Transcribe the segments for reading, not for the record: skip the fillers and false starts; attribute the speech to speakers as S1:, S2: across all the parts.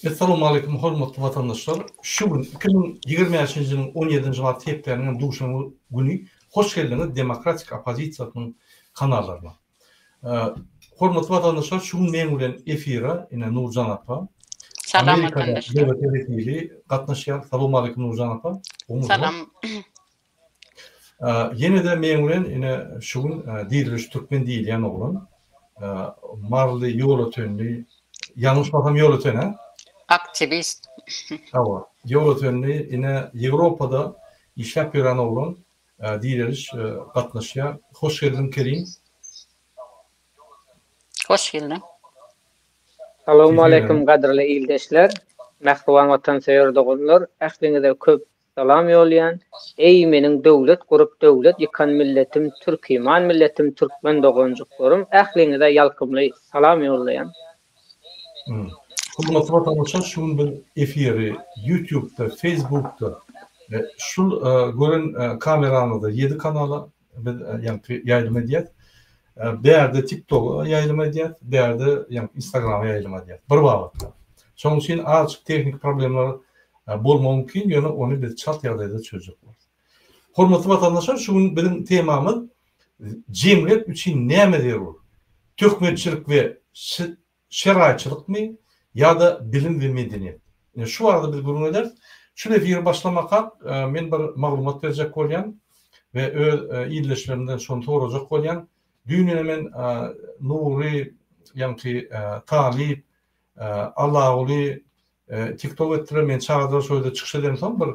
S1: Essalawmaleýkum hormatly watandaşlar! Şu gün 2025-nji ýylyň 17-nji mart hepdäniň hem duşenbe güni hoş geldiňiz Demokratik oppozisiýasynyň kanallaryna. Hormatly watandaşlar şu gün meň bilen efire ine Nurjan apa
S2: Salam
S1: Amerikada
S2: watandaşlar.
S1: BBT wekili gatnaşýar. Salowmaleýkum Nurjan apa. Gowumyzmy?
S2: Salam.
S1: Ýene-de meň bilen ine şu gün Diriliş Türkmen diýilýän oglan Marly Ýolötenli, ýalňyşmasam Ýolöten hä?
S2: Aktiwist.
S1: Hawa, Ýolötenli ine Ýewropada işläp ýören oglan Diriliş gatnaşýar. Hoş geldiň Kerim.
S2: Hoş geldiň.
S3: Salowmaleýkim gadyrly ildeşler, mähriban watansöýer doganlar, ähliňize köp Salam ýolýan. Eý meniň döwlet gurup döwlet ýykan milletim türkiman milletim türkmen doganjyklarym ähliňize ýalkymly salam ýollaýan.
S1: Hormatly watandaşlar şu gün biz efiri Youtubeda, Facebookda şul gören kameramyzda ýedi kanala biz ýaňky ýaýlym edýäs. Bärde TikToga ýaýlym edýäs, bärde ýaňky Instagrama ýaýlym edýäs. Bir babatda. Şonuň üçin azajyk tehniki problemler bolmagy mümkin, ýöne ony biz çalt ýagdaýda çözjek bolarys. Hormatly watandaşlar, şu gün biziň temamyz jemgyýet üçin näme zerur? Töhmetçilik we Şeraýçylykmy ýa-da bilim we medeniýet? Ine şu barada biz gürrüň ederis. Şu efiri başlamakak men bir maglumat berjek bolýan we öz ildeşlerimden şony sorajak bolýan. Düýn ine men Nury ýaňky Talyp, Allaguly TikTok etdiler, meni çagyrdylar şo ýerde çykyş edemsoň bir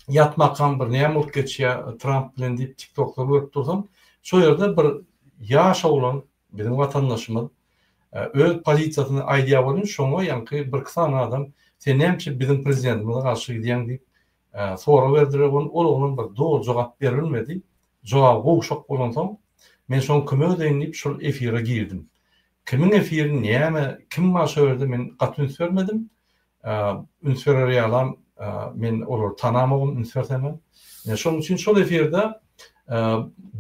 S1: ýatmakam bir näme bolup geçýär Tramp bilen diýip TikTokda görüp dursam, şo ýerde bir ýaş oglan biziň watandaşymyz öz pozisiýasyny aýdýar welin şoňa ýaňky birki sany adam sen näme üçin biziň prezidentimize garşy gidýäň diýip sorag berdiler welin ol oglan bir doly jogap berilmedi. Jogaby gowşak bolansoň men şoňa kömek edeýin diýip şol efire girdim. Kimiň efiri näme kim bar şo ýerde men gaty üns bermedim. Üns berer ýalam men olary tanamogam üns bersemem. Şonuň üçin şol efirde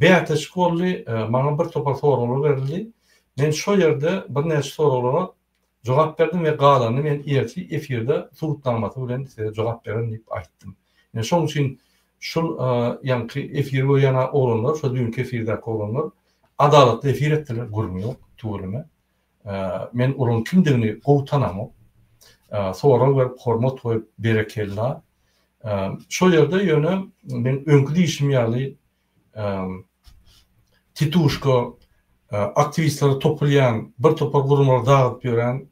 S1: bäsleşik boldy, maňa bir topar soraglar berildi. Men şo ýerde birnäçe soraglara jogap berdim we galanyny men ertir efirde subutnamasy bilen size jogap bererin diýip aýtdym. Ine şonuň üçin şul ýaňky efiri görýän oglanlar, şo düýnki efirdäki oglanlar adalatly efir etdiler, gürrüň ýok, tüweleme. Men olaryň kimdigini gowy tanamok. Sorag berip, hormat goýup, berekella. Şol ýerde ýöne men öňki diýşim ýaly tituşka aktiwistlere topulýan, bir topar guramalary dagydyp ýören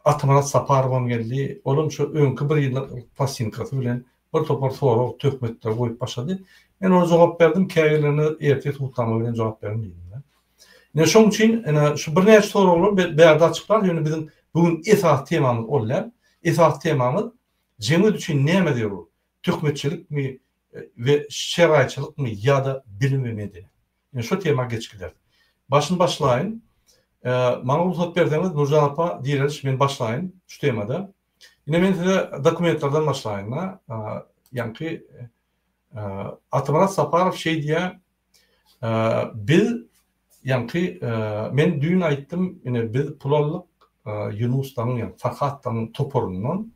S1: Atamyrat Saparowam geldi. Olam şo öňki bir ýyllyk plastinkasy bilen bir topar sorag, töhmetleri goýup başlady. Men olara jogap berdim, käbirlerine ertir subutnama bilen jogap berin diýdim. Ine şoň üçin ine şu birnäçe soraglar bärde açyklar, ýöne biziň bu gün esasy temamyz ol däl. Esasy temamyz jemgyýet üçin näme zerur? Töhmetçilikmi we şeraýçylykmy ýa-da bilim we medeniýet? Ine şu tema geçip gideris. Başyny başlaýyn. Maňa rugsat berseňiz Nurjan apa Direliş men başlaýyn şu temada. Ine men size dokumentlerden başlaýyn-da. Ýaňky Atamyrat Saparow şeý diýýär, Biz ýaňky men düýn aýtdym, ine biz pul aldyk Ýunus dagyň ýa Farhat dagyň toparyndan.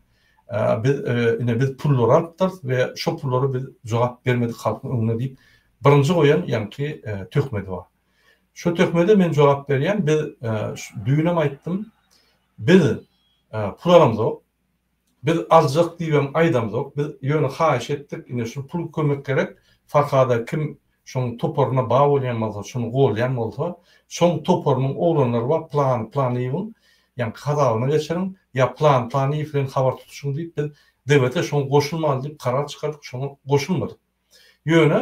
S1: Biz ine biz pullary alypdyrys we şo pullara biz jogap bermedik halkyň öňünde diýip birinji goýan ýaňky töhmedi bar. Şo töhmede men jogap berýän, biz düýnem aýtdym, biz pul alamzok, Biz aljak diýibem aýdamzok. Biz ýöne haýyş etdik, ine şu pul kömek gerek, Farhada kim şoň toparyna ba bolýan bolsa, şony golýan bolsa, şoň toparynyň oglanlary bar, Plany Planyýewiň, ýaňky hasabyna geçiriň, ýa Plany Planyýew bilen habar tutuşyň diýip biz DWT şoňa goşulmaly diýip karar çykardyk, şoňa goşulmadyk. Ýöne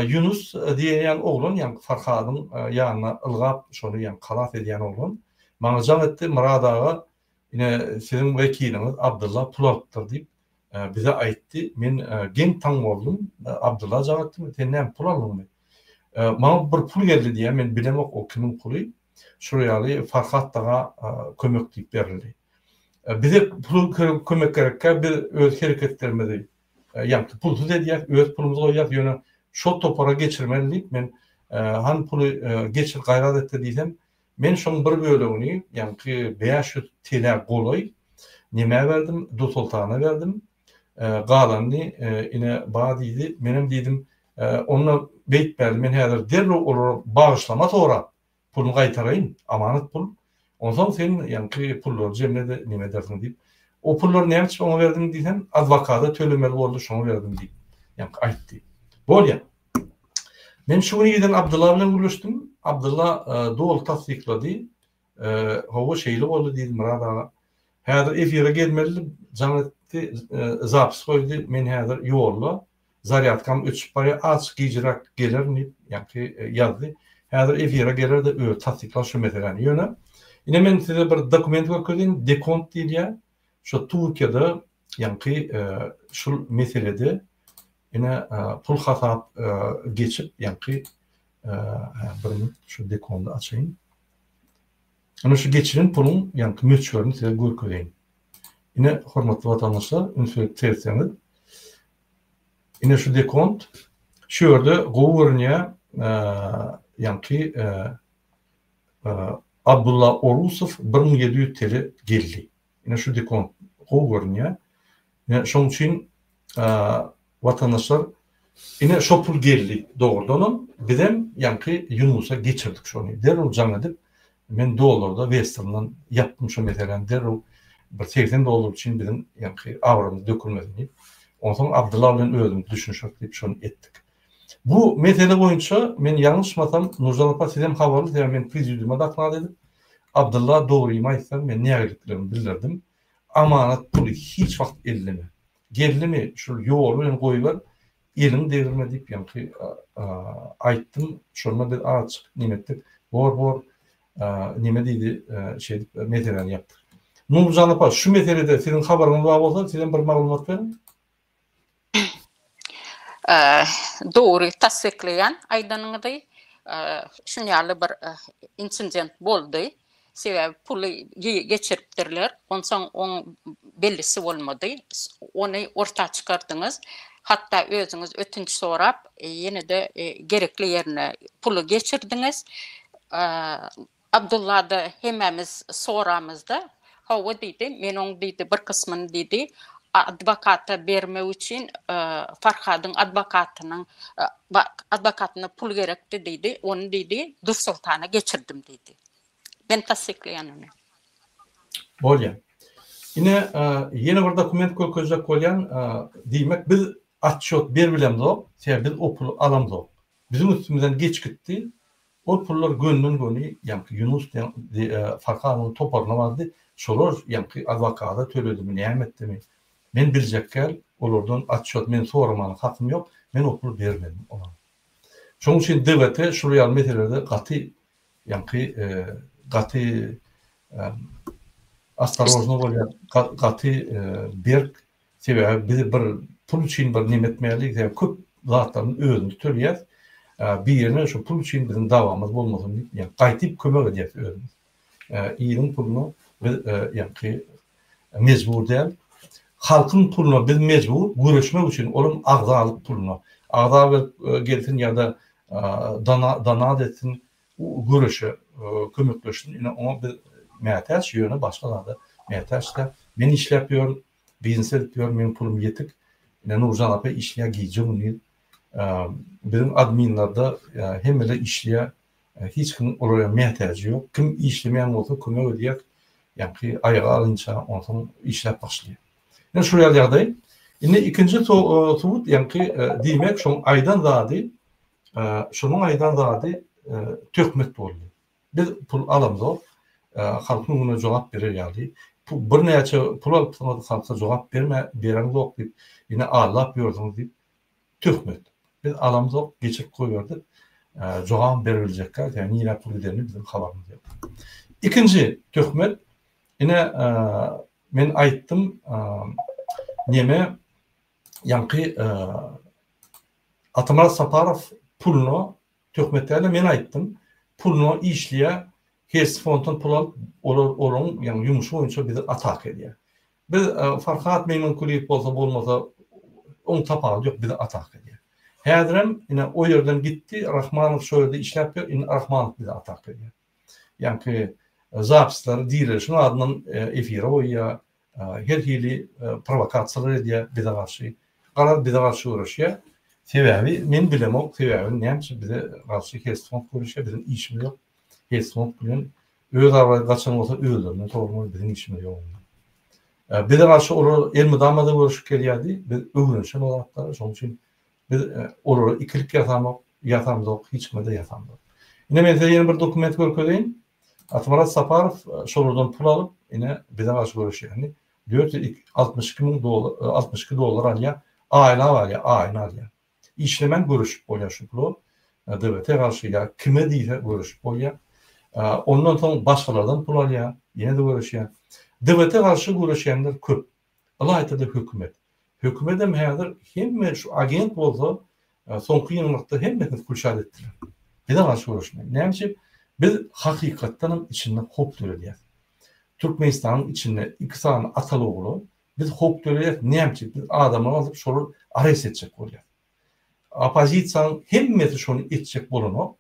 S1: Ýunus diýilýän oglan, ýaňky Farhadyň ýanyna ylgap şony ýaňky halas edýän oglan maňa jaň etdi, Myrat aga Ine, siziň wekiliňiz Abdylla pul alypdyr diýip, bize aýtdy. Men geň-taň boldum. Abdylla jaň etdim, sen näme pul aldyňmy? Maňa bir pul geldi diýýär, men bilemok o kimiň puly. Şol ýaly Farhat daga kömek diýip berildi. Bize pul kömek gerekkä biz öz hereketlerimizi ýaňky pulsuz edýäs, öz pulumyzy goýýas, ýöne şol topara geçirmeli diýip men hany puly geçir gaýrat etde diýsem, Men şoň bir bölegini, ýaňky 500 TL golaý nemä berdim, Dursoltana berdim. Galanyny ine ba diýdi. Menem diýdim, onda beýtmäli, men häzir derrew olara bagyşlama sorap, puluny gaýtaraýyn, amanat pul. Onsoň sen ýaňky pullary jemle-de neme edersiň diýip. O pullary näme üçin oňa berdiň diýsem, adwokata tölemeli boldy, şoňa berdim diýip, ýaňky aýtdy. Bolýa. Men şu gün irden Abdylla bilen gürleşdim. Abdylla doly tassyklady. Hawa, şeýle boldy diýdi Myrat aga. Häzir efire gelmelidi, jaň etdi, zapis goýdy, men häzir ýolda, zarýadkam öçüp barýar, azajyk gijiräk gelerin diýip, ýaňky ýazdy. Häzir efire geler-de özi tassyklar şu meseläni. Ýöne, ine men size bir dokument görkezeýin, dekont diýilýär. Şo Türkiýede ýaňky şul meselede ine pul hasap geçip ýaňky bir minut şu dekondy açaýyn. Ine şu geçiren puluň ýaňky möçberini size görkezeýin. Ine hormatly watandaşlar üns berip seretseňiz ine şu dekont şu ýerde gowy görünýär ýaňky Abdulla Orusow 1700 TL geldi. Ine şu dekont gowy görünýär. Ine şoň üçin watandaşlar ine şo pul geldi dogrudanam bizem ýaňky Ýunusa geçirdik şony. Derrew jaň edip men dollarda Westerndan ýapdym şo meseläni derrew bir 80 dollar üçin biziň ýaňky abrymyz dökülmesin diýip. Onsoň Abdylla bilen özümiz düşünişeris diýip şony etdik. Bu mesele boýunça men ýalňyşmasam Nurjan apa sizem habarly sebäbi men prezidiuma doklad edip Abdylla dogrymy aýtsam men nägileliklerimi bildirdim. Amanat puly hiç wagt elleme. Geldimi şul ýoly bilen goýber eliňi degirme diýip ýaňky aýtdym. Şonda biz azajyk neme etdik. Bor bor neme diýdi şeýdip meseläni ýapdyk. Nurjan apa şu meselede siziň habaryňyz bar bolsa sizem bir maglumat beriň.
S2: Dogry tassyklaýan aýdanyňyzy. Şuny ýaly bir insident boldy. Sebäbi puly geçiripdirler. Onsoň oň bellisi bolmady. Ony orta çykardyňyz. Hatda özüňiz ötünç sorap, ýene-de gerekli ýerine puly geçirdiňiz. Abdullada hemmämiz soramyzda, hawa diýdi, men oň diýdi bir kysmyny diýdi, adwokata bermek üçin Farhadyň adwokatynyň adwokatyna pul gerekdi diýdi, ony diýdi Dursoltana geçirdim diýdi. Men tassyklaýan ony.
S1: Bolýa. Ine, ýene bir dokument görkezjek bolýan, diýmek biz otçýot berbilemzok, sebäbi biz o puly alamzok. Biziň üstümizden geç gitdi. Ol pullar gönden-göni ýaňky Ýunus diýen Farhanyň toparyna bardy. Şolar ýaňky adwokata töledimi, näme etdimi, men biljek däl, olardan otçýot men soramana hakym ýok, men o puly bermedim olara. Şonuň üçin DWT şul ýaly meselelerde gaty ýaňky gaty ostorojno bolýar, gaty berk Sebäbi biz bir pul üçin bir neme etmäli, sebäbi köp zatlaryny özümiz töleýäs. Birine şu pul üçin biziň dawamyz bolmasyn diýip, ýa gaýtyp kömek edýäs özümiz. Iliň puluna biz ýaňky mejbur däl. Halkyň puluna biz mejbur göreşmek üçin, olam agzalyk puluna. Agza berip gelsin ýa-da donat etsin, göreşe kömekleşsin. Ine oňa biz mätäç, ýöne başga zada mätäç däl. Men işläp ýörün, Biznes edip ýör, meň pulum ýetik. Ine Nurjan apa işleýär gije-gündiz. Biziň adminlerde hemmeler işleýär. Hiç kimiň olara mätäji ýok. Kim işlemeýän bolsa kömek edýäs. Ýaňky aýaga alynça onsoň işläp başlaýar. Ine şu ýaly ýagdaý. Indi ikinji subut ýaňky diýmek şoň aýdan zady şonuň aýdan zady töhmet boldy. Biz pul alamzok, halkyň öňünde jogap berer ýaly. Birnäçe pul alypsyňyz, halka jogap berme, bereňzok diýip, ýene aldap ýörsüňiz diýip, töhmet. Biz alamzok, geçirip goýberdik. Jogabam beribiljek däl, sebäbi nirä pul gidenini biziň habarymyz ýok. Ikinji töhmet, ine, men aýtdym, neme, ýaňky Atamyrat Saparow puluna Töhmet dälde men aýtdym. Puluna işleýär. Hersi fonddan pul alyp olar olaryň ýagny ýumuşy boýunça bizi ataka edýär. Biz Farhat Meýmankulyýew bolsa bolmasa oň tapawudy ýok bizi ataka edýär. Häzirem ine o ýerden gitdi Rahmanow şo ýerde işläp ýör indi Rahmanow bizi ataka edýär. ýaňky zapislary direlişiň adyndan efire goýýar, her hili prowokasiýalar edýär bize garşy. Garaz bize garşy göreşýär. Sebäbi men bilemok, sebäbi näme üçin bize garşy Helsfond göreşýär, biziň işimiz ýok. Helsfond bilen öz abraýy gaçan bolsa özlerinden sormaly, biziň işimiz ýok onda. Bize garşy olar elmydama-da göreşip gelýärdi, biz öwrenişen o zatlara, şonuň üçin biz olara ikilik ýasamok, ýasamzok, hiç kime-de ýasamzok. Ine men size ýene bir dokument görkezeýin. Atamyrat Saparow şolardan pul alyp, ine bize garşy göreşýärdi. 462 müň dollar, 62 dollar alýar, aýlap alýar, aýyna alýar. Işlemän göreşip bolýar şu pula. DWT garşy ýa kime diýse göreşip bolýar. Ondan soň başgalardan pul alýar, ýene-de göreşýär. DWT garşy göreşýänler köp. Ylaýta-da hökümet. Hökümetem häzir hemme şu agent bolsa soňky ýygnakda hemmesini kulşat etdiler. Bize garşy göreşmek. Näme üçin? Biz hakykatdanam içinde howp döredýäs. Türkmenistanyň içinde iki sany ataly-ogula biz howp döredýäs. Näme üçin? Biz adamlary alyp şolary arest etjek bolýas. Oppozisiýanyň hemmesi şony etjek bolanok.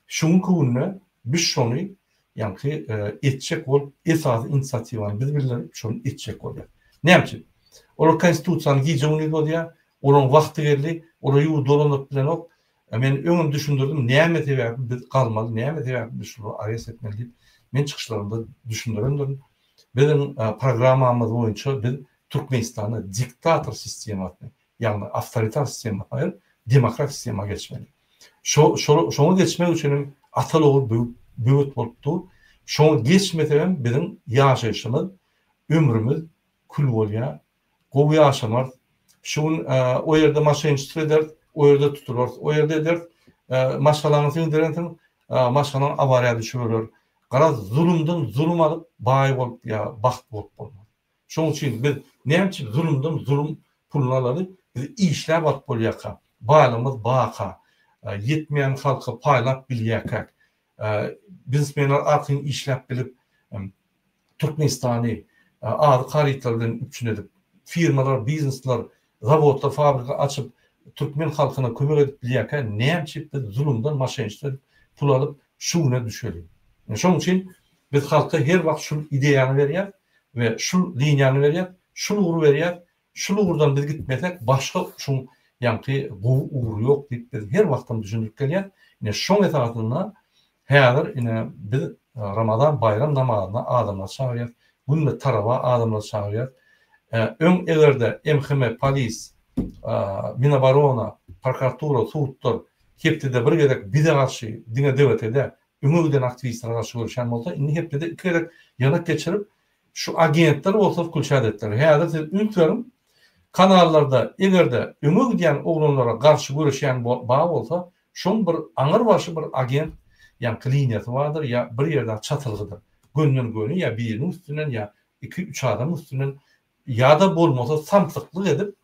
S1: Şu günki günde biz şony ýaňky etjek bolup esasy inisiatiwany biz bildirip şony etjek bolýas. Näme üçin? Olar konstitusiýany gije-gündiz bozýar, olaryň wagty geldi, olar ýurdy dolandyryp bilenok. Men öňem düşündirdim näme sebäpli biz galmaly, näme sebäpli biz şulary arest etmeli diýip men çykyşlarymda düşündirendirin. Biziň programmamyz boýunça biz Türkmenistanda diktator sistemasyny Ýagny awtoritar sistemadan aýryp, demokratik sistema geçmeli. Şo, şo, şoňa geçmek üçin hem ataly-ogul böwüp, böwet bolup dur. Şoňa geçmesegem biziň ýaşaýşymyz, ömrümiz kül bolýar. Gowy ýaşamarys. Şu gün o ýerde moşenniçestvo ederis, o ýerde tutularys, o ýerde ederis. Maşgalaňy siňdirensiň, maşgalaň awariýa düşüp öler. Garaz, zulumdan zulum alyp, baý bolup ýa bagt bolup bolmaz. Şonuň üçin biz näme üçin zulumdan zulum puluny alaly, biz işläp alyp bolýarka, baýlygymyz barka, ýetmeýän halka paýlap bilýärkäk, biznesmenler arkaýyn işläp bilip, Türkmenistany azyk harytlary bilen üpjün edip, firmalar, biznesler, zawodlar, fabrika açyp, türkmen halkyna kömek edip bilýärkä, näme üçin biz zulumdan, moşenniçestvo edip pul alyp, şu güne düşeli? Şonuň üçin biz halka her wagt şul ideýany berýäris we şul liniýany berýäris, şul ugry berýäris. Şul ugurdan biz gitmesek, başga şuň ýaňky gowy ugry ýok diýip biz her wagtam düşündirip gelýäris. Ine şoň esasynda häzir ine biz Ramazan baýram namazyna adamlary çagyrýarys, günde tarawa adamlary çagyrýarys. Öň eger-de MHM, polis, Minoborona, prokuratura, sudlar hepdede bir gezek bize garşy diňe DWT-de öňe giden aktiwistlere garşy göreşýän bolsa, indi hepdede iki gezek ýygnak geçirip, şu agentler bolsa wkulçat etdiler. Häzir siz üns beriň, kanallarda eger-de öňe gidýän oglanlara garşy göreşýän bar bolsa, şoň bir aňyrbaşy bir agent ýaňky liniýasy bardyr ýa bir ýerde çatylgydyr. Gönden-göni ýa biriniň üstünden ýa iki-üç adamyň üstünden ýa-da bolmasa samsyklyk edip,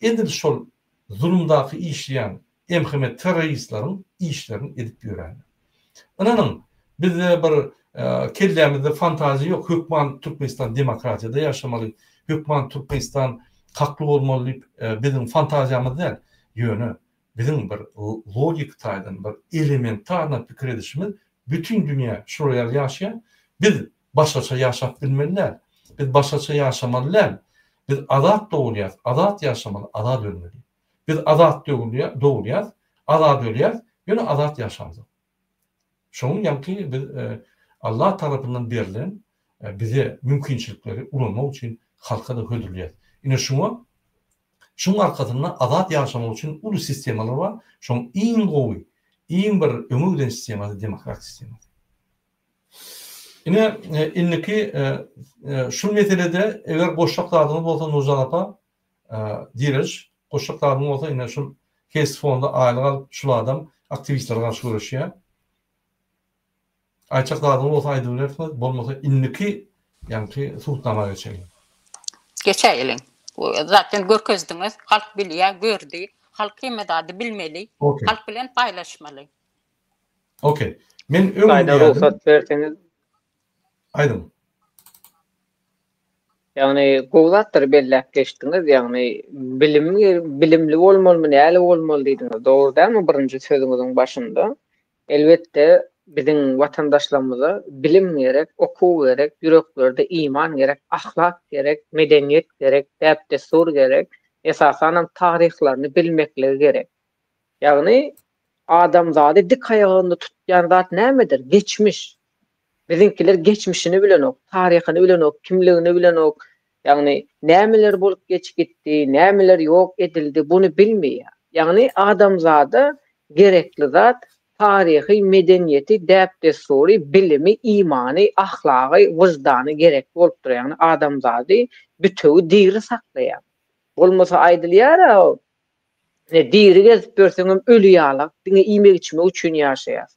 S1: edil şol zulumdaky işleýän MHM terroristleriň işlerini edip ýörenler. Ynanyň, bizde bir kellämizde fantaziýa ýok, hökman Türkmenistan demokratiýada ýaşamaly, hökman Türkmenistan hakly bolmaly diýip biziň fantaziýamyz däl. Ýöne biziň bir logiki taýdan bir elementarno pikir edişimiz bütin dünýä şular ýaly ýaşaýar. Biz başgaça ýaşap bilmeli däl. Biz başgaça ýaşamaly däl. Biz azat dogulýas, azat ýaşamaly, azat ölmeli. Biz azat dogulýas, azat ölýäs, ýöne azat ýaşamzok. Şonuň ýaňky biz Allah tarapyndan berlen bize mümkinçilikleri ulanmak üçin halka-da hödürleýäs. Ine şuňa şuň arkasynda azat ýaşamak üçin uly sistemalar bar. Şoň iň gowy, iň bir öňe giden sistemasy demokratik sistemasy. Ine indiki şul meselede eger goşjak zadyňyz bolsa Nurjan apa Direliş goşjak zadyň bolsa ine şul Kes fonda aýlyk alyp şul adam aktiwistlere garşy göreşýär. Aýtjak zadyňyz bolsa aýdybilersiňiz, bolmasa indiki ýaňky subutnama geçeliň.
S2: Geçäýeliň. Zaten görkezdiňiz, halk bilýär, gördi. Halk hemme zady bilmeli. Halk bilen paýlaşmaly.
S1: Okey. Men öň diýýärdim.
S3: Rugsat berseňiz.
S1: Aýdyň.
S3: Ýagny gowy zatlary belläp geçdiňiz, ýagny bilim bilimli bolmalymy, näli bolmaly diýdiňiz. Dogry dälmi birinji sözüňiziň başynda? Elbetde. biziň watandaşlarymyza bilim gerek, okuw gerek, ýüreklerde iman gerek, ahlak gerek, medeniýet gerek, däp-dessur gerek, esasanam taryhlaryny bilmekligi gerek. Ýagny adamzady dik aýagynda tutýan zat nämedir? Geçmiş. Biziňkiler geçmişini bilenok, taryhyny bilenok, kimligini bilenok. Ýagny nämeler bolup geçip gitdi, nämeler ýok edildi, buny bilmeýär. Ýagny adamzada gerekli zat taryhy, medeniýeti, däp-dessury, bilimi, imany, ahlagy, wyždany gerek bolup dur. Ýagny adamzady bütewi diri saklaýar. Bolmasa aýdylýar-a, Ne diri gezip ýörseňem öli ýalak, diňe iýmek-içmek üçin ýaşaýas.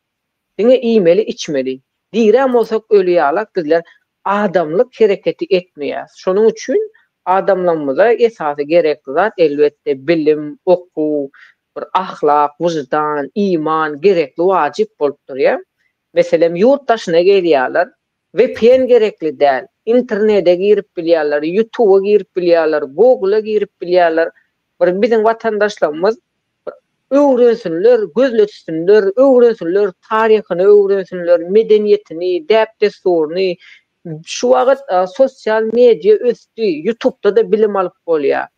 S3: Diňe iýmeli, içmeli. Direm bolsak öli ýalak bizler adamlyk hereketi etmeýäs. Şonuň üçin adamlarymyza esasy gerekli zat elbetde bilim, okuw, bir ahlak, wyždan, iman gerekli wajyp bolup durýar. Meselem ýurt daşyna gelýärler, vpn gerekli däl, internede girip bilýärler, ýutuba girip bilýärler, google-a girip bilýärler. Bir biziň watandaşlarymyz bir öwrensinler, gözletsinler, öwrensinler, taryhyny öwrensinler, medeniýetini, däp-dessuryny. Şu wagt sosial media ösdi, ýutubda-da bilim alyp bolýar.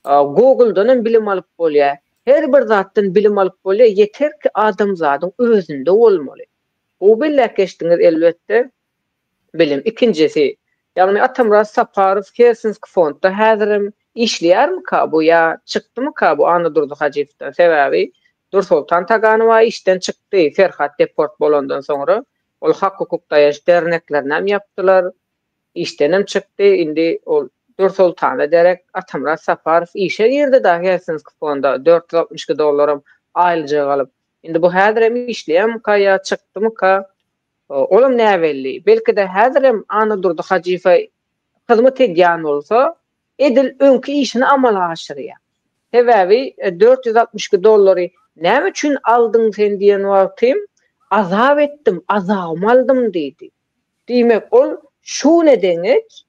S3: Google-dan hem bilim alyp bolýar. Her bir zatdan bilim alyp bolýar, ýeter ki adamzadyň özünde bolmaly. Gowy belläp geçdiňiz elbetde. Bilim. Ikinjisi, ýagny Atamyrat Saparow Helsinski fondda häzirem işleýärmika bu ýa çykdymyka bu Annadurdy Hajyýewden? Sebäbi Dursoltan Taganowa işden çykdy Ferhat deport bolandan soňra. Ol hak-hukuk daýanç derneklerinem ýapdylar. Işdenem çykdy. Indi ol Dursoltana derek Atamyrat Saparow işe girdi da Helsinski fonda 462 dollaram aýlyjak alyp. Indi bu häzirem işleýärmika ýa çykdymyka? Olam näbelli. Belki-de häzirem Annadurdy Hajyýewe hyzmat edýän bolsa, edil öňki işini amala aşyrýar. Sebäbi 462 dollary näme üçin aldyň sen diýen wagtym, azap etdim, azabymy aldym diýdi. Diýmek, ol şu güne deňeç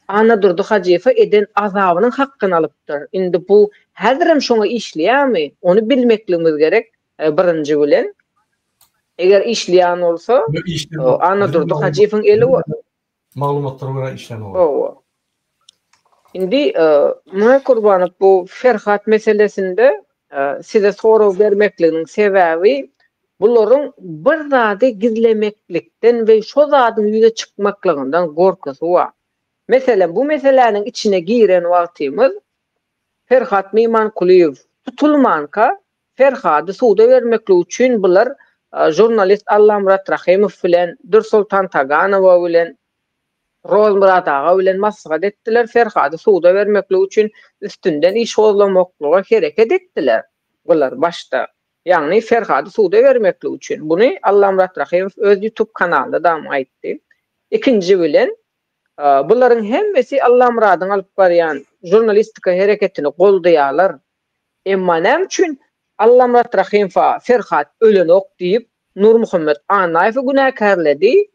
S3: Annadurdy Hajyýewe eden azabynyň hakkyny alypdyr. Indi bu häzirem şoňa işleýärmi, ony bilmekligimiz gerek birinji bilen. Eger işleýän bolsa, Annadurdy Hajyýewiň eli bar.
S1: Maglumatlara görä işlänok.
S3: Hawa. Indi Myrat Gurbanow bu Ferhat meselesinde size sorag bermekliginiň sebäbi bularyň bir zady gizlemeklikden we şo zadyň ýüze çykmaklygyndan gorkusy bar. Meselem, bu meseläniň içine giren wagtymyz Ferhat Mymankulyýew tutulmanka Ferhady suda bermeklik üçin bular žurnalist Allamyrat Rahymow bilen, Dürsoltan Taganowa bilen, Rozmyrat aga bilen maslahat etdiler, Ferhady suda bermeklik üçin üstünden iş gozlamaklyga hereket etdiler bular başda. Ýagny Ferhady suda bermeklik üçin. Buny Allamyrat Rahymow öz YouTube kanalynda-dam aýtdy. Ikinji bilen, bularyň hemmesi Allamyradyň alyp barýan žurnalistika hereketini goldaýarlar. Emma näme üçin Allamyrat Rahymowa Ferhat ölenok diýip, Nurmuhammet Annaýewi günäkärledi?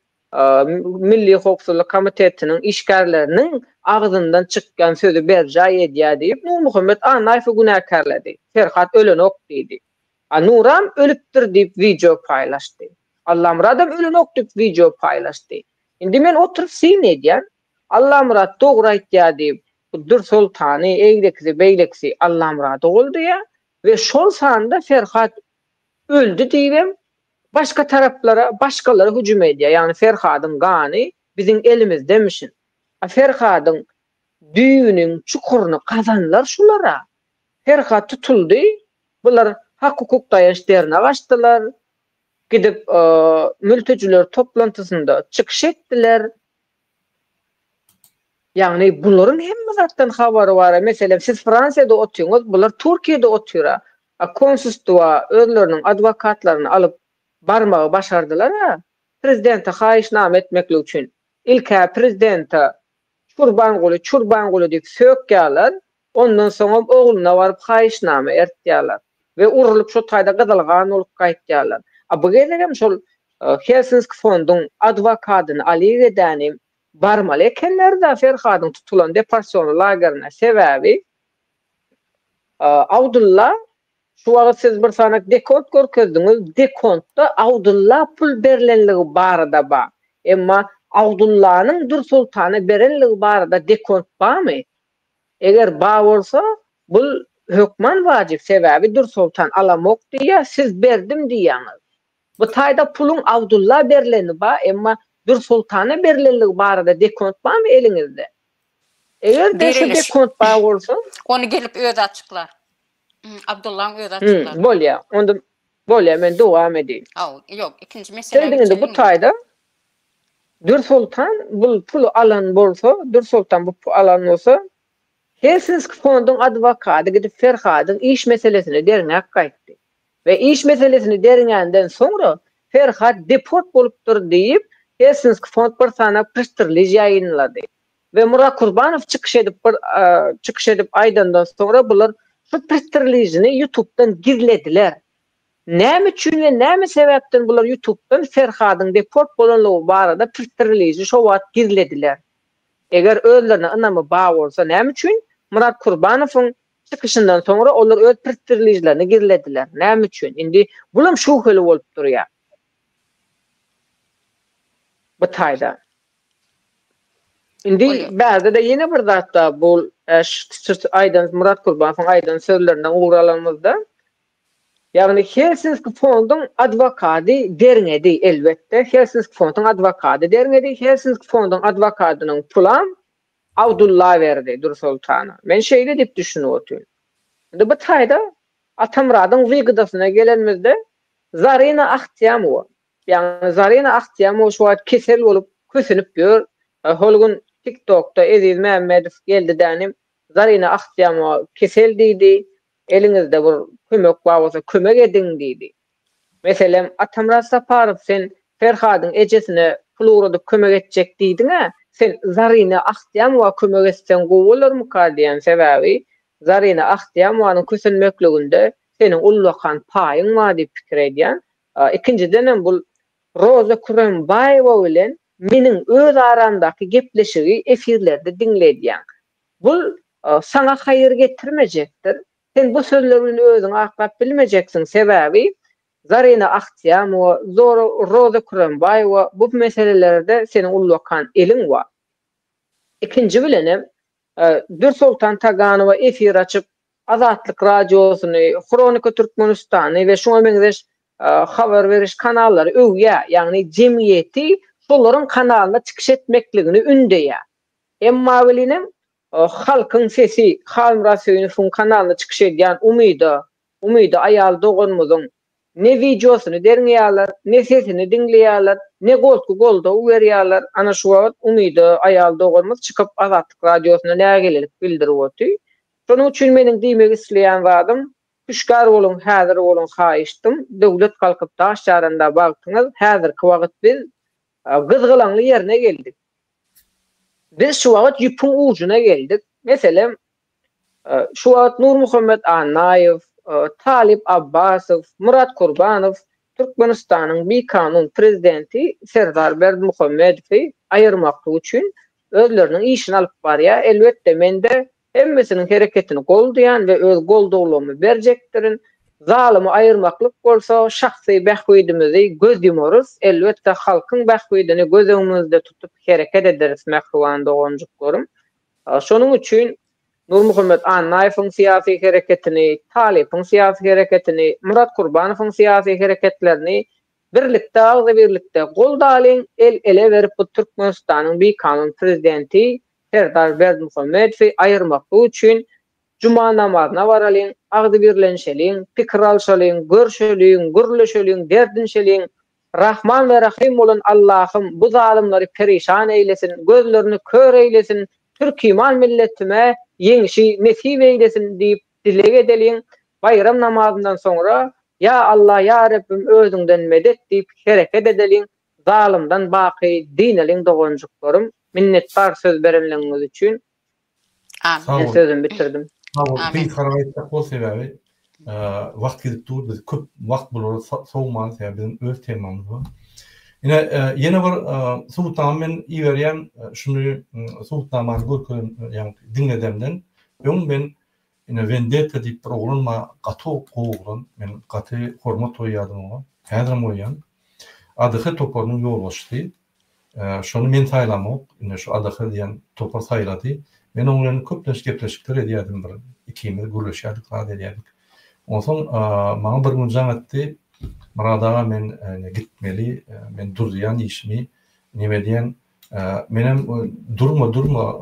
S3: Milli howpsuzlyk komitetiniň işgärleriniň agzyndan çykýan sözi berjaý edýär diýip, Nurmuhammet Annaýewi günäkärledi. Ferhat ölenok diýdi. A Nuram ölüpdir diýip wideo paýlaşdy. Allamyradam ölenok diýip wideo paýlaşdy. Indi men oturyp syn edýän. Allamyrat dogry aýtýar diýip, bu Dürsoltany, eýlekisi, beýlekisi Allamyrady goldaýar we şol sanda Ferhat öldi diýibem başga taraplara, başgalara hüjüm edýär. Ýagny Ferhadyň gany biziň elimizdemişin. A Ferhadyň düýbüniň çukuryny gazanlar şular-a. Ferhat tutuldy, bular hak-hukuk daýanç dernek açdylar, gidip mültejiler toplantysynda çykyş etdiler. Ýagny bularyň hemme zatdan habary bar. Meselem, siz Fransiýada otyňyz, bular Türkiýede otyr-a. A konsulstwa özleriniň adwokatlaryny alyp barmagy başardylar-a, prezidente haýyşnama etmeklik üçin. Ilk-ä prezidente Çurbanguly, Çurbanguly diýip sökýärler, ondan soňam ogluna baryp haýyşnama ertýärler we urlup şo taýda gyzyl gan bolup gaýtýarlar. A bu gezegem şol Helsinski fonduň adwokadyny alyp edänim barmaly ekenler-dä Ferhadyň tutulan deporsion lagerine. Sebäbi Abdulla. Şu wagt siz bir sanak dekont görkezdiňiz, dekontda Abdulla pul berlenligi barada ba. Emma Abdullanyň Dürsoltana berenligi barada dekont bamy? Eger ba bolsa, bul hökman wajyp, sebäbi Dürsoltan alamok diýýär, siz berdim diýýäňiz. Bu taýda puluň Abdulla berleni ba, emma Dürsoltana berlenligi barada dekont bamy eliňizde? Eger-de şu dekont bar bolsa.
S2: Ony gelip özi açyklar. Abdullaň özi açyklar.
S3: Bolýar. Onda bolýar, men dowam edeýin.
S2: Haw, ýok, ikinji meselä
S3: geçeliň. Indi bu taýda Dürsoltan bul puly alan bolsa, Dürsoltan bu puly alan bolsa, Helsinski fonduň adwokady gidip Ferhadyň iş meselesini derňäp gaýtdy. We iş meselesini derňänden soňra Ferhat deport bolupdyr diýip, Helsinski fond bir sany press-release ýaýynlady. We Murat Kurbanow çykyş edip bir çykyş edip aýdandan soňra bular şu press-release-ni ýutubdan gizlediler. Näme üçin we näme sebäpden bular ýutubdan Ferhadyň deport bolanlygy barada press-release-i şo wagt gizlediler? Eger özlerine ynamy bar bolsa näme üçin Murat Kurbanowyň çykyşyndan soňra olar öz press-release-lerini gizlediler? Näme üçin? Indi bulam şübheli bolup durýar. Bu taýda. Indi bärde-de ýene bir zat bar, bu aýdan Murat Kurbanowyň aýdan sözlerinden ugur alanymyzda, ýagny Helsinski fonduň adwokady derňedi, elbetde, Helsinski fonduň adwokady derňedi, Helsinski fonduň adwokadynyň pulam Abdulla berdi Dürsoltana. Men şeýle diýip düşünip otyryn. Indi bu taýda Atamyradyň wygydasyna gelenimizde Zarina Ahtiýamowa, Ýagny Zarina Ahtiýamowa şu wagt kesel bolup kösenip ýör. Hol gün Tik Tokda Eziz Mämmedow geldi dänim Zarina Ahtiýamowa kesel diýdi. Eliňizde bir kömek bar bolsa kömek ediň diýdi. Meselem Atamyrat Saparow sen Ferhadyň ejesine pul ugradyp kömek etjek diýdiňä, sen Zarina Ahtiýamowa kömek etseň gowy bolarmyka diýen sebäbi Zarina Ahtiýamowanyň kösenmekliginde seniň ullakan paýyň bar diýip pikir edýän. Ikinjidenem bul Roza Kürembaýewa bilen meniň öz aramdaky gepleşigi efirlerde diňledýäň. Bul saňa haýyr getirmejekdir. Sen bu sözler bilen özüňi aklap bilmejeksiň, sebäbi Zarina Ahtiýamowa, Roza Kürembaýewa bu meselelerde seniň ullakan eliň bar. Ikinji bilenem Dürsoltan Taganowa efir açyp, Azatlyk Radiosyny, Hronika Türkmenistany we şuňa meňzeş habar beriş kanallary öwýär, ýagny jemgyýeti şolaryň kanalynda çykyş etmekligini ündeýär. Emma welinem Halkyň sesi Halmyrat Söýünowyň kanalynda çykyş edýän Umyda, Umyda aýal doganymyzyň ne wideosyny derňeýärler, ne sesini diňleýärler, ne goltgy goldaw berýärler. Ana şu wagt Umyda aýal doganymyz çykyp Azatlyk Radiosyna nägilelik bildirip oty. Şonuň üçin meniň diýmek isleýän zadym, hüşgär boluň, häzir boluň haýyştym, döwlet galkyp daş ýaranda bagtyňyz, häzirki wagt biz gyzgalaňly ýerine geldik. Biz şu wagt ýüpüň ujuna geldik. Meselem, şu wagt Nurmuhammet Annaýew, Talyp Abbasow, Myrat Kurbanow Türkmenistanyň bikanun prezidenti Serdar Berdimuhamedowy aýyrmaklyk üçin özleriniň işini alyp barýar. Elbetde, men-de hemmesiniň hereketini goldaýan we öz goldawlygymy berjekdirin. Zalymy aýyrmaklyk bolsa şahsy bähbidimizi göz ýumarys. Elbetde, halkyň bähbidini göz öňümizde tutup hereket ederis, mähriban doganjyklarym. Şonuň üçin Nurmuhammet Annaýewiň syýasy hereketini, Talypyň syýasy hereketini, Myrat Kurbanowyň syýasy hereketlerini birlikde agzybirlikde goldalyň, el ele berip bu Türkmenistanyň bikanun prezidenti Serdar Berdimuhamedowy aýyrmaklyk üçin juma namazyna baralyň, agzybirlenşeliň, pikir alşalyň, görşeliň, gürleşeliň, derdinşeliň, Rahman we Rahym bolan Allahym bu zalymlary perişan eýlesin, gözlerini kör eýlesin, türkiman milletime ýeňşi nesip eýlesin diýip dileg edeliň, baýram namazyndan soňra Ýa Allah ýa Rabbim özüňden medet diýip hereket edeliň, zalymdan baky dynalyň doganjyklarym, minnetdar söz berenligiňiz üçin.
S2: Amin.
S3: Men sözümi bitirdim.
S1: Sag bol. Gysgarak aýtsak bol sebäbi wagt gidip dur biz köp wagt bulara sowman sebäbi biziň öz temamyz bar. Ine ýene bir subutnama men iberýän şuny subutnamany görkezen ýagny diňledemden öň men. Ine Wendetta diýip bir oglan bar, gaty gowy oglan. Men gaty hormat goýýardym oňa. Häzirem goýýan. ADH toparynyň ýolbaşçysy. Şony men saýlamok. Ine şu ADH diýen topar saýlady. Men oň bilen köplenç gepleşikler edýärdim bir ikimiz gürleşýärdik, zat edýärdik. Onsoň maňa bir gün jaň etdi. Myrat aga men gitmeli, men durýan işimi, neme edýän, Menem durma durma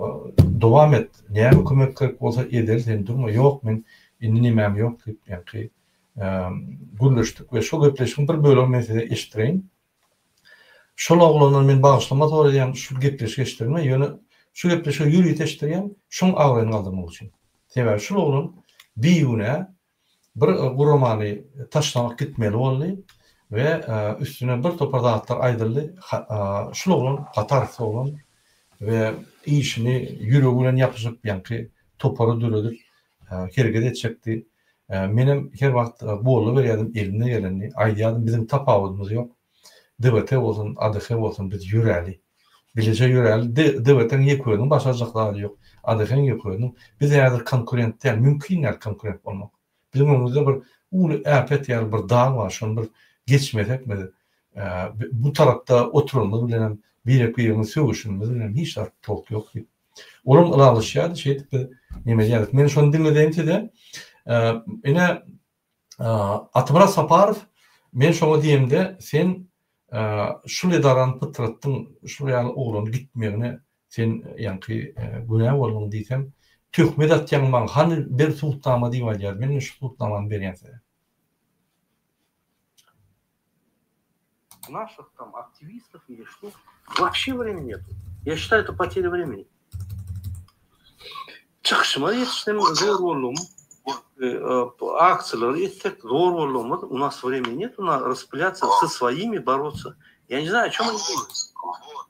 S1: dowam et näme kömek gerek bolsa edeli sen durma ýok men indi nemäm ýok diýip ýaňky gürleşdik we şo gepleşigiň bir bölegini men size eşitdireýin. Şol oglandan men bagyşlama soraýan şu gepleşigi eşitdirme ýöne şu gepleşigi ýörite eşitdirýän şoň abraýyny galdyrmak üçin. Sebäbi şul oglan bigünä bir guramany taşlamak gitmeli boldy we üstüne bir topar zatlar aýdyldy. Şul oglan gaty artist oglan we işini ýüregi bilen ýapyşyp ýaňky topary döredip hereket etjekdi. Menem her wagt goldaw berýärdim elimden gelenini aýdýardym biziň tapawudymyz ýok. DWT bolsun ADH bolsun biz ýöräli. Bileje ýöräli. DWT-niň ýeke özüniň başarjak zady ýok. ADH-niň ýeke özüniň. Biz häzir konkurent däl. Mümkin däl konkurent bolmak. Biziň öňümizde bir uly äpet ýaly bir dag bar. Şony bir geçmesek biz bu tarapda oturanymyz bilenem, birek-birimizi sögüşenimiz bilenem hiç zat tolk ýok diýip. Olam ylalaşýardy. Şeýdip biz neme edýärdik. Men şony diňledeýin size. Ine Atamyrat Saparow men şoňa diýemde sen şul edarany pytratdyň şul ýaly oglany gitmegine sen ýaňky günä bolduň diýsem töhmet atýaň maňa hany ber subutnama diýip aýdýar men şu subutnamany berýän size.
S4: Наших там активистов или что вообще времени нету. Я считаю это потеря времени. Çykyşyma ýetişsem zor boldum. Aksiýalary etsek zor boldumyz. U nas времени нет, у нас распыляться со своими бороться. Я не знаю, о чем они думают.
S5: Вот.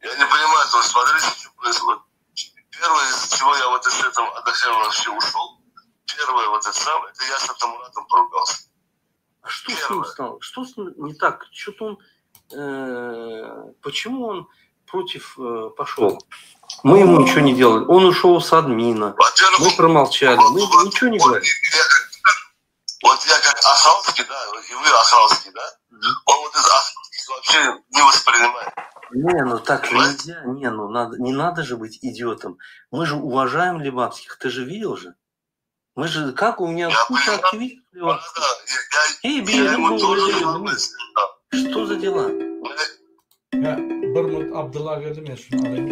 S5: Я не понимаю, то есть смотрите, что происходит. Первое, из чего я вот из этого АДХ вообще ушел, первое вот это самое, это я с Атамуратом поругался.
S4: А что с ним стало? Что с ним не так? Что-то он... Э, почему он против э, пошел? Мы ему ничего не делали. Он ушел с админа. Мы промолчали. Мы ничего не говорили.
S5: Вот я как Ахалский, да, и вы Ахалский, да? Он вот из Ахалских вообще не воспринимает.
S4: Не, ну так же нельзя. Не, ну надо, не надо же быть идиотом. Мы же уважаем Лебапских. Ты же видел же? Мы же, как у меня
S5: я
S4: куча активистов
S5: Лебапских. Да,
S4: я, я, я, Что за дела?
S1: Ýa bir minut Abdylla geldi men şuny alaýyn.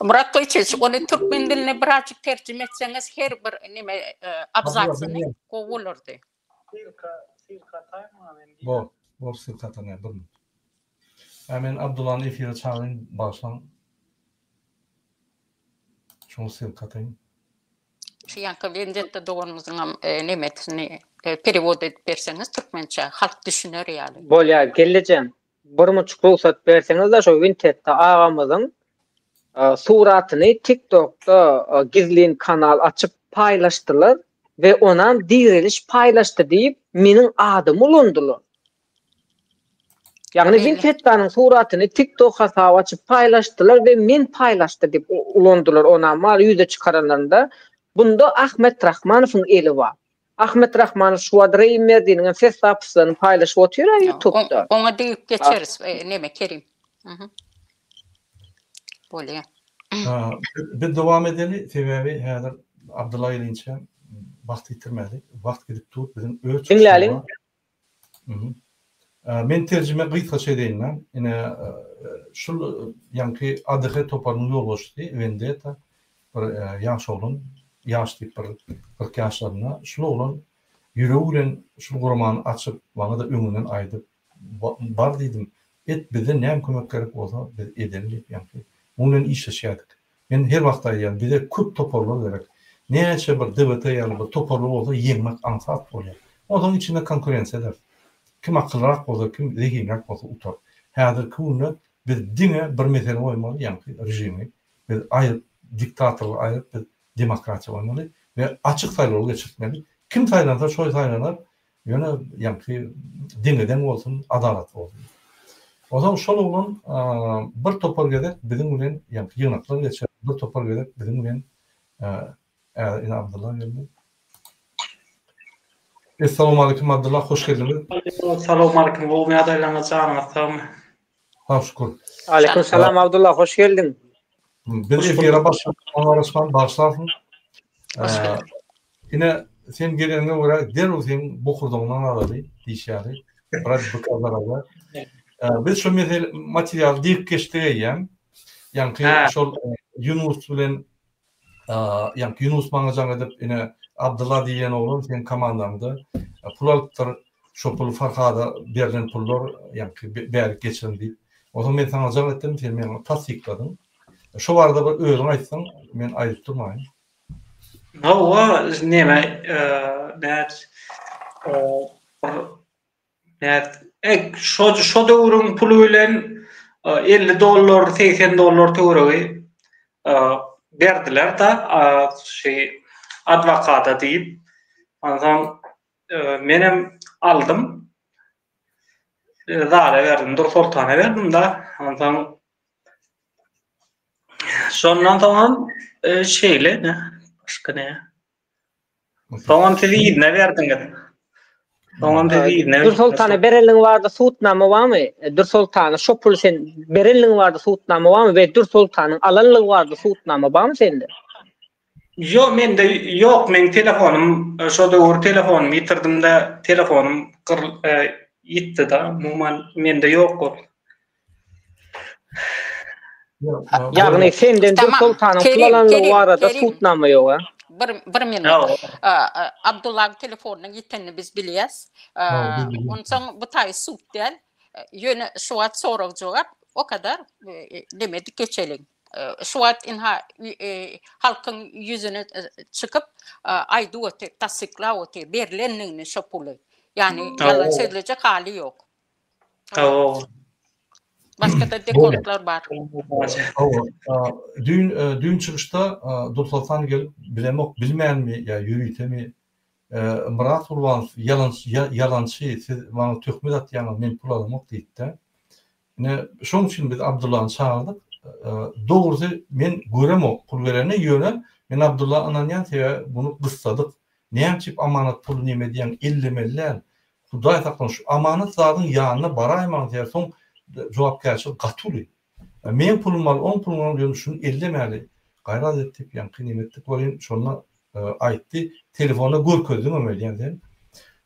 S2: Murat Toýçyç, ony türkmen diline birazjyk terjime etseňiz her bir neme abzasyny gowy bolardy.
S6: Ssylka, ssylka ataýyn maňa men girerin.
S1: Bor, bor ssylka atan ýa bir minut. Ýa men Abdyllany efire çagyraýyn bagyşlaň. Şoňa ssylka ataýyn.
S2: Şu ýanky Wendetta doganymyzyňam nemesini perewod edip berseňiz türkmençä halk düşüner ýaly.
S3: Bolýar gelnejem. Bir muçuk rugsat berseňizde şo Wintetta agamyzyň suratyny tiktokda gizlin kanal açyp paýlaşdylar we onam direliş paýlaşdy diýip meniň adymy ulandylar. Ýagny Wintettanyň suratyny TikTok hasaby açyp paýlaşdylar we men paýlaşdy diýip ulandylar onam maly ýüze çykaranlarynda bunda Ahmet Rahmanowyň eli bar. Ahmet Rahmanow şu wagt Reýim Merdiniň hem ses zapislaryny paýlaşyp otyr-a ýutubda.
S2: Oňa degip geçeris neme Kerim. Bolýa.
S1: Biz dowam edeli sebäbi häzir Abdylla gelinçä wagt ýitirmäli. Wagt gidip dur biziň öz çykyşymyz
S3: Diňläliň.
S1: bar. Men terjime gysgaça edeýin-dä. Ine, şul ýaňky ADH toparynyň ýolbaşçysy Wendetta bir ýaş oglan, ýaş diýip bir 40 ýaşlarynda. Şul oglan ýüregi bilen şul guramany açyp, maňa-da öňünden aýdyp, bar diýdim, et bizden näme kömek gerek bolsa biz edeli diýip ýaňky muň bilen işleşýärdik. Men her wagt aýdýan, bize köp toparlar gerek. Näçe bir DWT ýaly bir toparly bolsa ýeňmek aňsat bolýar. Onsoň içinde konkurensiýa ederis. Kim akyllyrak bolsa, kim zehinliräk bolsa utar. Häzirki günde biz diňe bir mesele goýmaly, ýaňky režimi biz aýryp, diktatorlygy aýryp biz demokratiýa goýmaly we açyk saýlawlar geçirtmeli. Kim saýlansa şo saýlanar, Ýöne ýaňky deňe-deň bolsun, adalatly bolsun. Onsoň şol oglan bir topar gezek biziň bilen ýaňky ýygnaklar geçirdi, bir topar gezek biziň bilen. Häzir ine Abdylla geldi. Essalawmaleýkim Abdylla, hoş geldiňiz.
S6: Salowmaleýkim, gowumy ýagdaýlaryňyz, janyňyz sagmy?
S1: Sag şükür.
S3: Aleýkum salam Abdylla, hoş geldiň.
S1: Biz efire başladyk, garaşman bagyşlarsyň.
S2: Hoş geldiň.
S1: Ine, sen geleniňe görä derrew seň bokurdagyňdan alaly diýişi ýaly. Biraz bykazaraga. Biz şu mesele materialy diýip geçdik eýýäm. Ýaňky şol Ýunus bilen ýaňky Ýunus maňa jaň edip, ine Abdylla diýen oglan seň komandaňda pul alypdyr, şo pul Farhada berlen pullar ýaňky bärik geçiriň diýip. Onsoň men saňa jaň etdim, sen maňa tassykladyň. Şo barada bir özüň aýtsaň, men aýdyp durmaýyn.
S6: Hawa, neme, näç, bir Nät, şo şo döwrüň puly bilen 50 dollar, 80 dollar töweregi berdiler da şeý adwokata diýip. Onsoň menem aldym. Zada berdim, Dursoltana berdim da. Onsoň şondan soňam şeýle ne, başga ne? Soňam siz yzyna berdiňiz. Soňam siz yzyna berdiňiz.
S3: Dürsoltana berenligiň barada subutnama barmy? Dürsoltana şo puly sen berenligiň barada subutnama barmy we Dürsoltanyň alanlygy barada subutnama barmy sende?
S6: Ýok, mende ýok, meň telefonym şo döwür telefonymy ýitirdimde, telefonym gyr ýitdi-de, umuman mende ýok ol.
S3: Ýagny senden Dürsoltanyň pul alanlygy barada subutnama ýok a?
S2: Bir bir minut. Abdullaň telefonynyň ýitenini biz bilýäs. Onsoň bu taýy sud däl. Ýöne şu wagt sorag jogap o kadar demedik geçeliň. Şu wagt inha halkyň ýüzüne çykyp aýdyp otyr, tassyklap otyr berlendigini şo puly. Ýagny ýalan sözlejek haly ýok.
S6: Hawa.
S2: Başga-da dekontlar bar.
S1: Hawa. Düýn düýn çykyşda Dursoltan gelip bilemok bilmänmi ýa ýöritemi Myrat Gurbanow ýalançy ýalançy siz maňa töhmet atýaňyz men pul alamok diýipdi. Ine şoň üçin biz Abdullany çagyrdyk. Dogrusy men göremok pul berenini ýöne men Abdulla ynanýan sebäbi muny gyssadyk. Näme üçin amanat puly neme edýäň ellemeli däl. Hudaý saklasyn şu amanat zadyň ýanyna baraýmaň diýýär soň jogapkärçilik gaty uly. Meň pulum al oň puluny al ýöne şuny ellemäli gaýrat et diýip ýaňky neme etdik welin şonda aýtdy telefonda görkezdiňem öýdýän sen.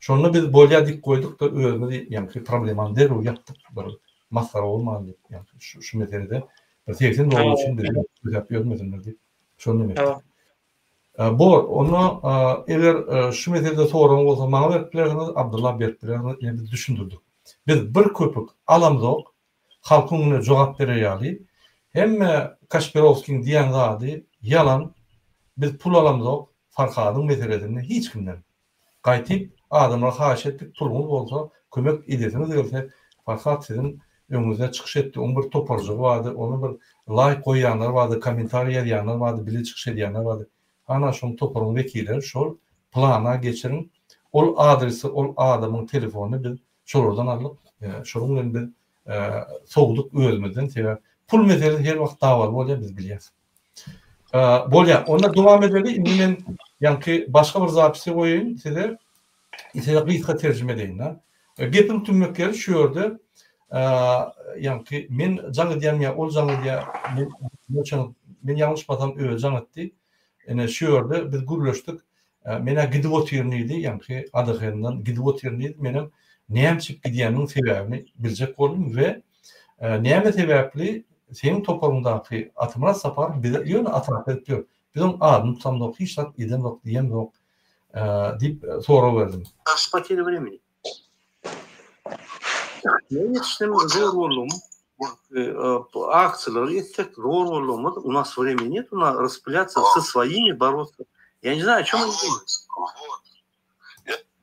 S1: Şonda biz bolýa diýip goýduk-da özümiz ýaňky problemany derrew ýapdyk bir masgara bolman diýip ýaňky şu meselede bir 80 dollar üçin bizi gözäp ýörmesinler diýip şony neme etdik. Bor, onda eger şu meselede soragyň bolsa maňa berip bilersiňiz, Abdylla berip bilersiňiz, ine biz düşündirdik. Biz bir köpük alamzok, halkyň öňünde jogap berer ýaly. Hemme Kaşpirowskiň diýen zady ýalan, biz pul alamzok Farhadyň meselesinde hiç kimden. Gaýtyp adamlara haýyş etdik puluňyz bolsa kömek edesiňiz gelse Farhat siziň öňüňizde çykyş etdi oň bir toparjygy bardy ony bir laýk goýýanlar bardy kommentariý ýazýanlar bardy bile çykyş edýänler bardy ana şoň toparyň wekilleri şol plana geçiriň ol adresi ol adamyň telefonyny biz şolardan aldyk şonuň bilen biz sowduk özümizden sebäp pul meselesi her wagt dawaly bolýar biz bilýäs. Bolýar. Onda dowam edeli. Indi men ýaňky başga bir zapisi goýaýyn size. Size gysga terjime edeýin-de. Gepiň tümmek ýeri şu ýerde ýaňky men jaň edýän ýa ol jaň edýär. Men men ýalňyşmasam özi jaň etdi. Ine şu ýerde biz gürleşdik. Men-ä gidip otyryn diýdi, ýaňky ADH-dan gidip otyryn diýdi. Menem näme üçin gidýäniniň sebäbini biljek boldum we näme sebäpli seň toparyňdaky Atamyrat Saparow bize ýöne ataka edip ýör. Biz oň adyny tutamzok, hiç zat edemzok, diýemzok diýip sorag berdim.
S4: Poterя времени. Men ýetişsem zor boldum. Aksiýalary etsek zor boldugymyz, u nas времени нет, u nas raspylýatsa со своими boroться. Я не знаю, о чем они говорят.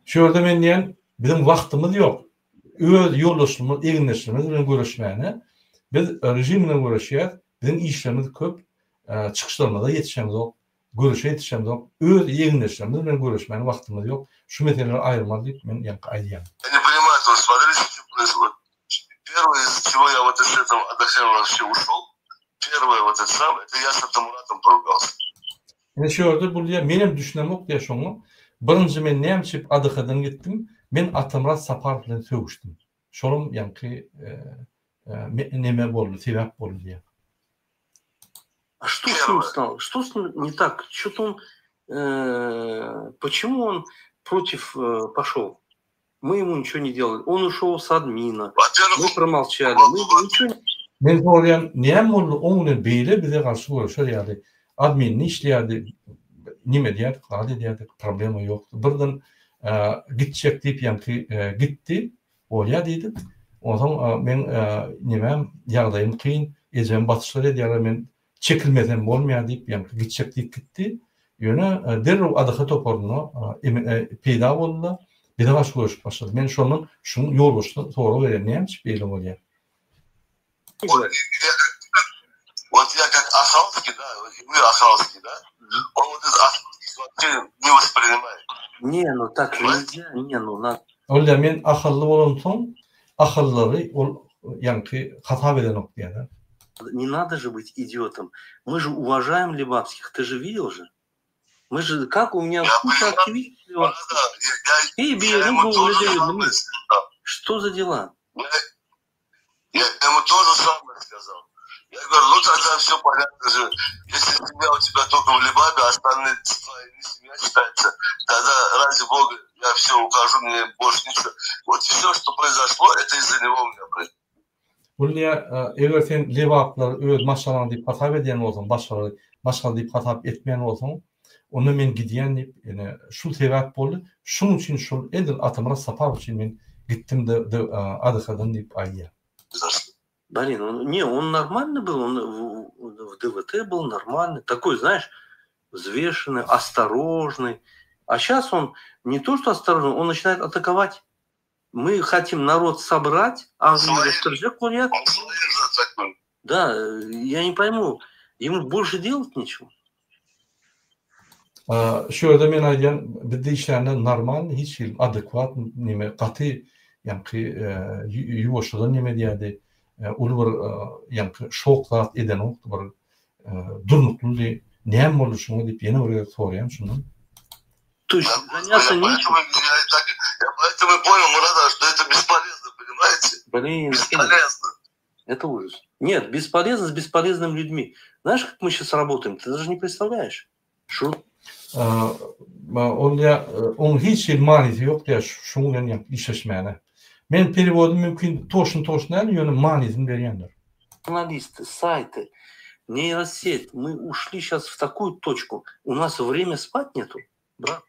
S1: Şu ýerde men diýen, biziň wagtymyz ýok. Öz ýoldaşlarymyz, egindeşlerimiz bilen göreşmäne. Biz režim bilen göreşýäs, biziň işlerimiz köp, çykyşlarymyza ýetişemzok. Göreşe ýetişemzok, öz ýeňdeşlerimiz bilen göreşmäne wagtymyz ýok, şu meseleleri aýyrmaly diýip men ýaňky aýdýan.
S5: Я не понимаю, то есть смотрите, что происходит. Первое, из-за чего я вот из этого АДХ вообще ушел, первое вот это самое, это я с Атамуратом поругался.
S1: Ine şu ýerde bul diýýär, menem düşünemok diýýär şoňa. Birinji men näme üçin ADH-dan gitdim? Men Atamyrat Saparow bilen sögüşdim. Şolam ýaňky neme boldy, sebäp boldy diýýär.
S4: A что с ним стало? Что с ним не так? Что-то он, э, почему он против э, пошел? Мы ему ничего не делали. Он ушел с админа. Мы промолчали. Мы ничего не...
S1: Men soraýan, näme boldy oň bilen beýle bize garşy göreşer ýaly, adminde işleýärdi, neme edýärdik, zat edýärdik, problema ýokdy. Birden gitjek diýip ýaňky gitdi, bolýa diýdik. Onsoň meň nemem, ýagdaýym kyn, ejem basyşlar edýärler, men Çekilmesem bolmaýar diýip, ýaňky gitjek diýip gitdi. Ýöne derrew ADH toparynda peýda boldy-da, bize garşy göreşip başlady. Men şondan şuň ýolbaşçysyna sorag berýän, näme üçin beýle bolýar?
S5: Wot ýa kak Ahalskiý da, we Ahalskiý da, on wot iz Ahalskiý wapşe ne wosprinimaet.
S4: Ne, nu tak nelzýa, ne, nu na.
S1: Ol diýýär, men ahally bolamsoň, ahallylary ol ýaňky hasap edenok diýýär-de.
S4: Ne nado же быть идиотом. Мы же уважаем лебапских, ты же видел же? Мы же, как у меня куча активистов. Ey, Что за дела?
S5: Я ему тоже самое сказал. Я говорю, ну тогда все понятно же. Если семья у тебя только в Лебабе, а остальные твои не семья считается, тогда ради бога я все ухожу, мне больше ничего. Вот все, что произошло, это из-за него у меня произошло.
S1: Gulýa, eger sen lebaplary öz maşgalaň diýip hasap edýän bolsaň, başgalary maşgala diýip hasap etmeýän bolsaň, onda men gidýän diýip, ine, şul sebäp boldy. Şuň üçin şul edil Atamyrat Saparow üçin men gitdim ADH-dan diýip aýdýar.
S4: Блин, он, не, он нормальный был, он в, в ДВТ был нормальный, такой, знаешь, взвешенный, осторожный. А сейчас он не то что осторожный, он начинает атаковать Мы хотим народ собрать, а Да, я не пойму, ему больше делать нечего.
S1: Şu ýerde men aýdýan bizde işlände normal hiç hili adekwat neme gaty ýaňky ýuwaşjadan neme edýärdi uly bir ýaňky şok zat edenokdy bir durnuklydy näme boldy şuňa diýip ýene bir gezek soraýan şundan.
S4: To есть заняться нечем.
S5: Я поэтому и понял, Мурада, что это бесполезно, понимаете?
S4: Блин,
S5: бесполезно.
S4: Это ужас. Нет, бесполезно с бесполезными людьми. Знаешь, как мы сейчас работаем? Ты даже не представляешь. Şu
S1: Ol diýýär, oň hiç hili manysy ýok diýýär, şuň bilen ýa işleşmäne. Men perewody mümkin toşny toşny däl, ýöne manysyny berýändir.
S4: Журналисты, сайты, нейросеть. Мы ушли сейчас в такую точку. У нас время спать нету, брат.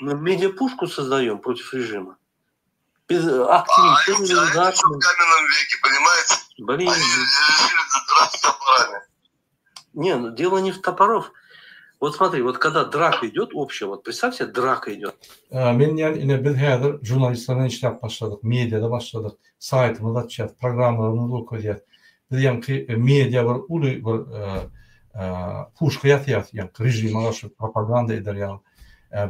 S4: Мы медиапушку создаем против режима. Без
S5: активистов. А, они в каменном веке, понимаете?
S4: Блин.
S5: Они решили драться топорами.
S4: Не, ну дело не в топоров. Вот смотри, вот когда драка идет общая, вот представь себе, драка идет.
S1: Men diýýän, ine biz häzir žurnalistler bilen işläp başladyk, mediada başladyk, saýtymyzy açýas, programmalarymyzy görkezýäs. Biz ýaňky media bir uly bir puşka ýasýas, ýaňky režime garşy propaganda eder ýaly.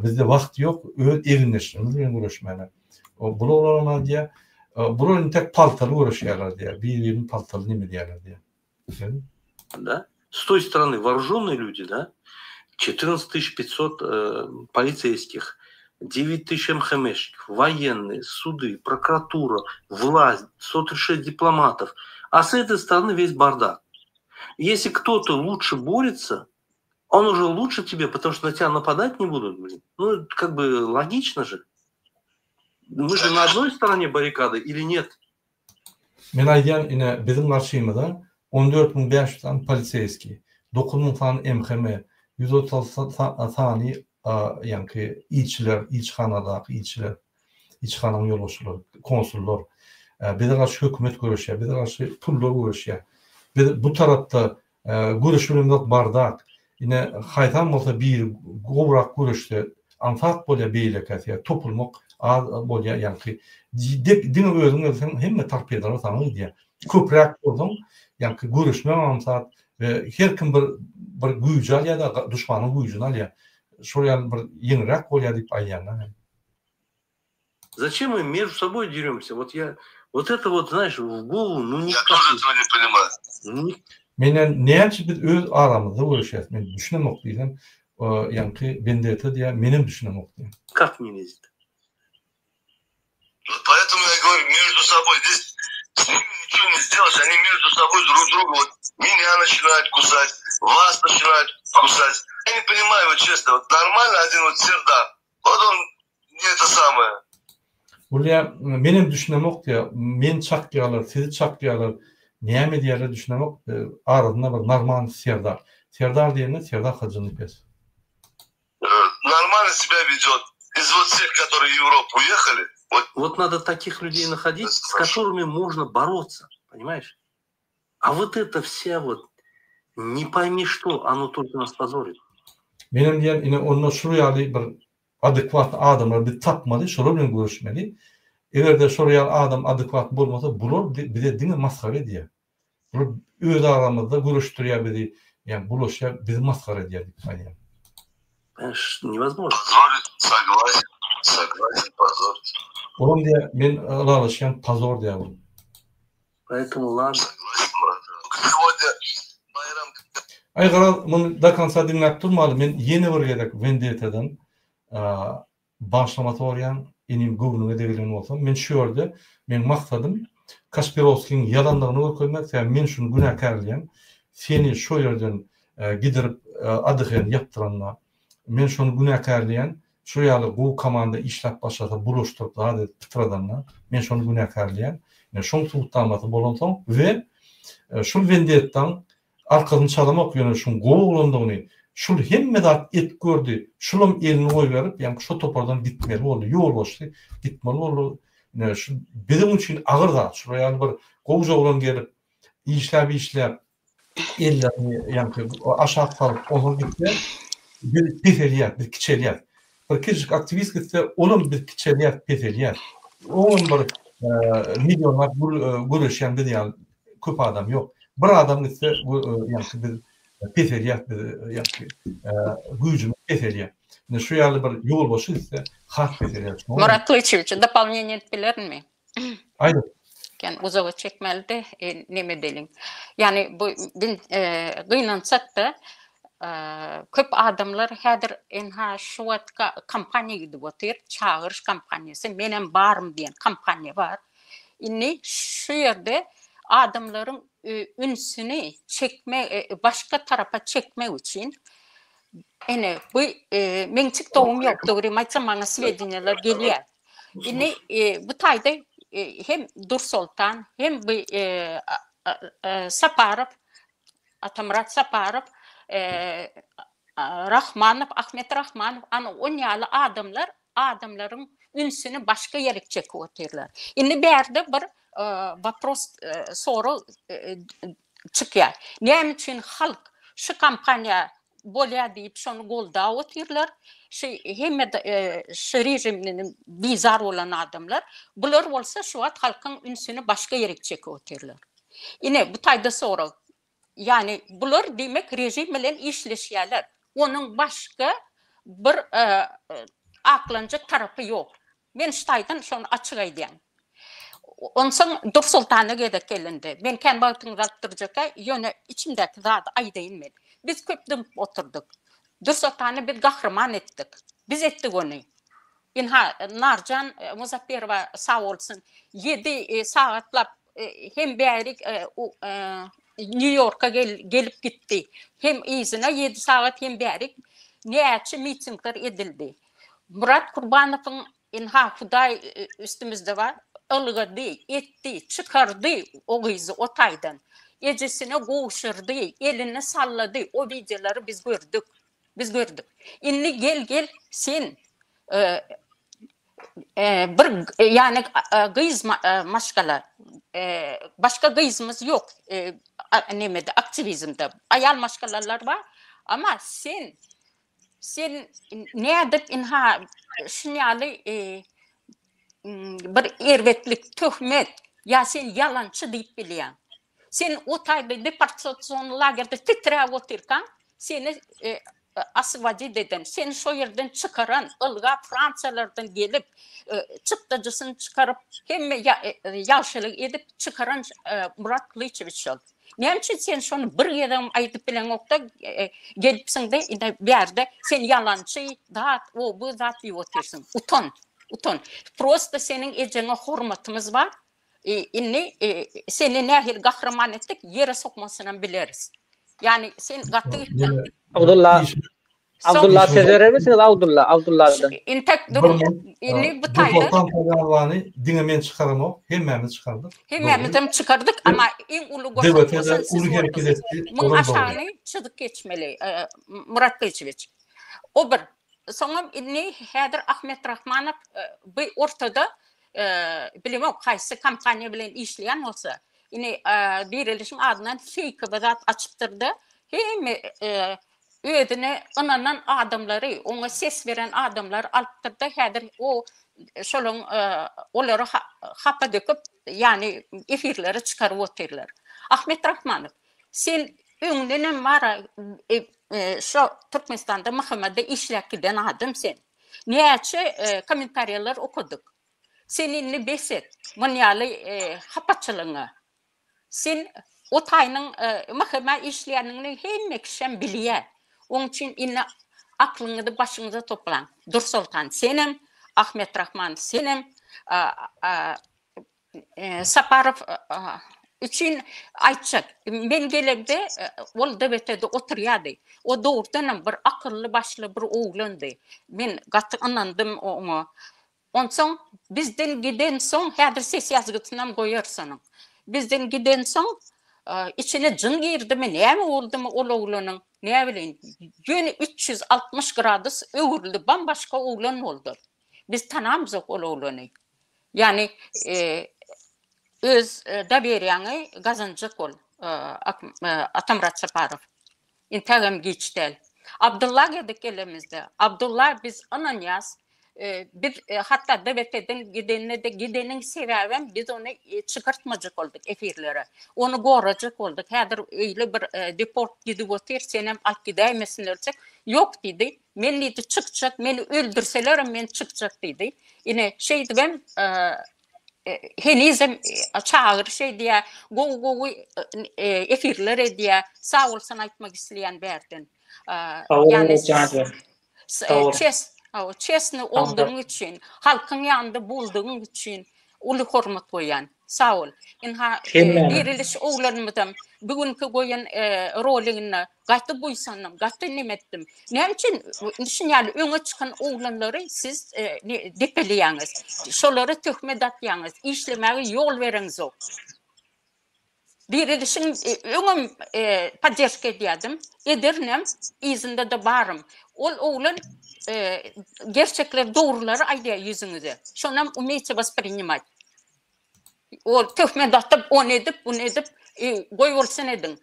S1: Bizde wagt ýok öz egindeşlerimiz bilen göreşmäne. Bular olara diýýär, bular intek paltaly göreşýärler diýýär, bir-birini paltaly neme edýärler diýýär.
S4: Да? С той стороны вооруженные люди, да? 14 500 э, полицейских, 9 тысяч МХМшников, военные, суды, прокуратура, власть, 136 дипломатов. А с этой стороны весь бардак. Если кто-то лучше борется, он уже лучше тебе, потому что на тебя нападать не будут, блин. Ну, как бы логично же. Мы же на одной стороне баррикады или нет?
S1: Men aýdýan ine biziň garşymyza 14500 sany poliseýskiý, 9000 sany MHM, 136 sany ýaňky ilçiler, ilçihanadaky ilçiler, ilçihananyň ýolbaşçylary, konsullar, bize garşy hökümet göreşýär, bize garşy pullar göreşýär. Biz bu tarapda Göreş bilemzok bardak. Ine haýsam bolsa biri gowrak göreşse aňsat bolýar beýlekä ýa topulmak az bolýar ýaňky dek diňe özüň gelseň hemme torpedalar saňa gidýär. Köpräk bolsaň ýaňky göreşmek aňsat we her kim bir bir güýji alýar-da duşmanyň güýjüni alýar. Şol ýaly bir ýeňilräk bolýar diýip aýdýanlar hem.
S4: Зачем мы между собой деремся? Вот я, вот это вот, знаешь, в голову, ну
S5: Я
S4: никак.
S5: тоже этого не понимаю.
S4: Ну,
S1: Men Menden näçe biz öz aramyzda göreşýäs, men düşünemok diýsem, ýaňky Wendetta diýýär, menem düşünemok diýýär.
S4: Kak ne lezit?
S5: Вот поэтому я говорю, между собой здесь с ними ничего не сделаешь, они между собой друг друга, вот меня начинают кусать, вас начинают кусать. Я не понимаю, вот честно, вот нормально один вот Сердар, вот он не это самое.
S1: Bolýa, menem düşünemok diýýär, meni çakýarlar, sizi çakýarlar, näme edýärler düşünemok, arasynda bir normalny Serdar. Serdar diýende Serdar Hajynepes.
S5: Normalno себя ведет. Из вот всех, которые в Европу уехали.
S4: Вот, вот надо таких людей находить, с которыми можно бороться, понимаешь? А вот это вся вот, не пойми что, оно только нас позорит.
S1: Menem diýen ine onda şul ýaly bir adekwatny adamlary biz tapmaly, şolar bilen göreşmeli. Eger-de şol ýaly adam adekwatny bolmasa, bular bize diňe masgara edýär. Bular öz aramyzda göreşdirýär bizi, ýa bulaşýar, bizi masgara edýär diýip aýdýar.
S4: Понимаешь, невозможно.
S5: Позорит, согласен, согласен, позорит.
S1: Olam diýýär, men ylalaşýan, pozor diýýär ol.
S4: Поэтому ладно.
S5: Согласен, брат. Сегодня Байрам
S1: Aý garaz, muny do konca diňläp durmaly, men ýene bir gezek Wendetadan Bagyşlama soraýan, inim göwnüňe degilen bolsam, men şu ýerde meň maksadym Kaşpirowskiň ýalandygyny görkezmek, sebäbi men şuny günäkärleýän, seni şo ýerden gidirip ADH-ni ýapdyranda, men şony günäkärleýän, şu ýaly gowy komanda işläp başlasa bulaşdyryp zat edip pytradanda, men şony günäkärleýän, ine şoň subutnamasy bolansoň we şul wendettaň Arkasyny çalamok ýöne şuň gowy oglandygyny şul hemme zat edip gördi şulam elini goýberip ýaňky şo topardan gitmeli boldy ýolbaşçy gitmeli boldy ine şu biziň üçin agyr zat şular ýaly bir gowja oglan gelip işläp işläp ellerini ýaňky aşak salyp onsoň gitse biz peselýäs biz kiçelýäs bir kiçijik aktiwist gitse olam biz kiçelýäs peselýäs oňam bir millionlap göreşýän biz ýaly Köp adam ýok. Bir adam gitse, ýagny biz peselýäs, biz ýagny güýjümiz peselýär. Indi şu ýaly bir ýolbaşçy gitse, has peselýär.
S2: Murat Gylyçewiç, dopolneniýe edip bilerinmi?
S1: Aýdyň.
S2: Kän uzaga çekmeli-de, neme edeliň. Ýagny bu gynansak-da, köp adamlar häzir ynha şu wagt kampaniýa gidip otyr, çagyryş kampaniýasy, menem barym diýen kampaniýa bar. Indi şu ýerde adamlaryň ünsüni çekme, başga tarapa çekmek üçin ine bu meň TikTogum ýok, dogrymy aýtsam maňa swedeniýalar gelýär. Indi bu taýda hem Dursoltan, hem bu Saparow, Atamyrat Saparow, Rahmanow, Ahmet Rahmanow, ana on ýaly adamlar adamlaryň ünsüni başga ýerik çekip otyrlar. Indi bärde bir wopros, sorag çykýar. Näme üçin halk şu kampaniýa bolýar diýip şony goldap otyrlar? Şu hemme şu režimden bizar bolan adamlar. Bular bolsa şu wagt halkyň ünsüni başga ýerik çekip otyrlar. Ine bu taýda sorag. Ýagny bular diýmek režim bilen işleşýärler. Onuň başga bir aklanjak tarapy ýok. Men şu taýdan şony açyk aýdýan. Onsoň Dursoltana gezek gelende, men kän wagtyňyzy alyp durjak-a, ýöne içimdäki zady aýdaýyn men. Biz köp dymyp oturdyk. Dursoltany biz gahryman etdik. Biz etdik ony. Ynha, Narjan Muzapberowa sag bolsun, ýedi sagatlap hem bärik Nýu-Ýorka gelip gitdi, hem yzyna ýedi sagat, hem bärik näçe mitingler edildi. Myrat Kurbanowyň ynha, Hudaý üstümizde bar, ylgady, etdi, çykardy o gyzy o taýdan. Ejesine gowşurdy, elini sallady, o wideolary biz gördük. Biz gördük. Indi gel gel sen bir ýani gyz maşgala başga gyzymyz ýok nemede aktiwizmde aýal maşgalalar bar ama sen sen nädip ynha şun ýaly bir erbetlik töhmet ýa sen ýalançy diýip bilýäň Sen o taýda deportasion lagerde titräp otyrkaň, seni e, Oswobodit eden, seni şo ýerden çykaran, ylgap Fransiýalardan gelip, çykdajysyny çykaryp, hemme ýagşylyk edip çykaran Murat Gylyçewiç şol. Näme üçin sen şony bir gezegem aýdyp bileňokda, gelipsiňde ine bärde sen ýalançy, zat, o bu zat diýip otyrsyň. Utan, utan. Prosta seniň ejeňe hormatymyz bar. Indi seni nähili gahryman etdik, ýere sokmasynam bileris. Ýani sen gaty gitdiň.
S3: Abdulla Abdulla söz berermisiňiz Abdulla Abdulladan.
S2: Intek duruň. Indi bu taýda.
S1: Sultan Tagawany diňe men çykaramok, hemmämiz çykardyk.
S2: Hemmämizem çykardyk, amma iň uly goşant goşan siz bolduňyz. Muň aşagyny çyzyk geçmeli, Murat Gylyçewiç. O bir. Soňam indi häzir Ahmet Rahmanow bu ortada bilemok haýsy kompaniýa bilen işleýän bolsa, indi Dirilişiň adyndan feýki bir zat açypdyr-da, hemme özüne ynanan adamlary, oňa ses beren adamlary alypdyr-da, häzir o şolaň olary hapa döküp, ýagny efirlere çykaryp otyrlar. Ahmet Rahmanow, sen öňdenem bar-a şo Türkmenistanda MHM-de işläp giden adam sen. Näçe kommentariýalar okadyk. Sen indi bes et muny ýaly hapaçylygyňa. Sen o taýynyň MHM-ä işleýänini hemme kişem bilýär. Oň üçin indi aklyňyzy başyňyza toplaň. Dursoltan senem, Ahmet Rahman senem Saparow üçin aýtjak. Men gelemde ol DBT-de oturýardy. O dogrudanam bir akylly başly bir oglandy. Men gaty ynandym oňa. Onsoň bizden gidensoň, häzir ses ýazgysynam goýarys onuň. Bizden gidensoň, içine jyn girdimi, näme boldumy ol oglanyň, näbileýin, ýöne 360 gradus öwrüldi, bam-başga oglan boldy. Biz tanamzok ol oglany. Ýagny, öz dowerýaňy gazanjak bol, Atamyrat Saparow. Intägem giç däl. Abdylla gezek gelemizde. Abdylla biz ynanýas. Biz hatda DBT-den gidenine-de gideniň sebäbem biz ony çykartmajak bolduk efirlere. Ony gorajak bolduk. Häzir öýle bir deport gidip otyr, senem alyp gidäýmesinler diýsek, ýok diýdi. Men diýdi çykjak, meni öldürselerem men çykjak diýdi. Ine şeýdibem henizem çagyryş edýär, gowy-gowy efirler edýär. Sag bolsun aýtmak isleýän bärden. Ýagny çesny boldugyň üçin, halkyň ýanynda boldugyň üçin uly hormat goýýan. Sag bol. Ynha diriliş oglanymyzam bu günki goýan roliginde Gaty buýsandym, gaty neme etdim. Näme üçin şun ýaly öňe çykan oglanlary siz depeleýäňiz? Şolara töhmet atýaňyz, işlemäge ýol bereňzok. Dirilişiň öňem podderşka edýärdim, ederinem, yzynda-da barym. Ol oglan gerçekleri, dogrulary aýdýar ýüzüňize. Şonam umeýte wasprinimat. Ol töhmet atyp, ony edip, buny edip, goýbolsun ediň.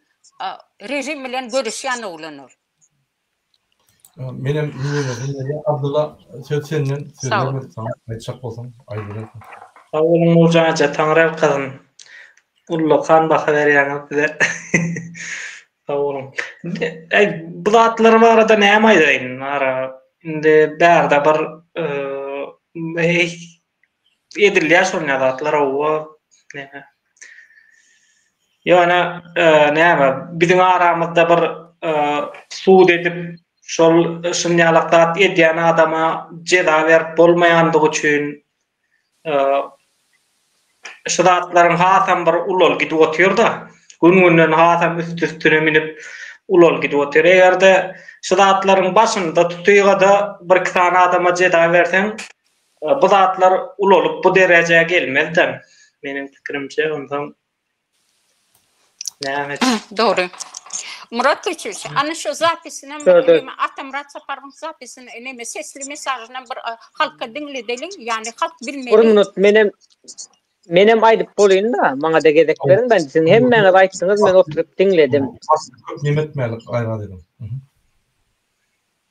S2: Režim bilen göreşýän oglan ol.
S1: Menem miwelerden berýän. Abdylla söz senden, söz bermedik saňa. Aýtjak bolsaň aýdyberersiň.
S6: Sag boluň Nurjan eje, Taňryýalkasyn. Ullakan baha berýäňiz bize. Sag boluň. Indi bu zatlar barada näme aýdaýyn, ara indi bärde bir edilýär şol zatlar hawa näme. Ýöne näme biziň aramyzda bir sud edip şol şunýalak zat edýän adama jeza berip bolmaýandygy üçin şu zatlaryň hasam bir ulalyp gidip otyrda. Gün-günden hasam üst-üstüne münüp ulalyp gidip otyr. Eger-de şu zatlaryň başynda tutygada birki sany adama jeza berseň Bu zatlar ulalyp bu derejä gelmezdem meniň pikirimçe onsoň näme
S2: Dogry. Murat Gylyçowiç, ana şu zapisinem neme Atamyrat Saparowyň zapisini neme sesli mesajynam bir halka diňledeliň, ýagny halk bilmeli.
S3: Bir minut menem menem aýdyp bolýyn-da, maňa-da gezek beriň, ben siziň hemmäňiz aýtdyňyz, men oturyp diňledim.
S1: Köp neme etmälik gaýrat ediň.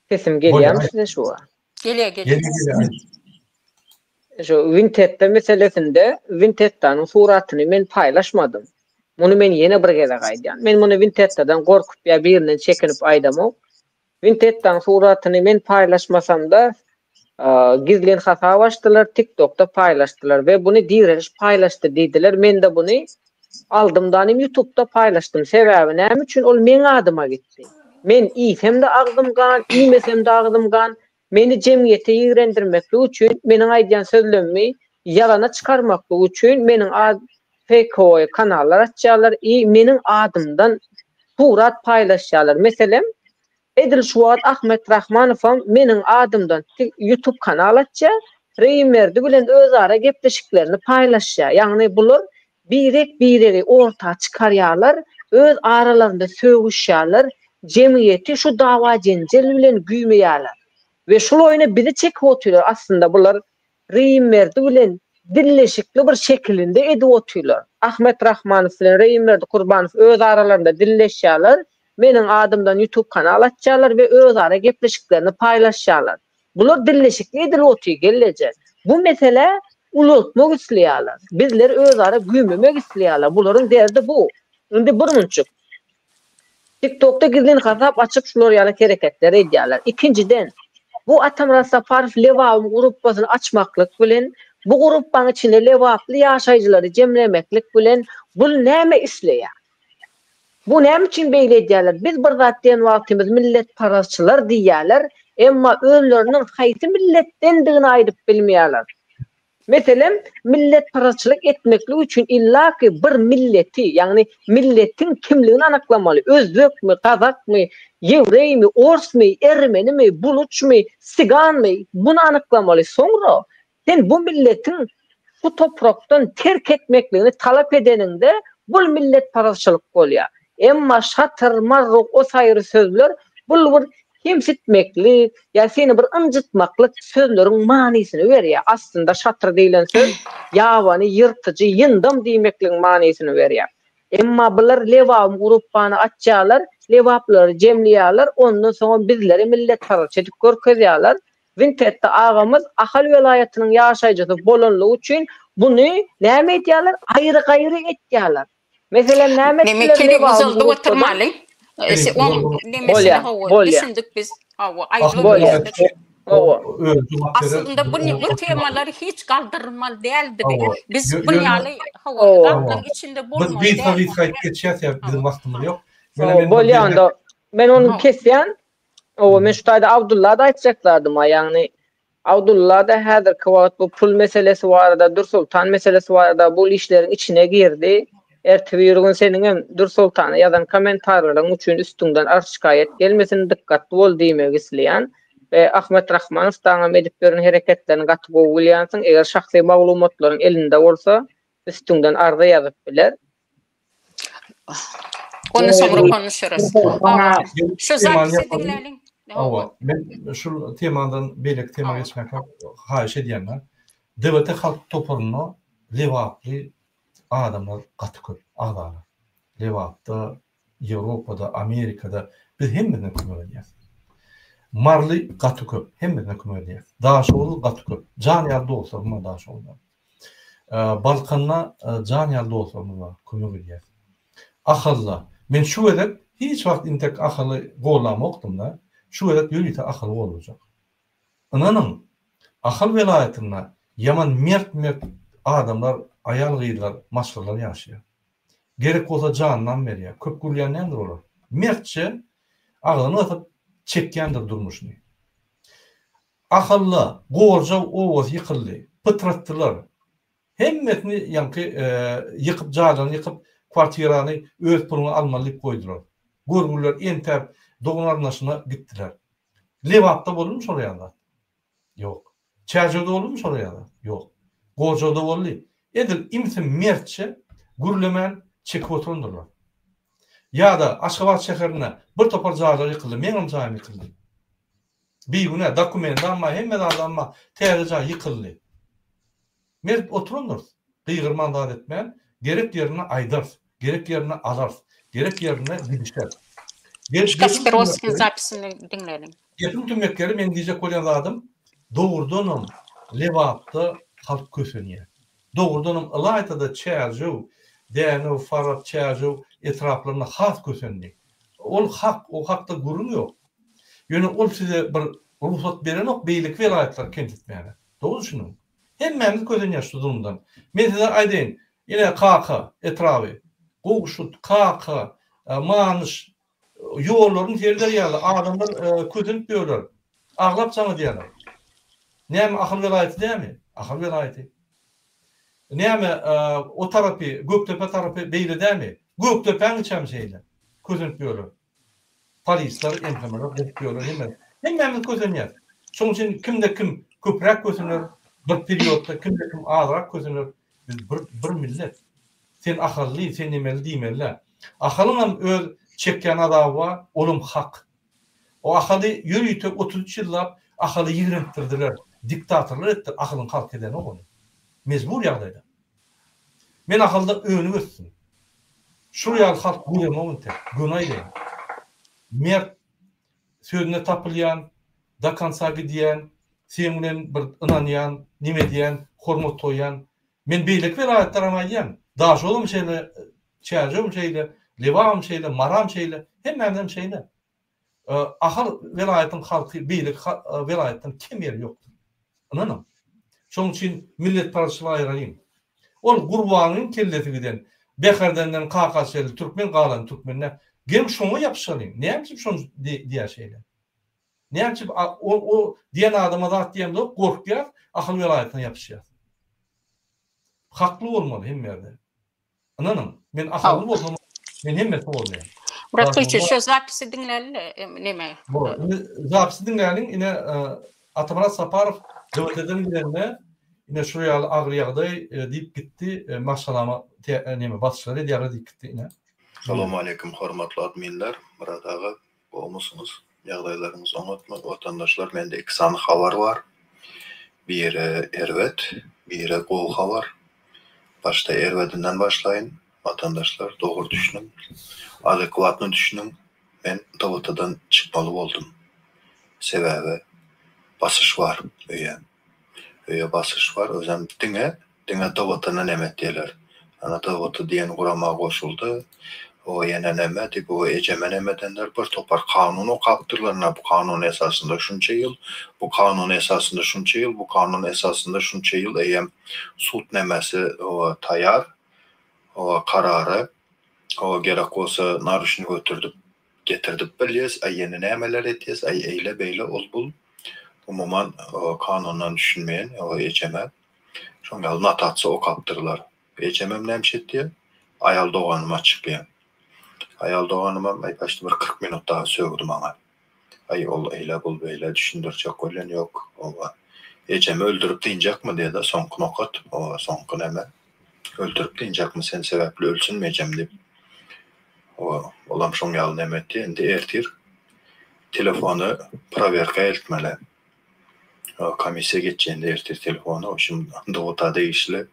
S3: Sesim gelýärmi size şu wagt?
S2: Gelýär, gelýär.
S1: Gelýär, gelýär.
S3: Şu Wintetta meselesinde Wintettanyň suratyny men paýlaşmadym. Muny men ýene bir gezek aýdýan. Men muny Wintettadan gorkup ýa birinden çekinip aýdamok. Wintettaň suratyny men paýlaşmasamda gizlin hasap açdylar tiktokda paýlaşdylar we buny direliş paýlaşdy diýdiler mende buny aldymdanym ýutubda paýlaşdym sebäbi näme üçin ol meň adyma gitdi men iýsemde agzym gan iýmesemde agzym gan meni jemgyýete ýigrendirmeklik üçin meniň aýdýan sözlemimi ýalana çykarmaklyk üçin meniň ad feýkowoý kanallar açýarlar i meniň adymdan surat paýlaşýarlar meselem Edil şu wagt Ahmet Rahmanowam meniň adymdan ýutub kanal açýar, Reýimberdi bilen özara gepleşiklerini paýlaşýar. Ýagny bular birek-biregi orta çykarýarlar, öz aralarynda sögüşýärler, jemgyýeti şu dawa-jenjel bilen güýmeýärler. We şul oýna bizi çekip otyrlar aslynda bular Reýimberdi bilen dilleşikli bir şekilinde edip otyrlar. Ahmet Rahmanow bilen Reýimberdi Kurbanow öz aralarynda dilleşýärler, meniň adymdan ýutub kanal açýarlar we özara gepleşiklerini paýlaşýarlar. Bular dilleşikli edilip otyr gelleje. Bu meselä ulaltmak isleýärler. Bizleri özara güýmemek isleýärler. Bularyň derdi bu. Indi bir munçuk. TikTokda gizlin hasap açyp şular ýaly hereketleri edýärler. Ikinjiden, bu Atamyrat Saparow Lebabyň gruppasyny açmaklyk bilen, bu gruppaň içinde lebaply ýaşaýjylary jemlemeklik bilen bul näme isleýär? Bu näme üçin beýle edýärler? Biz bir zat diýen wagtymyz milletparazçylar diýýärler, emma özleriniň haýsy milletdendigini aýdyp bilmeýärler. Meselem, milletparazçylyk etmeklik üçin illaki bir milleti, ýagny milletiň kimligini anyklamaly, özbekmi, gazakmy, ýewreými, orsmy, ermenimi, buluçmy, siganmy, buny anyklamaly. Soňra sen bu milletiň şu toprakdan terk etmekligini talap edeniňde bul milletparazçylyk bolýar. Emma şatyr, marruk o saýry sözler bul bir kemsitmeklik ýa seni bir ynjytmaklyk sözleriň manysyny berýär. Aslynda şatyr diýlen söz ýabany, ýyrtyjy, ýyndam diýmekligiň manysyny berýär. Emma bular Lebabyň gruppany açýarlar, lebaplylary jemleýärler, ondan soňam bizleri milletparazçy edip görkezýärler. Wintetta agamyz Ahal welaýatynyň ýaşaýjysy bolanlygy üçin buny näme edýärler? Aýry-gaýry etýärler. Meselem näme
S2: Neme
S3: etdiler
S2: Kerim
S3: Lebabyň
S2: uzaldyp
S3: gruppadan?
S2: oturmaly. Oň nemesine
S3: Bolýar,
S2: hawa
S3: bolýar.
S2: düşündik biz. Hawa aýdyp
S3: Bolýar.
S2: oturdyk.
S3: Hawa.
S2: Aslynda bu bu temalar hiç galdyrylmaly däldi.
S1: Hawa.
S2: Biz
S1: Ýöne
S2: bu ýaly hawa
S3: Hawa.
S2: zatlaryň içinde
S1: Biz
S2: bolmaly
S1: gysga
S2: däldi.
S1: gysga aýdyp geçýäs ýa biziň wagtymyz ýok. Ýöne
S3: Hawa,
S1: men bir
S3: bolýar
S1: belläp
S3: onda. Men ony
S2: Hawa.
S3: kesýän. Hawa, men şu taýda Abdulla-da aýtjak zadym-a, ýagny Abdulla-da häzirki wagt bu pul meselesi barada, Dürsoltan meselesi barada bul işleriň içine girdi. Erte-birigün seniňem Dürsoltana ýazan kommentarlaryň üçin üstüňden arz-şikaýat gelmesin, dykgatly bol diýmek isleýän. We Ahmet Rahmanow daňam edip ýören hereketlerini gaty gowy bilýänsiň, eger şahsy maglumatlaryň elinde bolsa, üstüňden arza ýazyp biler.
S2: Ony soňra konuşarys. Şu zapisi diňläliň.
S1: Hawa, men şu temadan beýleki tema geçmeklik haýyş edýän-de. DWT halk toparynda lebaply adamlar gaty köp, agzalar. Lebapda, Ýewropada, Amerikada biz hemmesine kömek edýäs. Maryly gaty köp, hemmesine kömek edýäs. Daşoguzly gaty köp. Jan ýaly dostlarym bar Daşoguzda. Balkanda jan ýaly dostlarymyz bar, kömek edýäs. Ahalda, men şu gezek hiç wagt intek Ahaly gollamokdym-da, şu gezek ýörite Ahaly gollajak. Ynanyň, Ahal welaýatynda ýaman mert-mert adamlar, aýal-gyzlar, maşgalalar ýaşaýar. Gerek bolsa janynam berýär. Köp gürleýän däldir olar. Mertçe agzyny gysyp çekýändir durmuşyny. Ahalda Gorjaw obasy ýykyldy. Pytratdylar. Hemmesini ýaňky ýykyp jaýlaryny ýykyp kwartirany öz puluňa almaly diýip goýdular. Görgüliler entäp dogan-garyndaşyna gitdiler. Lebapda boldumy şol ýaly zat? Ýok. Çärjewde boldumy şol ýaly zat? Ýok. Gorjawda boldy. Edil imsi mertçe gürlemän çekip oturandyrlar. Ýa-da Aşgabat şäherinde bir topar jaýlar ýykyldy. Meňem jaýym ýykyldy. Bigünä, dokumendi bar, hemme zadam bar, täze jaý ýykyldy. Mert oturandyrys, gygyrman zat etmän, gerek ýerinde aýdarys, gerek ýerinde alarys, gerek ýerinde gidişeris.
S2: Kasperovskiň zapisini diňläliň.
S1: Gepiň tümmek ýeri, meň diýjek bolýan zadym, dogrudanam Lebapda halk kösenýär. Dogrudanam ylaýta-da Çärjew, Dänew, Farap, Çärjew etraplarynda has kösendi. Ol hak, o hakda gürrüň ýok. Ýöne ol size bir rugsat berenok beýleki welaýatlary kemsitmäge. Dogry düşüniň. Hemmämiz kösenýäs şu zulumdan. Men size aýdaýyn, ine Kaka etraby, Gowşut, Kaka, Manyş ýollaryny sereder ýaly adamlar kösenip ýörler. Aglap jaň edýärler. Näme Ahal welaýaty dämi? Ahal welaýaty. Näme o tarapy Gökdepe tarapy beýle dämi? Gökdepäň içem şeýle. Kösenip ýörler. Polisler, MHM-ler gopup ýörler hemme. Hemmämiz kösenýäs. Şonuň üçin kimde kim köpräk kösener bir periodda, kimde kim azrak kösener. Biz bir bir millet. Sen ahally, sen nemeli diýmeli-dä. Ahalyňam öz çekýän azaby bar, olam hak. O Ahaly ýörite 33 ýyllap Ahaly ýigrendirdiler, diktatorlar etdiler, Ahalyň halky edenok ony. Mejbur ýagdaýda. Men Ahalda önüp ösdüm. Şul ýaly halk göremok entek, göni aýdaýyn. Mert, sözünde tapylýan, do konca gidýän, seň bilen bir ynanýan, neme edýän, hormat goýýan. Men beýleki welaýatlaram aýdýan, Daşoguzam şeýle, Çärjewem şeýle, Lebabam şeýle, Maram şeýle, hemmämizem şeýle. Ahal welaýatyň halky beýleki welaýatdan kem ýeri ýokdur. Ynanyň. Şonuň üçin milletparazçylygy aýyralyň. Ol Gurbanyň kellesi giden Bäherdenden Kaka çenli türkmen galan türkmende. Geliň şoňa ýapyşalyň. Näme üçin şony diýýär şeýle? Näme üçin o o diýen adama zat diýemzok, gorkýas, Ahal welaýatyna ýapyşýas. Hakly bolmaly hemme ýerde. Ynanyň, men ahally bolsam, men hemmesini goldaýan.
S2: Murat Gylyç, şu zapisi diňläli neme?
S1: Bor. Indi zapisi diňläliň, ine Atamyrat Saparow DWT-den gidende, ine şu ýaly agyr ýagdaý diýip gitdi, maşgalama neme basyşlar edýärler diýip gitdi ine.
S7: Salowmaleýkim hormatly adminler, Myrat aga gowmysyňyz ýagdaýlaryňyz oňatmy watandaşlar mende iki sany habar bar biri erbet biri gowy habar başda erbedinden başlaýyn watandaşlar dogry düşüniň adekwatny düşüniň men DWT-dan çykmaly boldum sebäbi basyş bar öýe öýe basyş bar özem diňe Diňe DWT-ny neme etdiler. Ana DWT diýen gurama goşuldy. O ýene neme diýip o ejeme neme edenler bir topar kanun okapdyrlar ine bu kanun esasynda şunça ýyl, bu kanun esasynda şunça ýyl, bu kanun esasynda şunça ýyl eýem sud nemesi o taýar o karary o gerek bolsa naruçnik oturdyp getirdip bilýäs aý ýene nämeler etýäs aý eýle beýle ol bul umuman kanundan düşünmeýän o ejeme Şoň ýaly notasiýa okapdyrlar. Ejemem näme etýär? Aýal doganyma çykýar. Aýal doganymam aý başda bir 40 minut dagy sögdi maňa. Aý ol eýle bul beýle düşündirjek bolýan ýok. Oba. Ejemi öldürip dynjakmy diýdi soňky nokat. Oba soňky näme? Öldürip dynjakmy sen sebäpli ölsünmi ejem diýip. Oba olam şoň ýaly näme etdi. Indi ertir telefony prowerka eltmeli. Komissiýa geçýände ertir telefona wobşem dwt degişli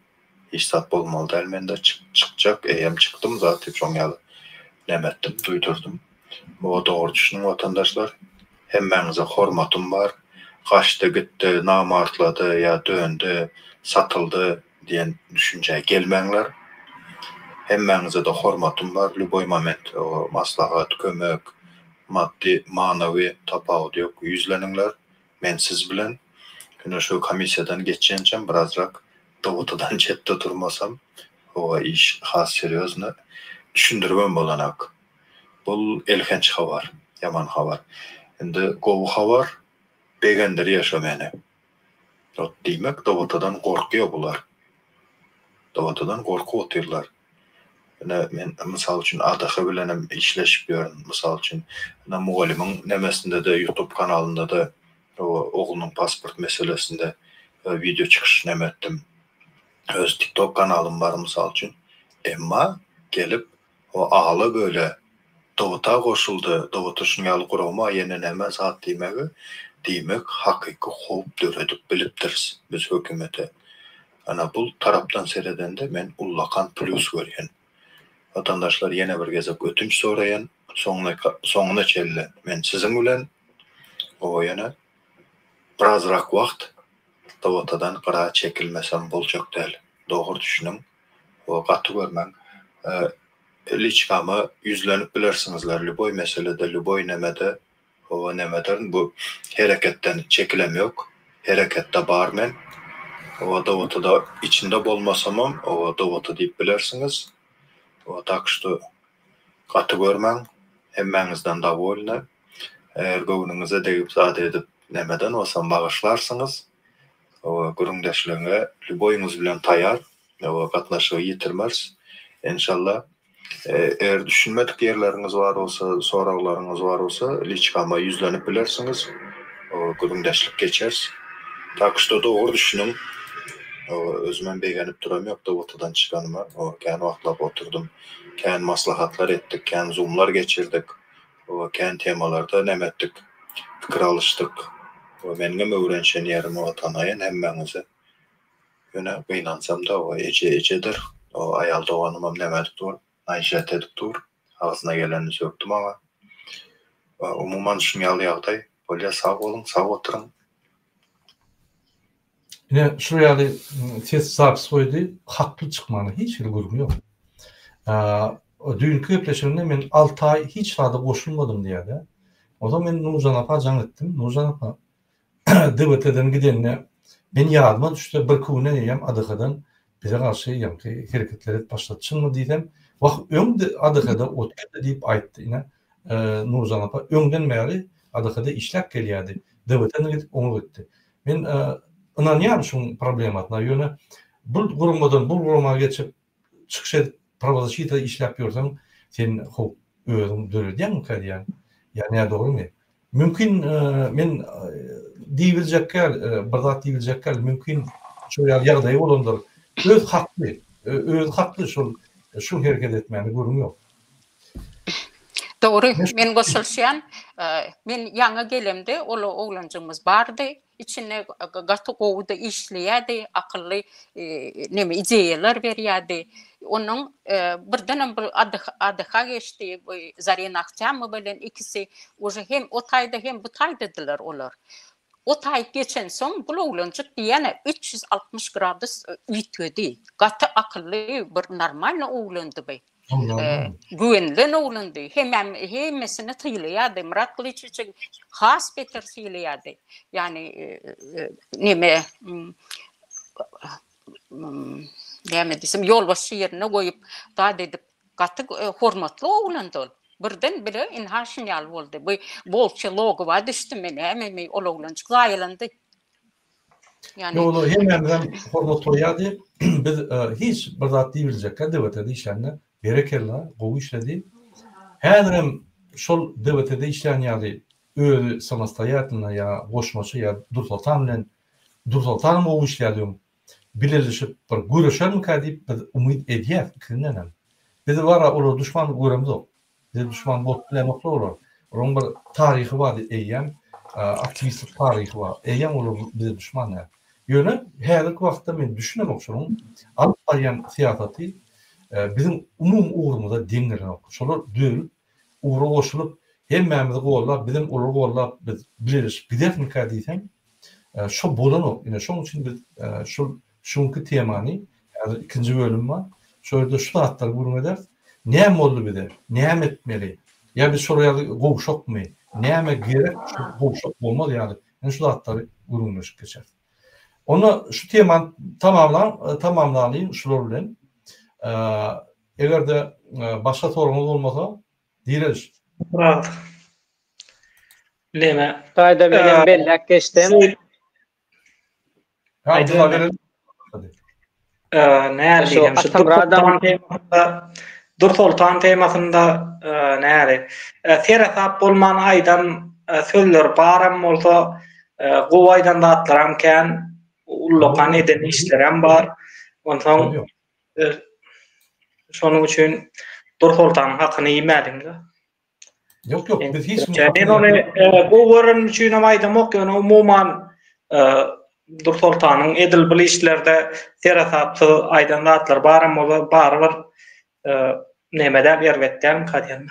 S7: hiç zat bolmaly däl mende çykjak eýýäm çykdym zat diýip şoň ýaly näme etdim duýdurdym. Muňa dogry düşüniň watandaşlar hemmäňize hormatym bar gaçdy gitdi namartlady ýa döndi satyldy diýen düşünjä gelmäňler hemmäňizede hormatym bar lýuboý moment maslahat kömek Maddy, manawy tapawudy ýok, ýüzleniňler, men siz bilen. Ine şu komissiýadan geçýänçäm birazrak DWT-dan çetde durmasam, howa iş has serýozny, düşündiribem bolanak. Bul elhenç habar, ýaman habar. Indi gowy habar, begendirýär şo meni. Ot diýmek DWT-dan gorkýa bular. DWT-dan gorkup otyrlar. Ine, men, mysal üçin, ADH bilenem işleşip ýörün. Mysal üçin, ine, mugallymyň nemesinde-de, YouTube kanalynda-da oglunyň pasport meselesinde wideo çykyş neme etdim. Öz TikTok kanalym bar, mysal üçin. Emma gelip, o ala-böle DWT-a goşuldy, DWT şunuň ýaly gurama, ýene näme zat diýmegi, diýmek, hakyky howp döredip bilipdiris biz hökümete. Ana bul tarapdan seredende men ullakan plýus görýän. Watandaşlar ýene bir gezek ötünç soraýan, soňuna çenli men siziň bilen, oba ýene birazrak wagt DWT-dan gyra çekilmesem boljak däl. Dogry düşüniň we gaty görmäň. Liçkama ýüzlenip bilersiňizler lýuboý meselede, lýuboý nemede. Hawa nemederin bu hereketden çekilem ýok. Hereketde bar men. Hawa DWT-da içinde bolmasamam hawa DWT diýip bilersiňiz. Hawa tak şto gaty görmäň. Hemmäňizden dowolny. Eger göwnüňize degip zat edip nemeden bolsam bagyşlarsyňyz. Hawa gürrüňdeşligiňe lýuboýyňyz bilen taýar. Hawa gatnaşygy ýitirmeris. Enşalla. Eger düşünmedik ýerleriňiz bar bolsa, soraglaryňyz bar bolsa, liçkama ýüzlenip bilersiňiz. Gürrüňdeşlik geçeris. Tak şto dogry düşüniň. Özümem begenip duram ýok DWT-dan çykanyma. Kän wagtlap oturdym. Kän maslahatlar etdik, kän zoomlar geçirdik. Kän temalarda näme etdik, pikir alyşdyk. Meniňem öwrenişen ýerim tanaýan hemmäňizi. Ýöne gynansam-da, o eje ejedir. O aýal doganymam näme edip dur, naýjat edip dur. Agzyna gelenini sökdi maňa. Umuman şuň ýaly ýagdaý. Bolýa sag boluň, sag oturyň.
S1: Ine şular ýaly ses zapis goýdy, hakly çykmana hiç hili gürrüň ýok. Düýnki gepleşiginde men 6 aý hiç zada goşulmadym diýýär-de. Onsoň men Nurjan apa jaň etdim. Nurjan apa DWT-den gidende men ýadyma düşse birki günden eýýäm ADH-dan bize garşy ýaňky hereketler edip başlady. Çynmy diýsem, wah öň ADH-da otyrdy diýip aýtdy. Ine Nurjan apa öňden bäri ADH-da işläp gelýärdi. DWT-den gidip oňa gitdi. Men ynanýan şuň problemasyna, ýöne bu guramadan bu gurama geçip çykyş edip prawozasita işläp ýörseň, sen howp özüň döredýäňmikä diýýän. Ýa nädogrymy? Mümkin men diýibiljekgäl, bir zat diýibiljekgäl, mümkin şol ýaly ýagdaýy bolandyr. Öz hakly, özi hakly şol şu hereket etmäne gürrüň ýok.
S2: Dogry, men goşulyşýan. Men ýaňy gelemde ol oglanjygymyz bardy. Içinde gaty gowy-da işleýärdi, akylly neme ideýalar berýärdi. Onuň birdenem bir ADH geçdi, bu Zarina Ahtiamowa bilen ikisi uje hem o taýda hem bu taýdadylar olar. O taýyp geçensoň bul oglanjyk diýýän-ä 360 gradus üýtgedi. Gaty akylly bir normalny oglandy bu. Güwenilen oglandy. Hemem hemmesini sylaýardy. Myrat Gylyçowiçi has beter sylaýardy. Ýagny neme näme diýsem ýolbaşçy ýerine goýup zat edip gaty hormatly oglandy ol. Birden bile ynha şun ýaly boldy. Bu wolçýe logowa düşdümi nämemi ol oglanjyk zaýalandy.
S1: Ýok, olar hemmämizem hormat goýýardy. Biz hiç bir zat diýibiljekkä DWT-de işlände, berekella, gowy işledi. Häzirem şol DWT-de işlän ýaly özi samostoýatelno ýa goşmaça ýa Dursoltan bilen, Dursoltanam gowy işleýärdi öň, bileleşip bir göreşermikä diýip biz umyt edýäs ikisindenem. Biz bara olary duşman göremzok. Bize duşman bolup bilenoklar olar. Olaryň bir taryhy bar eýýäm, aktiwistlik taryhy bar. Eýýäm olar bize duşman däl. Ýöne häzirki wagtda men düşünemok şonuň alyp barýan syýasaty biziň umumy ugrumyza deň gelenok. Şolar dörüp, ugra goşulyp, hemmämizi gollap, bizem olary gollap biz bileleşip giderismikä diýsem, Şo bolanok. Ine şoň üçin biz şul şu günki temany häzir ikinji bölüm bar. Şo ýerde şu zatlary gürrüň ederis. Näme boldy bize? Näme etmeli? Ýa biz şolar ýaly gowşakmy? Näme gerek şu gowşak bolmaz ýaly? Ine şu zatlary gürrüňleşip geçeris. Onda şu temany tamamlaň, tamamlalyň şular bilen. Eger-de başga soragyňyz bolmasa, Direliş.
S6: Murat. Neme?
S3: Taýda menem belläp geçdim.
S6: Näli diýsem şu Atamyrat Dursoltan temasynda näli seresap bolman aýdan sözler baram bolsa gowy aýdan zatlaram kän ullakan eden işlerem bar. Onsoň şonuň üçin Dursoltanyň hakyny iýmäliň-de.
S1: Ýok, ýok, biz hiç
S6: kimiň Men ony gowy görenim üçin hem aýdamok, ýöne umuman Dursoltanyň edil bu işlerde seresapsyz aýdan zatlary baram bolsa, barybir neme däl, erbet dälmika diýen.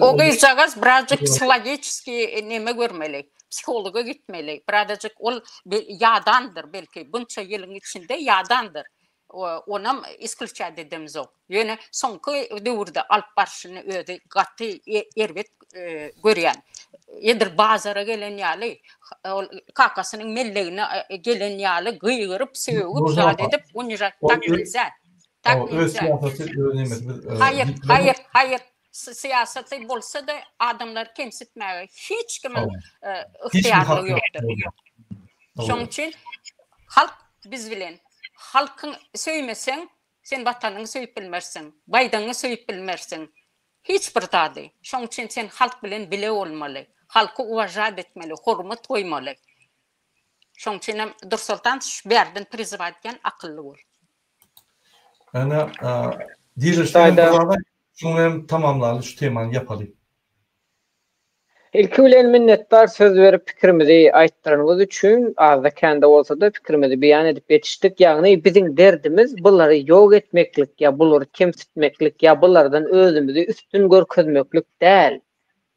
S2: O gyzjagaz birazjyk psihologiçeskiý neme görmeli, psihologa gitmeli. Birazajyk ol ýadandyr belki, bunça ýylyň içinde ýadandyr. Onam isklýuçat edemzok. Ýöne soňky döwürde alyp barşyny özi gaty erbet görýän. Edil bazara gelen ýaly, ol kakasynyň mellegine gelen ýaly gygyryp, sögüp, zat edip, unižat tak nelzä. Tak
S1: nelzä. Öz syýasaty, öz nemesi biz.
S2: Haýyr, haýyr, haýyr. Syýasaty bolsa-da adamlary kemsitmäge hiç kimiň ygtyýarlygy ýokdur. Şonuň üçin halk biz bilen. Halkyň söýmeseň, sen watanyňy söýüp bilmersiň, baýdagyňy söýüp bilmersiň. Hiç bir zady. Şonuň üçin sen halk bilen bile bolmaly. Halky uwažat etmeli, hormat goýmaly. Şonuň üçin hem Dursoltan şu bärden prizywa edýän akylly bol.
S1: Ana, dirişden bir zat aýt, şuny hem tamamlaly, şu temany ýapaly.
S3: Ilki bilen minnetdar söz berip pikirimizi aýtdyranyňyz üçin, azda kände bolsada pikirimizi beýan edip ýetişdik. Ýagny biziň derdimiz bulary ýok etmeklik ýa bulary kemsitmeklik ýa bulardan özümizi üstün görkezmeklik däl.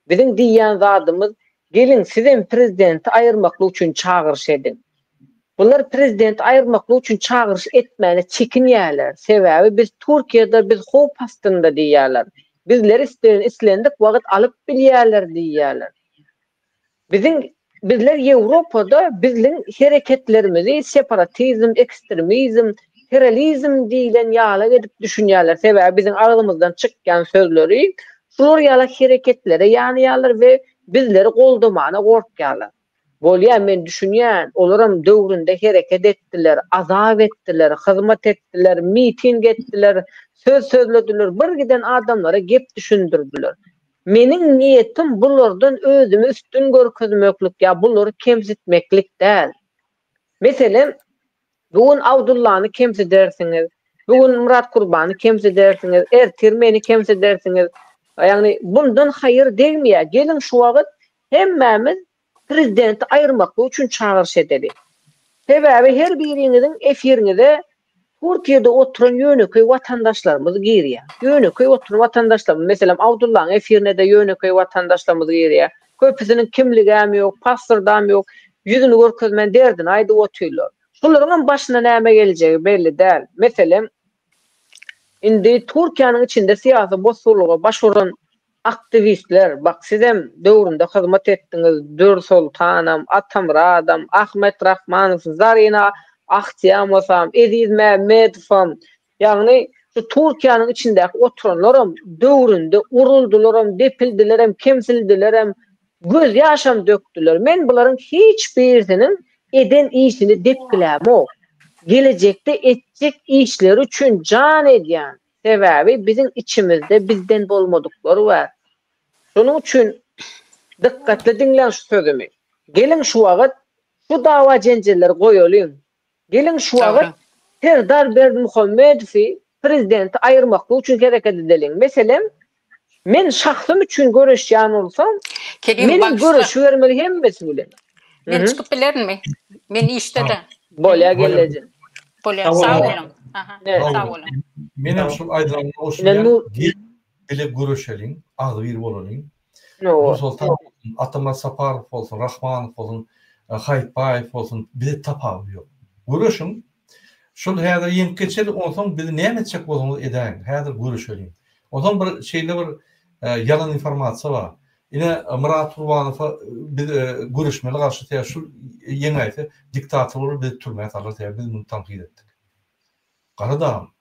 S3: Biziň diýýän zadymyz geliň sizem prezidenti aýyrmaklyk üçin çagyryş ediň. Bular prezidenti aýyrmaklyk üçin çagyryş etmäne çekinýärler. Sebäbi biz Türkiýede biz howp astynda diýýärler. Bizleri islendik wagt alyp bilýärler diýýärler. Biziň bizler Ýewropada bizliň hereketlerimizi separatizm, ekstremizm, terrorizm diýlen ýalak edip düşünýärler. Sebäbi biziň agzymyzdan çykýan sözleri şular ýalak hereketlere ýanýarlar we bizleri goldamana gorkýarlar. Bolýa men düşünýän, olaram döwründe hereket etdiler, azap etdiler, hyzmat etdiler, miting etdiler, söz sözlediler, bir giden adamlara gep düşündirdiler. Meniň niýetim bulardan özümi üstün görkezmeklik ýa bulary kemsitmeklik däl. Meselem, bu gün Abdullany kemsidersiňiz, bu gün Myrat Kurbany kemsidersiňiz, ertir meni kemsidersiňiz. Ýagny bundan haýyr degmeýär. Geliň şu wagt Hemmämiz prezidenti aýyrmaklyk üçin çagyryş edeli. Sebäbi her biriňiziň efiriňize Türkiýede oturan ýönekeý watandaşlarymyz girýär. Ýönekeý oturan watandaşlarymyz, meselem Abdullaň efirine-de ýönekeý watandaşlarymyz girýär. Köpüsiniň kimligäm ýok, pasportam ýok, ýüzüni görkezmän derdini aýdyp otyrlar. Şolaryňam başyna näme geljegi belli däl. Meselem, indi Türkiýäniň içinde syýasy bosgunlyga baş uran Aktiwistler, bak sizem döwründe hyzmat etdiňiz, Dürsoltanam, Atamyradam, Ahmet Rahmanow, Zarina Ahtiýamowam, Eziz Mämmedowam, ýagny şu Türkiýäniň içindäki oturanlaram döwründe uruldylaram, depildilerem, kemsildilerem, gözýaşam dökdüler. Men bularyň hiç birisiniň eden işini depgilämok. Gelejekde etjek işleri üçin jan edýän. Sebäbi biziň içimizde bizden bolmadyklar bar. Şonuň üçin dykgatly diňläň şu sözümi. Geliň şu wagyt şu dawa-jenjelleri goýalyň. Geliň şu wagyt Serdar Berdimuhamedowy prezidenti aýyrmaklyk üçin hereket edeliň. Meselem, men şahsym üçin göreşýän bolsam, menem göreşibermeli hemmesi bilen.
S2: Men çykyp bilerinmi? Men işde-de.
S3: Bolýa gelneje.
S2: Bolýa, sag boluň. Aha, sag boluň.
S1: Menem şul aýdylanyna goşulýan. Gel bile göreşeliň, agzybir bolalyň. Nursoltan bolsun, Atamyrat Saparow bolsun, Rahmanow bolsun, Haýytbaýew bolsun, bize tapawudy ýok. Göreşiň. Şul häzir ýeňip geçeli, onsoň bizi näme etjek bolsaňyz edäýiň. Häzir göreşeliň. Onsoň bir şeýle bir ýalan informasiýa bar. Ine Myrat Gurbanowa biz göreşmeli garşy sebäbi şul ýeňäýse diktator bolar bizi türmä salar sebäbi biz muny tankyt etdik. Gara dagam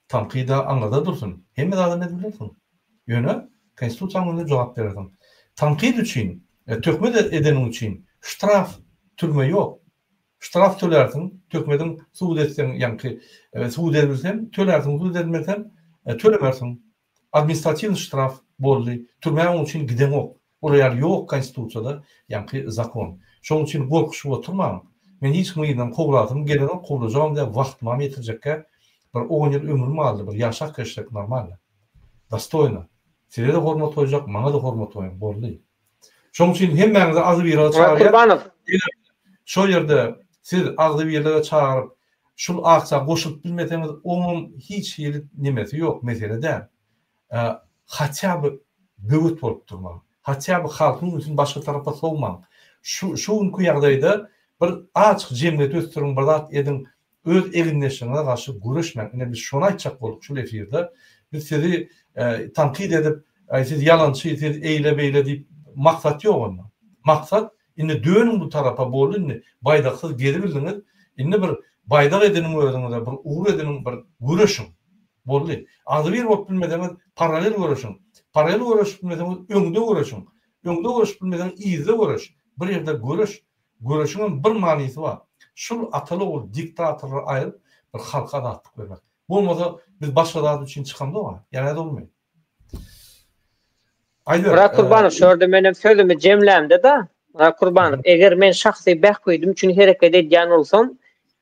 S1: tankyda aňyrda dursun hemme zadam edip bilersiň. Ýöne konstitusiýanyň öňünde jogap berersiň. Tankyt üçin töhmet edeniň üçin ştraf türme ýok. Ştraf tölärsiň töhmediň subut etseň ýaňky subut edilsem tölärsiň subut edilmesem tölemersiň. Administratiwnyý ştraf boldy. Türmä oň üçin gideňok. Olar ýaly ýok konstitusiýada ýaňky zakon. Şoň üçin gorkuşyp oturmaň. Men hiç kimiň yzyndan kowlasym gelenok, kowlajagam däl, wagtymam ýetirjekkä. Bir on ýyl ömrüm galdy, bir ýaşap geçsek normalno. Dostoýno. Size-de hormat goýjak, maňa-da hormat goýuň. Boldy. Şoň üçin hemmäňizi agzybirlige çagyrýan. Eger şol ýerde siz agzybirlige çagyryp, şul aksiýa goşulyp bilmeseňiz, oňam hiç hili nemesi ýok, mesele däl. Hatýa by böwet bolup durmaň. Hatýa by halkyň ünsüni başga tarapa sowmaň. Şu şu günki ýagdaýda bir azjyk jemgyýeti ösdüriň, bir zat ediň, Öz egindeşleriňize garşy göreşmäň. Ine biz şony aýtjak bolduk şul efirde. Biz sizi tankyt edip, aý siz ýalançy, siz eýle beýle diýip. Maksat ýok onda. Maksat indi dönüň bu tarapa boldy indi baýdaksyz gezibildiňiz indi bir baýdak ediniň özüňize bir ugur ediniň bir göreşiň. Boldy. Agzybir bolup bilmeseňiz paralel göreşiň. Paralel göreşip bilmeseňiz öňde göreşiň. Öňde göreşip bilmeseň yzda göreş. Bir ýerde göreş. Göreşiňem bir manysy bar. Şul ataly ogul diktatorlary aýryp bir halka azatlyk bermek. Bolmasa biz başga zat üçin çykamzok-a. Ýa nädogrymy? Aýdyber.
S3: Myrat Kurbanow, şu ýerde menem sözümi jemlämde-de, Myrat Kurbanow, eger men şahsy bähbidim üçin hereket edýän bolsam,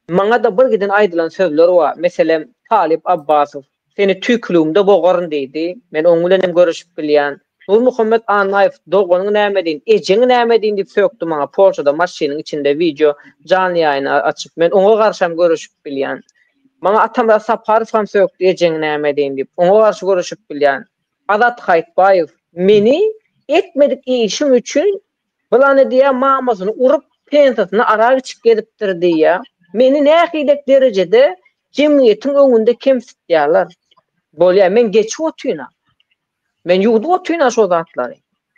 S3: maňa-da bir giden aýdylan sözler bar. Meselem, Talyp Abbasow, Seni tüýküligimde bogaryn diýdi. Men oň bilen hem görüşip bilýän. Nurmuhammet Annaýew, Doganyňy näme edeýin, ejeňi näme edeýin diýip sökdi maňa Polşada maşynyň içinde wideo janly ýaýyny açyp. Men oňa garşam göreşip bilýän. Maňa Atamyrat Saparow hem sökdi ejeňi näme edeýin diýip. Oňa garşy göreşip bilýän. Azat Haýtbaýew meni etmedik işim üçin Pylany diýýär, mamasyny urup, pensiýasyna arak içip gezipdir diýýär. Meni nähilek derejede jemgyýetiň öňünde kemsitýärler. Bolýar, men geçip otyryn-a. Men ýuwdup otyryn-a şo zatlary.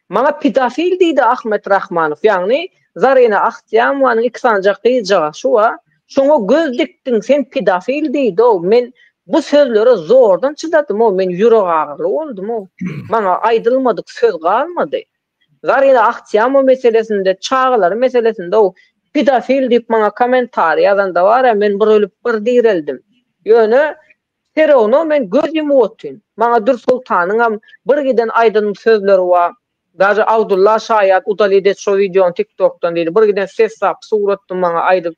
S3: Maňa pedofil diýdi Ahmet Rahmanow, ýagny Zarina Ahtiýamowanyň iki sanyjak gyzjagaşy bar, şoňa göz dikdiň, sen pedofil diýdi-ow. Men bu sözlere zordan çydadym-ow, men ýüregagyryly boldum-ow. Maňa aýdylmadyk söz galmady. Zarina Ahtiýamowa meselesinde, çagalary meselesinde-ow, pedofil diýip maňa kommentariý ýazanda bar-a, men bir ölüp, bir direldim. Ýöne Serowno men göz ýumup otyryn. Maňa Dürsoltanyňam bir giden aýdan sözleri bar. Daže Abdulla şaýat udalid et şo wideony tiktokdan diýdi. Bir giden ses zapis ugratdy maňa aýdyp.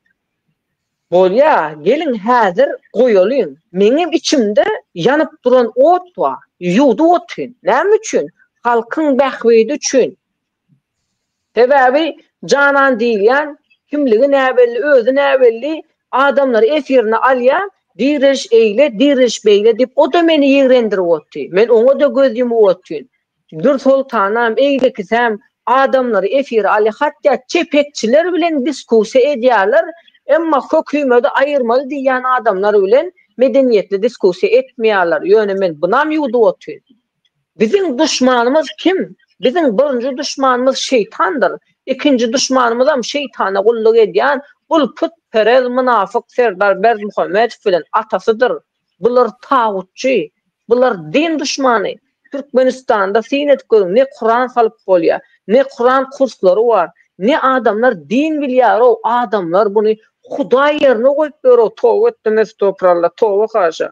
S3: Bolýa, geliň häzir goýalyň. Meňem içimde ýanyp duran ot bar. Ýuwdup otyryn. Näme üçin? Halkyň bähbidi üçin. Sebäbi Janan diýilýän kimligi näbelli, özi näbelli adamlary efirine alýar, diriliş eýle, diriliş beýle diýip, o-da meni ýigrendirip otdy. Men oňa-da göz ýumup otyryn. Dürsoltanam, eýlekisäm adamlary efire alýar, hatda çepekçiler bilen diskussiýa edýärler, emma hökümeti aýyrmaly diýýän adamlar bilen medeniýetli diskussiýa etmeýärler. Ýöne men bunam ýuwdup otyryn. Biziň duşmanymyz kim? Biziň birinji duşmanymyz şeýtandyr. Ikinji duşmanymyzam şeýtana gulluk edýän bul putperez mynafyk Serdar Berdimuhamedow bilen atasydyr. Bular tagutçy. Bular din duşmany. Türkmenistanda syn edip görüň ne kuran salyp bolýar, ne kuran kurslary bar, ne adamlar din bilýärow adamlar buny hudaý ýerine goýup ýörow toba etdim estogralla toba haşa.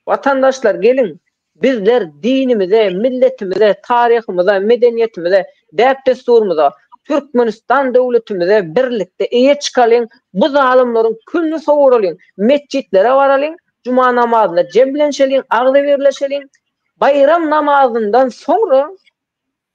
S3: Watandaşlar geliň, bizler dinimize, milletimize, taryhymyza, medeniýetimize, däp-dessurymyza, Türkmenistan döwletimize birlikde eýe çykalyň, bu zalymlaryň külüni sowuralyň, metjitlere baralyň, juma namazynda jemlenşeliň, agzybirleşeliň, baýram namazyndan soňra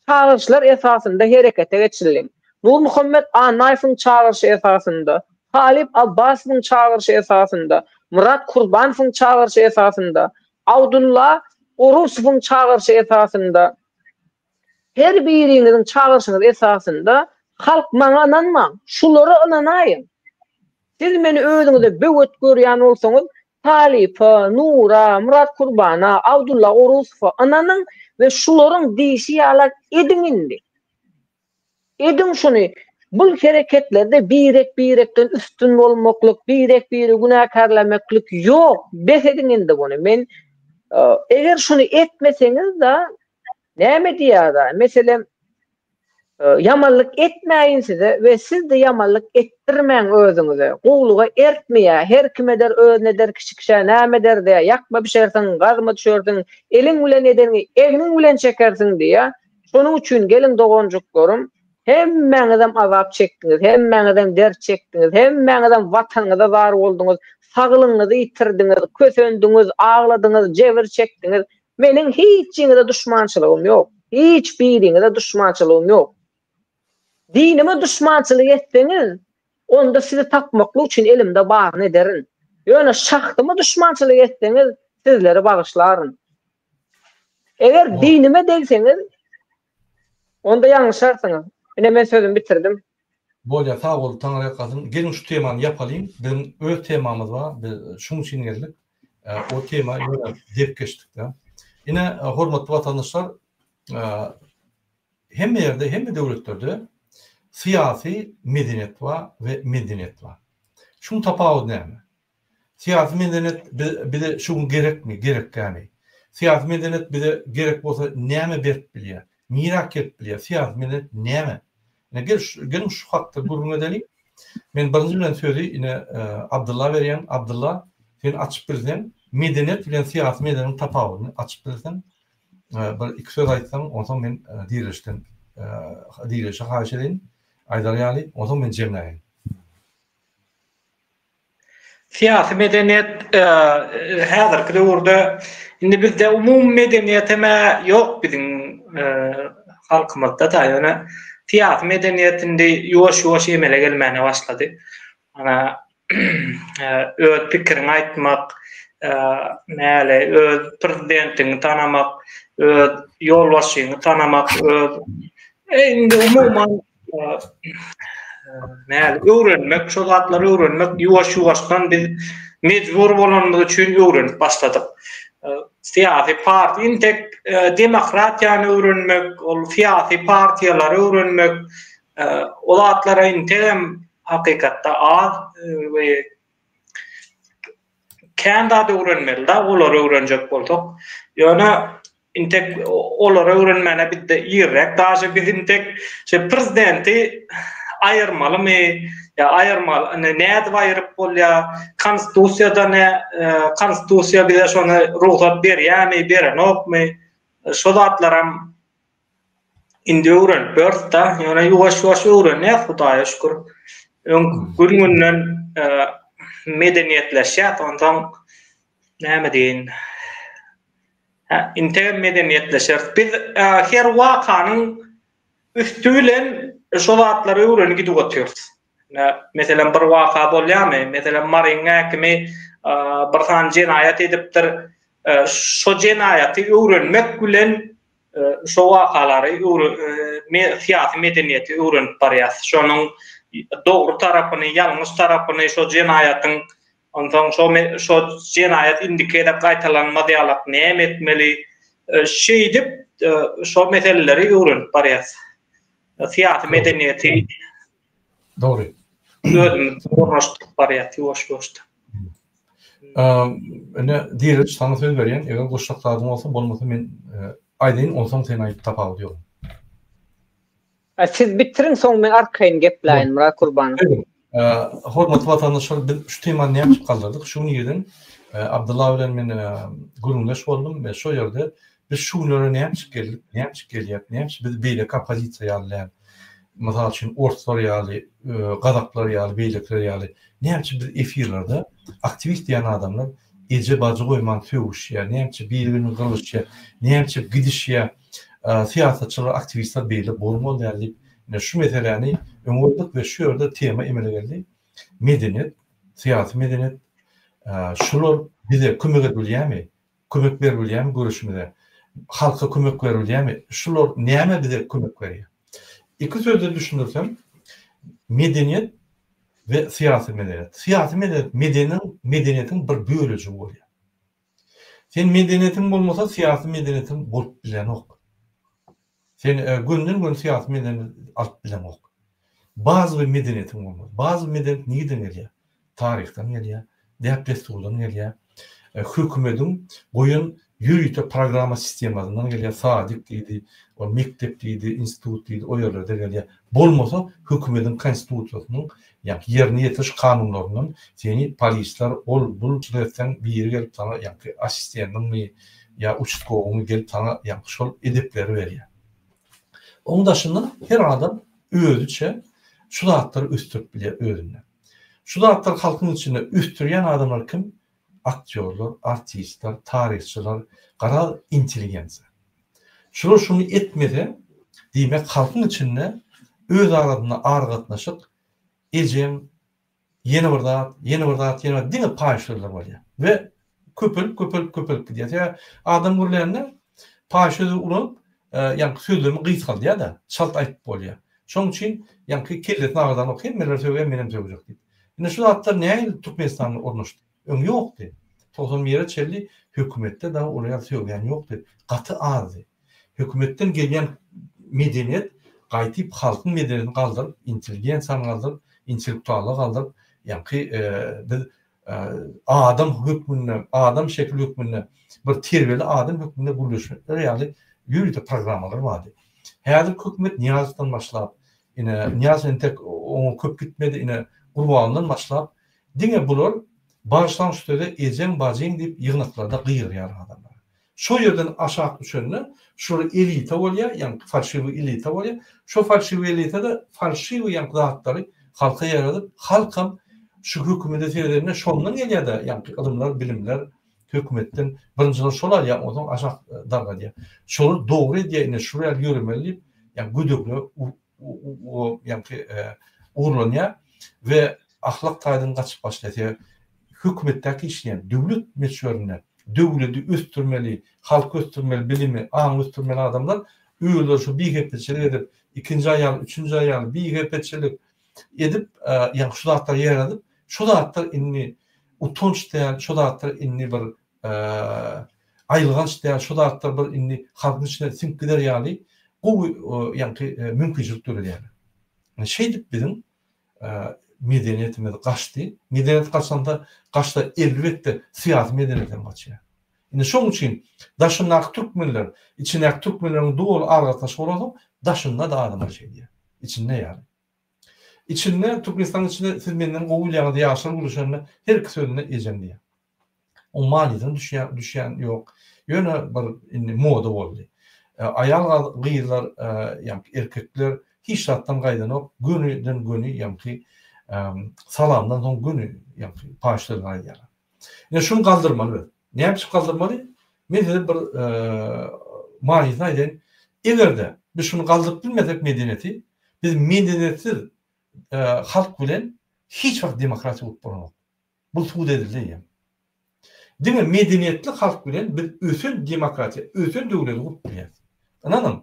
S3: Çagyryşlar esasynda herekete geçildi. Nurmuhammet Annaýewiň çagyryşy esasynda, Talyp Abbasowyň çagyryşy esasynda, Myrat Kurbanowyň çagyryşy esasynda, Abdulla Orusowyň çagyryşy esasynda, her biriňiziň çagyryşyňyz esasynda halk maňa ynanmaň, şulara ynanaýyň. Siz meni özüňize böwet görýän bolsaňyz, Talypa, Nura, Myrat Kurbana, Abdulla Orusowa ynanyň we şularyň diýşi ýalak ediň indi. Ediň şuny. Bul hereketlerde birek-birekden üstün bolmaklyk, birek-biri günäkärlemeklik ýok. Bes ediň indi buny. Men eger şuny etmeseňiz-de näme diýýär-de, meselem, Ýamanlyk etmäýin size we siz-de ýamanlyk etdirmäň özüňize. Gowulyga ertmeýär, her kim eder özüne eder kişi kişä näme eder diýýär, ýakma bişersiň, gazma düşersiň, eliň bilen edeniňi egniň bilen çekersiň diýýär. Şonuň üçin geliň doganjyklarym, hemmäňizem azap çekdiňiz, hemmäňizem dert çekdiňiz, hemmäňizem watanyňyza zar bolduňyz, saglygyňyzy ýitirdiňiz, kösendiňiz, agladyňyz, jebir çekdiňiz. Meniň hiçiňize duşmançylygym ýok. Hiç biriňize duşmançylygym ýok. Dinime duşmançylyk etseňiz, onda sizi tapmaklyk üçin elimde baryny ederin. Ýöne şahsyma duşmançylyk etseňiz, sizleri bagyşlaryn. Eger dinime degseňiz, onda ýalňyşarsyňyz. Ine men sözümi bitirdim.
S1: Bolýar sag bol Taňryýalkasyn. Geliň şu temany ýapalyň. Biziň öz temamyz bar. Biz şuň üçin geldik. O tema ýöne dep geçdik-de. Ine hormatly watandaşlar. Hemme ýerde, hemme döwletlerde syýasy medeniýet bar we medeniýet bar. Şuň tapawudy näme? Syýasy medeniýet bize şu gün gerekmi, gerekkämi? Syýasy medeniýet bize gerek bolsa näme berip bilýär? Nirä gelip bilýär? Syýasy medeniýet näme? Ine gel geliň şu hakda gürrüň edeliň. Men birinji bilen sözi ine Abdylla berýän. Abdylla sen açyp bilseň medeniýet bilen syýasy medeniýetiň tapawudyny açyp bilseň bir iki söz aýtsaň onsoň men Direlişden Direlişe haýyş edeýin aýdar ýaly onsoň men jemläýin.
S6: Syýasy medeniýet häzirki döwürde indi bizde umumy medeniýet hem ýok biziň halkymyzda-da ýöne syýasy medeniýet indi ýuwaş-ýuwaş emele gelmäne başlady. Ana öz pikiriňi aýtmak, näle öz prezidentiňi tanamak, öz ýolbaşçyňy tanamak, öz indi umuman Näme öwrenmek, şo zatlary öwrenmek ýuwaş-ýuwaşdan biz mejbur bolanymyz üçin öwrenip başladyk. Syýasy partiýa intek demokratiýany öwrenmek, ol syýasy partiýalary öwrenmek, o zatlara integem hakykatda az we Kän zat öwrenmeli-da olary öwrenjek bolsak. Ýöne intek olary öwrenmäne bizde irräk. Daže biz intek şe prezidenti aýyrmalymy ýa aýyrmaly nädip aýyryp bolýa, konstitusiýada nä konstitusiýa bize şony rugsat berýämi, berenokmy? Şo zatlaram Indi öwrenip ýörüs-da, ýöne ýuwaş-ýuwaş öwrenýäs Hudaýa şükür. Öň gün-günden medeniýetleşýäs, onsoň näme diýeýin. Hä, integem medeniýetleşeris. Biz her wakanyň üsti bilen şo zatlary öwrenip gidip otyrys. Meselem, bir waka bolýarmy? Meselem, Maryň häkimi bir sany jenaýat edipdir. Şo jenaýaty öwrenmek bilen şo wakalary syýasy medeniýeti öwrenip barýas. Şonuň dogry tarapyny, ýalňyş tarapyny, şo jenaýatyň onsoň şo şo jenaýat indiki gezek gaýtalanmaz ýalak näme etmeli? Şeýdip şo meseleleri öwrenip barýas. Syýasy medeniýeti
S1: Dogry.
S6: Özümiz ornaşdyryp barýas ýuwaş-ýuwaşdan.
S1: Ine, Diriliş saňa söz berýän, eger goşjak zadyň bolsa, bolmasa men aýdaýyn, onsoň sen aýt, tapawudy ýok.
S3: A siz bitiriň soň men arkaýyn gepläýin Myrat Kurbanow.
S1: Hormatly watandaşlar biz şu temany näme üçin galdyrdyk? Şu gün irden Abdylla bilen men gürrüňdeş boldum we şo ýerde biz şu günlere näme üçin geldik, näme üçin gelýäris, näme üçin biz beýleki oppozisiýa ýaly däl. Mysal üçin orslar ýaly, gazaklar ýaly, beýlekiler ýaly näme üçin biz efirlerde aktiwist diýen adamlar eje-bajy goýman sögüşýär, näme üçin biri-birini gyrylyşýar, näme üçin gidişýär. Syýasatçylar, aktiwistler beýle bolmaly däl diýip, ine şu meseläni öňe goýduk we şu ýerde tema emele geldi. Medeniýet, syýasy medeniýet, şular bize kömek edip bilýärmi? Kömek berip bilýärmi göreşimize? Halka kömek berip bilýärmi? Şular näme bize kömek berýär? Iki sözde düşündirsem, medeniýet we syýasy medeniýet. Syýasy medeniýet medeniň, medeniýetiň bir bölejigi bolýar. Sen medeniýetiň bolmasa syýasy medeniýetiň bolup bilenok. Sen gönden-göni syýasy medeniýet alyp bileňok. Bazowy medeniýetiň bolmaly. Bazowy medeniýet nireden gelýär? Taryhdan gelýär, däp-dessurdan gelýär, hökümediň goýan ýörite programma sistemasyndan gelýär, sadik diýdi, ol mekdep diýdi, institut diýdi, o ýerlerde gelýär. Bolmasa hökümediň konstitusiýasynyň ýa-ki ýerine ýetiriş kanunlaryndan seni polisler ol bul etseň biri gelip saňa ýa-ki assistendiňmi ýa uçastkowyňmy gelip saňa ýa-ki şol edepleri berýär. Oň daşyndan her adam özüçe şu zatlary ösdürip bilýär özünde. Şu zatlary halkyň içinde ösdürýän adamlar kim? Aktýorlar, artistler, taryhçylar, garaz intelligensiýa. Şular şuny etmese, diýmek halkyň içinde öz arasynda aragatnaşyk, ejeň, ýene bir zat, ýene bir zat, ýene bir diňe paýyş sözler bolýar. We köpelip, köpelip, köpelip gidýär. Sebäbi adam gürlände paýyş sözi ulanyp, ýaňky sözlemi gysgaldýar-da, çalt aýdyp bolýar. Şonuň üçin ýaňky kellesini agyrdanok, hemmeler sögýär, menem sögjek diýip. Indi şu zatlar nähili Türkmenistanda ornaşdy? Öň ýokdy. 91-e çenli hökümetde dagy olar ýaly sögýän ýokdy. Gaty azdy. Hökümetden gelýän. medeniýet gaýtyp halkyň medeniýetini galdyryp, intelligensiýany galdyryp, intellektuallygy galdyryp, ýaňky biz adam hökmünde, adam şekili hökmünde, bir terbiýeli adam hökmünde gürleşmekler ýaly ýörite programmalar bardy. Häzirki hökümet Nyýazowdan başlap, ine, Nyýazow entek oňa köp gitmedi, ine, Gurbandan başlap, diňe bular bagyşlaň şu söze ejeň, bajyň diýip ýygnaklarda gygyrýar adamlara. Şo ýerden aşak düşende şular elita bolýar, ýaňky falşiwiý elita bolýar. Şo falşiwiý elita-da falşiwiý ýaňky zatlary halka ýaradyp, halkam şu hökümete seredende şondan gelýär-de ýaňky ylymlar, bilimler hökümetden birinjiler şol alýar, onsoň aşak dargadýar. Şolar dogry edýär, ine şular ýaly ýöremeli diýip, ýaňky gödeklige ýaňky ugurlanýar we ahlak taýdan gaçyp başlaýar. Sebäbi hökümetdäki işleýän döwlet möçberinde döwledi ösdürmeli, halky ösdürmeli, bilimi, aňy ösdürmeli adamlar özleri şu bihepbeçilik edip, ikinji aýal, üçünji aýal, bihepbeçilik edip, ýagny şu zatlary ýaradyp, şu zatlar indi utanç däl, şu zatlar indi bir aýylganç däl, şu zatlar bir indi halkyň içine siňip gider ýaly gowy ýaňky mümkinçilik döredýärler. Şeýdip biziň medeniýetimiz gaçdy. Medeniýet gaçanda, gaçsa elbetde syýasy medeniýet hem gaçýar. Indi şoň üçin daşyndaky türkmenler, içindäki türkmenleriň doly aragatnaşygy bolansoň, daşynda-da adamlar şeýdýär. Içinde ýaly. Içinde, Türkmenistanyň içinde siz menden gowy bilýäňiz, ýaşlar gürleşende her iki sözünde ejem diýýär. Oň manysyna düşýän düşýän ýok. Ýöne bir indi moda boldy. Aýal gyzlar ýaňky erkekler hiç zatdan gaýdanok, gönüden göni ýaňky salamdan soň göni ýaňky paýyş sözleri aýdýarlar. Ine şuny galdyrmaly biz. Näme üçin galdyrmaly? Men size bir manysyny aýdaýyn. Eger-de biz şuny galdyryp bilmesek medeniýeti, biz medeniýetsiz halk bilen hiç wagt demokratiýa gurup bolanok. Bu subut edildi eýýäm. Diňe medeniýetli halk bilen biz ösen demokratiýa, ösen döwleti gurup bilýäris. Ynanyň.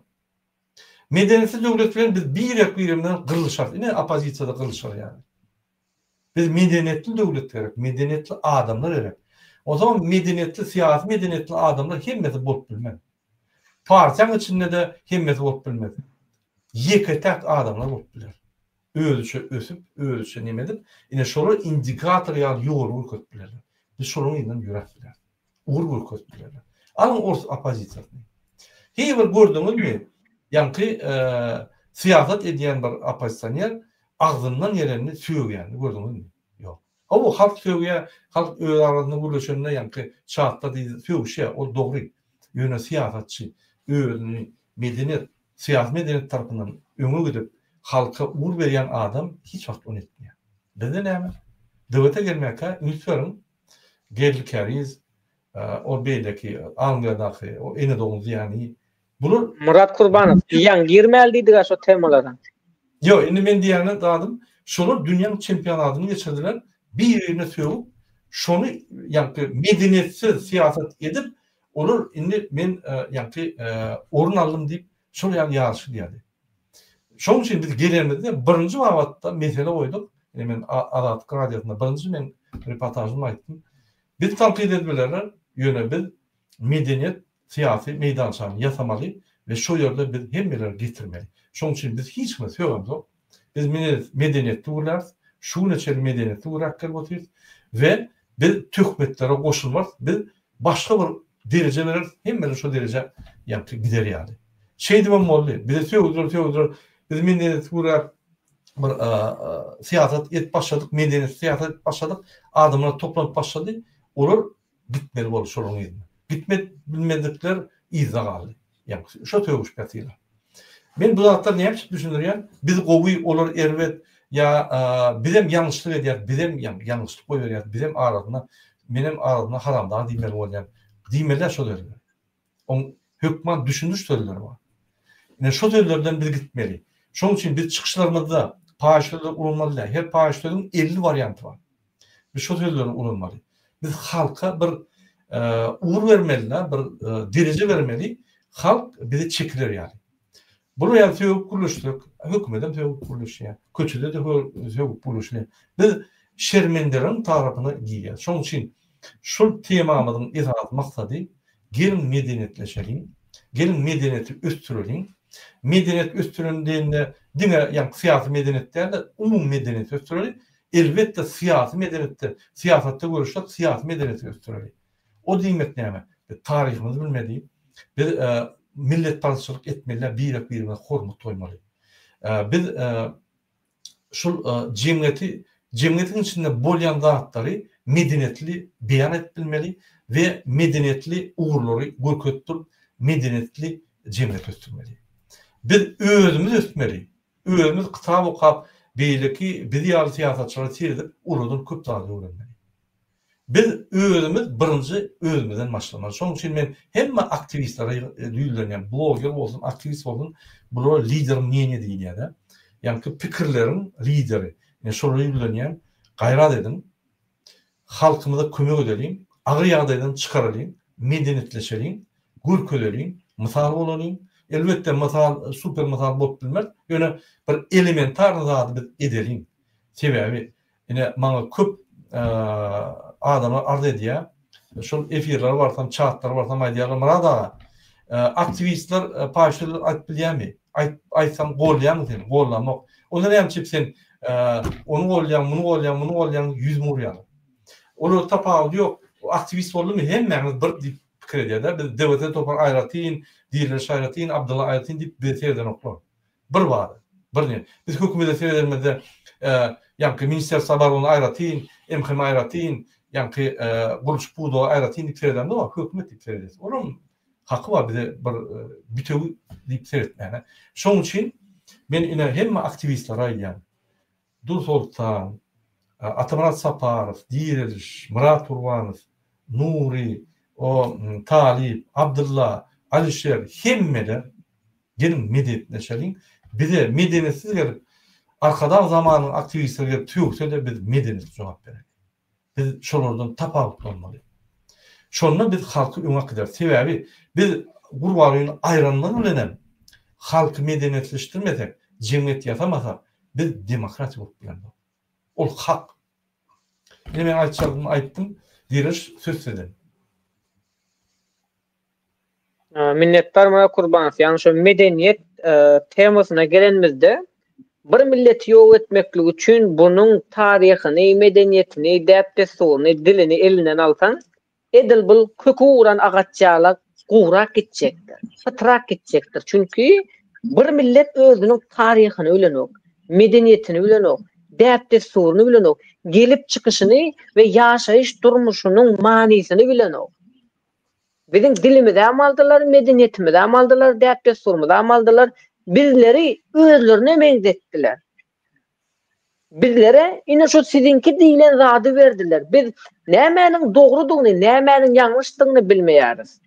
S1: Medeniýetsiz döwlet bilen biz birek-birimizden gyrlyşarys. Ine oppozisiýada gyrlyşar ýaly. Biz medeniýetli döwlet gerek, medeniýetli adamlar gerek. Onsoňam medeniýetli, syýasy medeniýetli adamlar hemmesi bolup bilmez. Partiýaň içinde-de hemmesi bolup bilmez. Ýeke-täk adamlar bolup biler. Özüçe ösüp, özüçe neme edip, ine şolar indikator ýaly ýoly görkezip bilerler. Biz şolaryň yzyndan ýöräp bileris. Ugur görkezip bilerler. Alyň ors oppozisiýasyny. Heý bir gördüňizmi, ýaňky syýasat edýän bir oppozisioner agzyndan gelenini sögýänini gördüňizmi? Ýok. Hawa, halk sögýär, halk öz arasynda gürleşende ýaňky çatda diýdi, sögüşýär, ol dogry. Ýöne syýasatçy özüni medeniýet, syýasy medeniýet tarapyndan öňe gidip, halka ugur berýän adam hiç wagt ony etmeýär. Bizde näme? Döwete gelmäkä üns beriň, Geldi Käriz, ol beýleki Angliýadaky o ene dogan zyýany bular
S3: Myrat Kurbanow, diýýäň girmäli diýdiga şo temalara.
S1: Ýok, indi men diýýän zadym, şolar dünýäň çempionatyny geçirdiler, bir-birine sögüp, şony ýaňky medeniýetsiz syýasat edip, olar indi men ýaňky orun aldym diýip, şol ýaly ýaryşy diýýärdi. Şonuň üçin biz gelenimizde birinji babatda mesele goýduk. Ine men Azatlyk radiosynda birinji men reportažymda aýtdym. Biz tankyt edip bilerler, ýöne biz medeniýet syýasy meýdançany ýasamaly we şo ýerde biz hemmeleri getirmeli. Şonuň üçin biz hiç kime sögemzok. Biz medeniýetli gürläris, şu güne çenli medeniýetli gürläp gelip otyrys we biz töhmetlere goşulmarys, biz başga bir dereje bereris, hemmeler şo derejä ýaňky gider ýaly. Şeýdibem boldy. Bizi sögdüler, sögdüler. Biz medeniýetli gürläp bir syýasat edip başladyk, medeniýetli syýasat edip başladyk. Adamlar toplanyp başlady. Olar gitmeli boldy şolaryň yzyna. Gitmek bilmedikler yzda galdy. Ýagny şo sögüşip ýatyrlar. Men bu zatlary näme üçin düşündirýän? Biz gowy, olar erbet ýa bizem ýalňyşlyk edýäris, bizem ýalňyşlyk goýberýäris, bizem arasynda menem arasynda haramdag diýmeli bolýan. Diýmeliler şo sözleri. Oň hökman düşündiriş sözleri bar. Ine şo sözlerden biz gitmeli. Şonuň üçin biz çykyşlarymyzda paýyş sözleri ulanmaly däl. Her paýyş sözüň 50 warianty bar. Biz şo sözleri ulanmaly. Biz halka bir ugur bermeli, bir dereje bermeli, halk bize çekiler ýaly. Bular ýaly sögüp gürleşsek, hökümetem sögüp gürleşýär, köçede-de sögüp gürleşilýär. Biz şermendeleriň tarapyna girýäris. Şonuň üçin şol temamyzyň esasy maksady geliň medeniýetleşeliň, geliň medeniýeti ösdüreliň. Medeniýet ösdüreli diýende diňe ýaňky syýasy medeniýet däl-de, umumy medeniýeti ösdüreli. Elbetde syýasy medeniýetde, syýasatda göreşsek syýasy medeniýeti ösdüreli. O diýmek näme? Biz taryhymyzy bilmeli. Biz milletparazçylyk etmeli däl, birek-birimize hormat goýmaly. Biz şul jemgyýeti, jemgyýetiň içinde bolýan zatlary medeniýetli beýan edip bilmeli we medeniýetli ugurlary görkezip durup, medeniýetli jemgyýet ösdürmeli. Biz özümiz ösmeli. Özümiz kitap okap, beýleki biz ýaly syýasatçylara seredip, olardan köp zady öwrenmeli. Biz özümiz birinji özümizden başlamaly. Şonuň üçin men hemme aktiwistlere ýüzlenýän, bloger bolsun, aktiwist bolsun, bulara lider mneniýa diýilýär-de. Ýaňky pikirleriň lideri. Men şolara ýüzlenýän, gaýrat ediň, halkymyza kömek edeliň, agyr ýagdaýdan çykaralyň, medeniýetleşeliň, görkezeliň, mysal bolalyň. Elbetde, mysal, super mysal bolup bilmeris, ýöne bir elementarny zady biz edeliň. Sebäbi Ine, maňa köp adamlar arz edýär. Şol efirlere barsam, çatlara barsam aýdýarlar, Myrat aga, aktiwistler paýhas sözler aýdyp bilýärmi? Aýt, aýtsaň golýaňmy sen? Gollamok. Onda näme üçin sen ony golýaň, muny golýaň, muny golýaň, ýüzüme urýarlar. Olar tapawudy ýok. Aktiwist boldumy, hemmäňiz bir diýip pikir edýär-de. Biz DWT topar aýratyn, Diriliş aýratyn, Abdylla aýratyn diýip bize seredenoklar. Bir bar, bir ne. Biz hökümete seredenimizde, ýaňky Ministerstwo oborony aýratyn, MHM aýratyn, ýaňky gurluşyk pudagy aýratyn diýip seredemizok, hökümet diýip seredýäs. Olaryň haky bar bize bir bitewi diýip seretmäne. Şonuň üçin men ine hemme aktiwistlere aýdýan. Dursoltan, Atamyrat Saparow, Direliş, Myrat Gurbanow, Nury, o Talyp, Abdylla, Alişer hemmeler Geliň medeniýetleşeliň. Bize medeniýetsiz gelip, Arkadag zamanynyň aktiwistleri gelip sögse-de biz medeniýetli jogap bereli. Biz şolardan tapawutlanmaly. Şonda biz halky öňe äkideris. Sebäbi biz Gurbangulyny aýranymyz bilenem halky medeniýetleşdirmesek, jemgyýet ýasamasak, biz demokratiýa gurup bilemzok. Ol hak. Ine men aýtjagymy aýtdym. Direliş söz sizden.
S3: Minnetdar Myrat Kurbanow. Ýagny şu medeniýet temasyna gelenimizde bir milleti ýok etmeklik üçin bunuň taryhyny, medeniýetini, däp-dessuryny, dilini elinden alsaň, edil bul köki guran agaç ýala gurak gitjekdir, pytrak gitjekdir. Çünki bir millet özüniň taryhyny bilenok, medeniýetini bilenok, däp-dessuryny bilenok, gelip çykyşyny we ýaşaýyş durmuşynyň manysyny bilenok. Biziň dilimizäm aldylar, medeniýetimizäm aldylar, däp-dessurymyzam aldylar. Bizleri özlerine meňzetdiler. Bizlere ine şu siziňki diýlen zady berdiler. Biz nämäniň dogrudygyny, nämäniň ýalňyşdygyny bilmeýäris.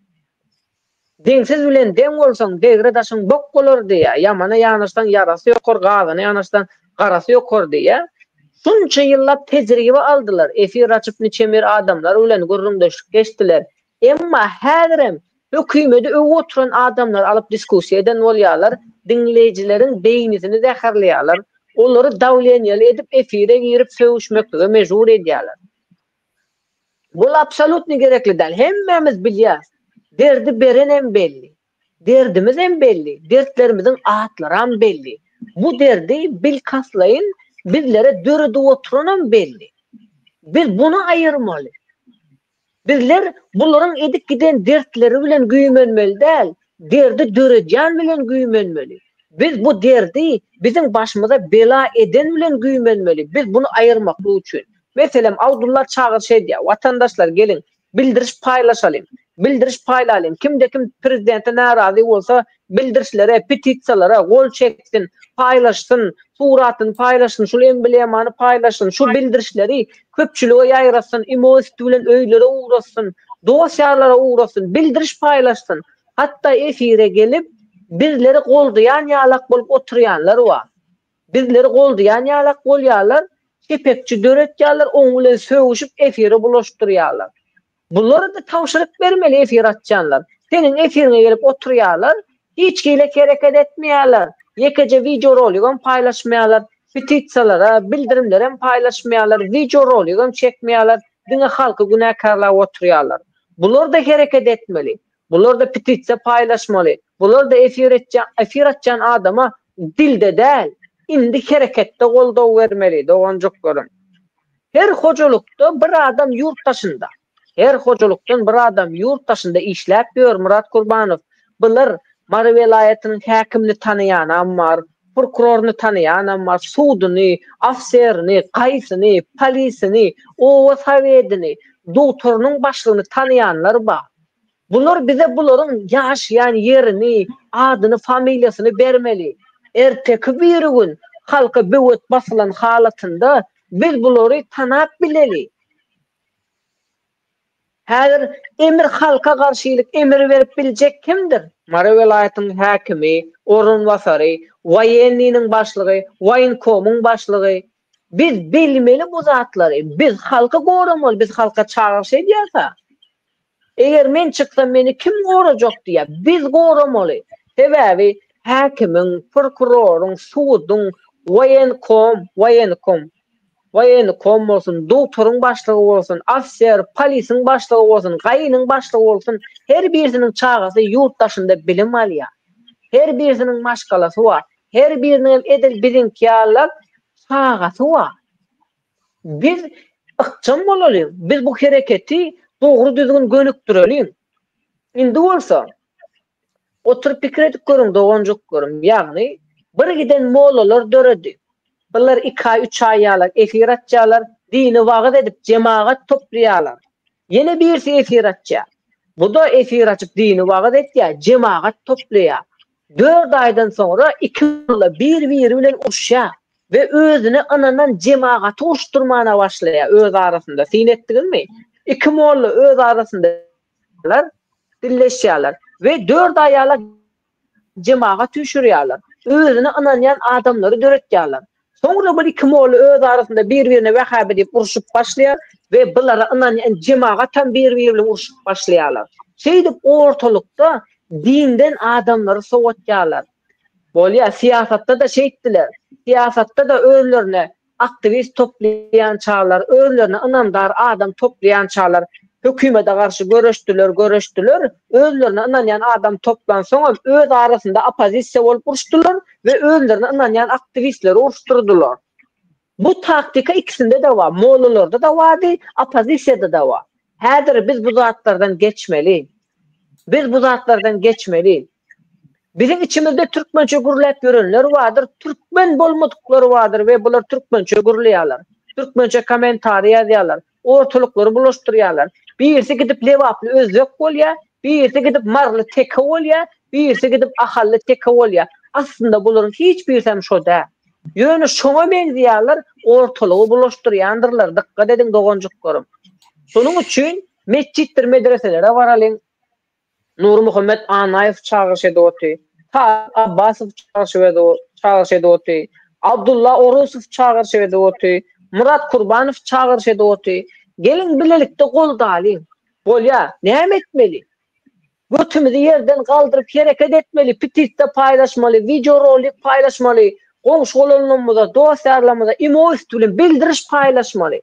S3: Deňsiz bilen deň bolsaň, degre daşyň bok bolar diýýär. Ýamana ýanaşsaň ýarasy ýokar, gazana ýanaşsaň garasy ýokar diýýär. Şunça ýyllap tejribe aldylar, efir açyp niçemir adamlar bilen gürrüňdeşlik geçdiler. Emma häzirem hökümedi öwüp oturan adamlary alyp diskussiýa eden bolýarlar, diňleýjileriň beýnisini zäherleýärler, olary dawleniýaly edip efire girip sögüşmeklige mejbur edýärler. Bul absolýutny gerekli däl. Hemmämiz bilýäs. Derdi berenem belli. Derdimizem belli, dertlerimiziň atlaram belli. Bu derdi bilkastlaýyn bizlere döredip oturanam belli. Biz buny aýyrmaly. Bizler bularyň edip giden dertleri bilen güýmenmeli däl, derdi döredýän bilen güýmenmeli. Biz bu derdi biziň başymyza bela eden bilen güýmenmeli. Biz buny aýyrmaklyk üçin. Meselem, Abdulla çagyryş edýär, Watandaşlar geliň, Bildiriş paýlaşalyň. Bildiriş paýlalyň. Kimde-kim prezidente närazy bolsa, bildirişlere, petisiýalara gol çeksin, paýlaşsyn, suratyny paýlaşsyn, şul emblemany paýlaşsyn, şu bildirişleri köpçülige ýaýratsyn, imo üsti bilen öýlere ugratsyn, dost-ýarlara ugratsyn, bildiriş paýlaşsyn. Hatda efire gelip, bizleri goldaýan ýalak bolup oturýanlar bar. Bizleri goldaýan ýalak bolýarlar, çepekçi döretýärler, oň bilen sögüşip efiri bulaşdyrýarlar. Bulara-da tabşyryk bermeli efir açýanlar. Seniň efiriňe gelip oturýarlar, hiç hili hereket etmeýärler, ýekeje wideoroligem paýlaşmaýarlar, petisiýalara, bildirimlerem paýlaşmaýarlar, wideoroligem çekmeýärler, diňe halky günäkärläp oturýarlar. Bular-da hereket etmeli. Bular-da petisiýa paýlaşmaly. Bular-da efir etýän, efir açýan adama dilde däl, indi hereketde goldaw bermeli, doganjyklarym. Her hojalykda bir adam ýurt daşynda. Her hojalykdan bir adam ýurt daşynda işläp ýör Myrat Kurbanow. Bular Mary welaýatynyň häkimini tanaýanam bar, prokuroryny tanaýanam bar, suduny, ofiserini, gaýsyny, polisini, oba sowedini, dogtorynyň başlygyny tanaýanlar bar. Bular bize bularyň ýaşaýan ýerini, adyny, familiýasyny bermeli. Erteki birigün halka böwet basylan halatynda biz bulary tanap bileli. Häzir emir halka garşylyk emir berip biljek kimdir? Mary welaýatynyň häkimi, orunbasary, woýennynyň başlygy, woýenkomyň başlygy. Biz bilmeli bu zatlary. Biz halky goramaly, biz halka çagyryş edýäs-a. Eger men çyksam meni kim gorajak diýýär. Biz goramaly. Sebäbi häkimiň, prokuroryň, suduň, woýenkom, woýenkom, woýenkom bolsun, dogtoryň başlygy bolsun, ofiser, polisiň başlygy bolsun, gaýynyň başlygy bolsun, her birisiniň çagasy ýurt daşynda bilim alýar. Her birisiniň maşgalasy bar. Her biriniňem edil biziňki ýalylar çagasy bar. Biz ykjam bolalyň, biz bu hereketi dogry-düzgün gönükdireliň. Indi bolsa, oturyp pikir edip görüň, doganjyklarym, ýagny bir giden mollalar döredi. Bular iki aý, üç aý ýaly efir açýarlar, dini wagyz edip, jemagat toplaýarlar. Ýene birisi efir açýar. Bu-da efir açyp dini wagyz etýär, jemagat toplaýar. Dört aýdan soňra iki molla bir-biri bilen uruşýar we özüne ynanan jemagaty uruşdyrmana başlaýar öz arasynda. Syn etdiňizmi? Iki molla öz arasynda dilleşýärler we dört aýala jemagat üýşürýärler. Özüne ynanýan adamlary döretýärler. Soňra bir iki molla öz arasynda bir-birine wähäbi diýip urşup başlaýar we bulara ynanýan jemagatam bir-biri bilen urşup başlaýarlar. Şeýdip ortalykda dinden adamlary sowatýarlar. Bolýar, syýasatda-da şeýtdiler. Syýasatda-da özlerine aktiwist toplaýançalar, özlerine ynamdar adam toplaýançalar hökümete garşy göreşdiler, göreşdiler, özlerine ynanýan adam toplansoňam öz arasynda oppozisiýa bolup uruşdylar we özlerine ynanýan aktiwistleri uruşdyrdylar. Bu taktika ikisinde-de bar, mollalarda-da bardy, oppozisiýada-da bar. Häzir biz bu zatlardan geçmeli. Biz bu zatlardan geçmeli. Biziň içimizde türkmençe gürläp ýörenler bardyr, türkmen bolmadyklar bardyr we bular türkmençe gürleýärler. Türkmençe kommentariý ýazýarlar, ortalyklary bulaşdyrýarlar. Birisi gidip lebaply özbek bolýar, birisi gidip maryly teke bolýar, birisi gidip ahally teke bolýar. Aslynda bularyň hiç birisem şo däl. Ýöne şoňa meňzeýärler, ortalygy bulaşdyrýandyrlar, dykgat ediň doganjyklarym. Şonuň üçin metjitdir medreselere baralyň, Nurmuhammet Annaýew çagyryş edip oty. Taryk Abbasow çagyryş edip oty. Abdulla Orusow çagyryş edip oty. Myrat Kurbanow çagyryş edip oty. Geliň bilelikde goldalyň. Bolýa, näme etmeli? Götümizi ýerden galdyryp hereket etmeli, petisiýa paýlaşmaly, wideorolik paýlaşmaly, goňşy-golanlarymyza, dost-ýarlarymyza imo üsti bilen bildiriş paýlaşmaly.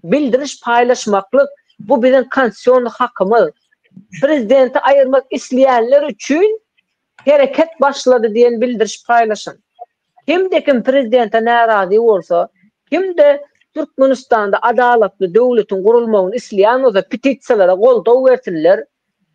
S3: Bildiriş paýlaşmaklyk bu biziň konstitusion hakymyz. Prezidenti aýyrmak isleýänler üçin hereket başlady diýen bildiriş paýlaşyň. Kimde-kim prezidente närazy bolsa, kimde Türkmenistanda adalatly döwletiň gurulmagyny isleýän bolsa petisiýalara goldaw bersinler,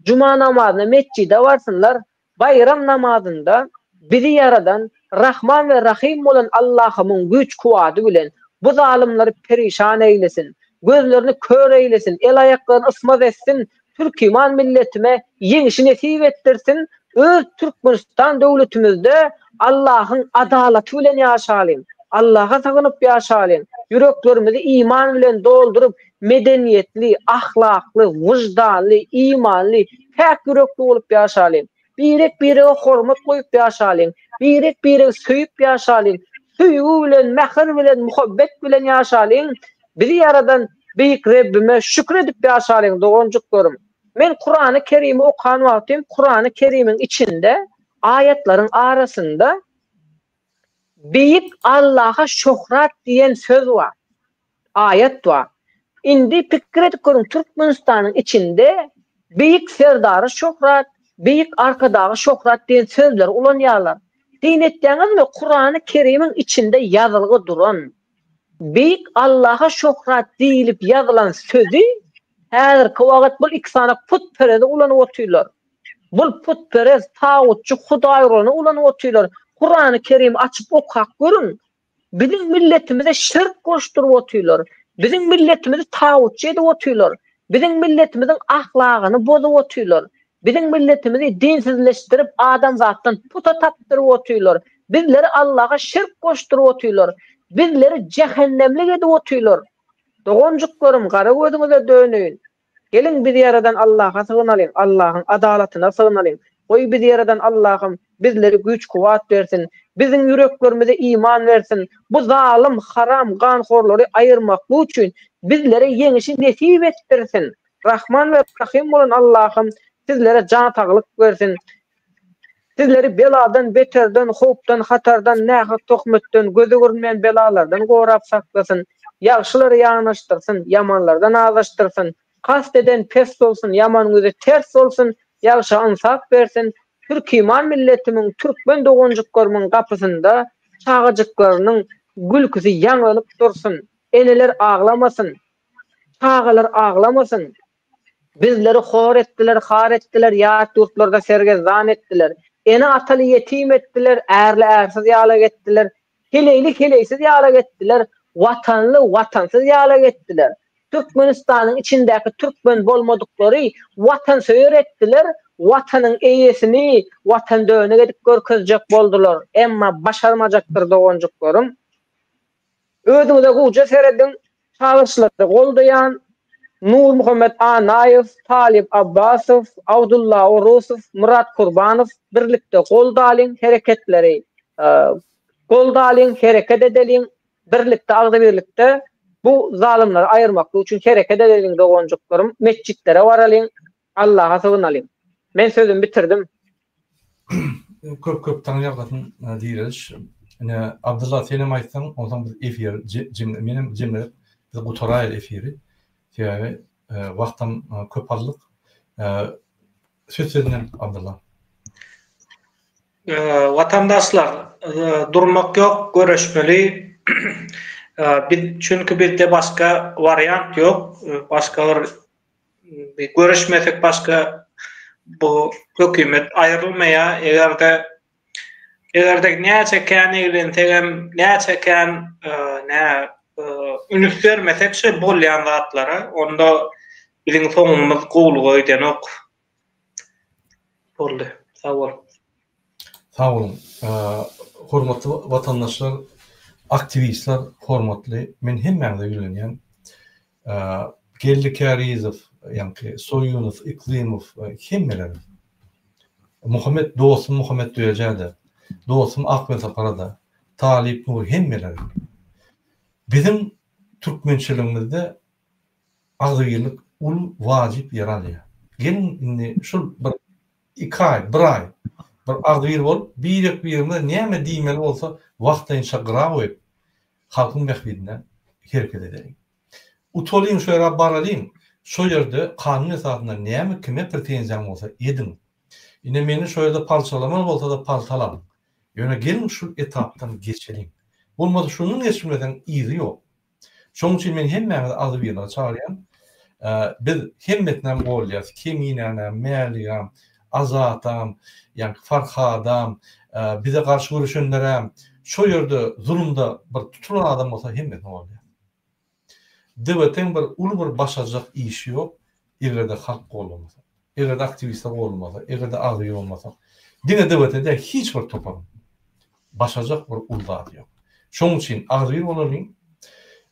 S3: juma namazyna metjide barsynlar, Baýram namazynda bizi ýaradan Rahman we Rahym bolan Allahymyň güýç-kuwwady bilen bu zalymlary perişan eýlesin, gözlerini kör eýlesin, el-aýaklaryny ysmaz etsin, türkiman milletime ýeňişi nesip etdirsin, öz Türkmenistan döwletimizde Allahyň adalaty bilen ýaşalyň, Allaha sygynyp ýaşalyň, ýüreklerimizi iman bilen dolduryp, medeniýetli, ahlakly, wyždanly, imanly, päk ýürekli bolup ýaşalyň. Birek-birege hormat goýup ýaşalyň. Birek-biregi söýüp ýaşalyň. Söýgi bilen, mähir bilen, muhabbet bilen ýaşalyň. Bizi ýaradan Beýik Rebbime şükür edip ýaşalyň, doganjyklarym. Men Kurany Kerimi okan wagtym Kurany Kerimiň içinde aýatlaryň arasynda Beýik Allaha şöhrat diýen söz bar. Aýat bar. Indi pikir edip görüň, Türkmenistanyň içinde. Beýik Serdara şöhrat, Beýik Arkadaga şöhrat diýen sözleri ulanýarlar. Syn etýäňizmi, Kurany Kerimiň içinde ýazylgy duran Beýik Allaha şöhrat diýlip ýazylan sözi häzirki wagt bul iki sany putperezi ulanyp otyrlar. Bul putperez, tagutçy hudaýrony ulanyp otyrlar. Kurany Kerimi açyp okap görüň. Biziň milletimize şirk goşduryp otyrlar. Biziň milletimizi tagutçy edip otyrlar. Biziň milletimiziň ahlagyny bozup otyrlar. Biziň milletimizi dinsizleşdirip adamzatdan puta tapdyryp otyrlar. Bizleri Allaha şirk goşduryp otyrlar. Bizleri jähennemlik edip otyrlar. Doganjyklarym gara gözüňize döneýin. Geliň bizi ýaradan Allaha sygnalyň, Allahyň adalatyna sygnalyň. Goý bizi ýaradan Allahym bizlere güýç-kuwwat bersin. Biziň ýüreklerimize iman bersin. Bu zalym, haram, ganhorlary aýyrmaklyk üçin bizlere ýeňişi nesip etdirsin. Rahman we Rahym bolan Allahym sizlere jan saglyk bersin. Sizleri beladan, beterden, howpdan, hatardan, nähak töhmetden, göze görünmeýän belalardan gorap saklasyn. Ýagşylary ýanaşdyrsyn, ýamanlardan azaşdyrsyn. Kast eden pes bolsun, ýamanyň ýüzi ters bolsun, ýagşa ynsap bersin. Türkiman milletimiň, türkmen doganjyklarymyň gapysynda çagajyklarynyň gülküsi ýaňlanyp dursun. Eneler aglamasyn. Çagalar aglamasyn. Bizleri hor etdiler, har etdiler, ýat ýurtlarda sergezdan etdiler. Ene-ataly ýetim etdiler, ärli-ärsiz ýalak etdiler, heleýli heleýsiz ýalak etdiler, watanly watansyz ýalak etdiler. Türkmenistanyň içindäki türkmen bolmadyklary watansöýer etdiler, watanyň eýesini watandönek edip görkezjek boldular. Emma başarmajakdyr doganjyklarym. Özüňize gowja serediň, çagyryşlary goldaýan Nurmuhammet Annaýew, Talyp Abbasow, Abdulla Orusow, Myrat Kurbanow birlikde goldalyň hereketleri goldalyň hereket edeliň birlikde agzybirlikde bu zalymlary aýyrmaklyk üçin hereket edeliň doganjyklarym metjitlere baralyň Allaha sygynalyň. Men sözümi bitirdim.
S1: Köp köp taňryýalkasyn Direliş. Ine Abdylla senem aýtsaň onsoň biz efiri menem jemlesek biz gutaraýaly efiri. Sebäbi wagtam köp aldyk. Söz senden Abdylla.
S6: Watandaşlar durmak ýok göreşmeli. Biz çünki bizde başga wariant ýok. Başga bir Görüşmesek başga bu hökümet aýrylmaýar. Eger-de eger-de näçe kän eglensegem, näçe kän nä ünüs bermesek şu bolýan zatlara, onda biziň soňumyz gowulyga gidenok. Boldy. Sag bol.
S1: Sag boluň. Hormatly watandaşlar, aktiwistler, hormatly men hemmäňize ýüzlenýän. Geldi Kärizow, ýaňky Soýunow, Iklymow hemmeler. Muhammet dostum Muhammet Döjä-de, dostum Ak Welsapara-da, Talyp Nur hemmeler. Biziň türkmençiligimizde agzybirlik uly wajyp ýer alýar. Geliň indi şul bir iki aý, bir aý bir agzybir bolup birek-birimize näme diýmeli bolsa wagtlaýynça gyra goýup halkyň bähbidine hereket edeliň. Utalyň şo ýere baralyň, şo ýerde kanun esasynda näme kime pretenziýaň bolsa ediň. Ine meni şo ýerde palçalamaly bolsada paltalaň. Ýöne geliň şul etapdan geçeliň. Bolmasa şundan geçmeseň yzy ýok. Şonuň üçin men hemmäňizi agzybirlige çagyrýan. Biz hemmesinem goldaýas. Keminänem, Mäligem, Azatam, ýaňky Farhadam, bize garşy göreşenlerem, şo ýerde zulumda bir tutulan adam bolsa hemmesini goldaýas. DWT-iň bir uly bir başarjak işi ýok, eger-de halk goldamasa, eger-de aktiwistler goldamasa, eger-de agzybir bolmasak. Diňe DWT däl, hiç bir toparyň başarjak bir uly zady ýok. Şonuň üçin agzybir bolalyň.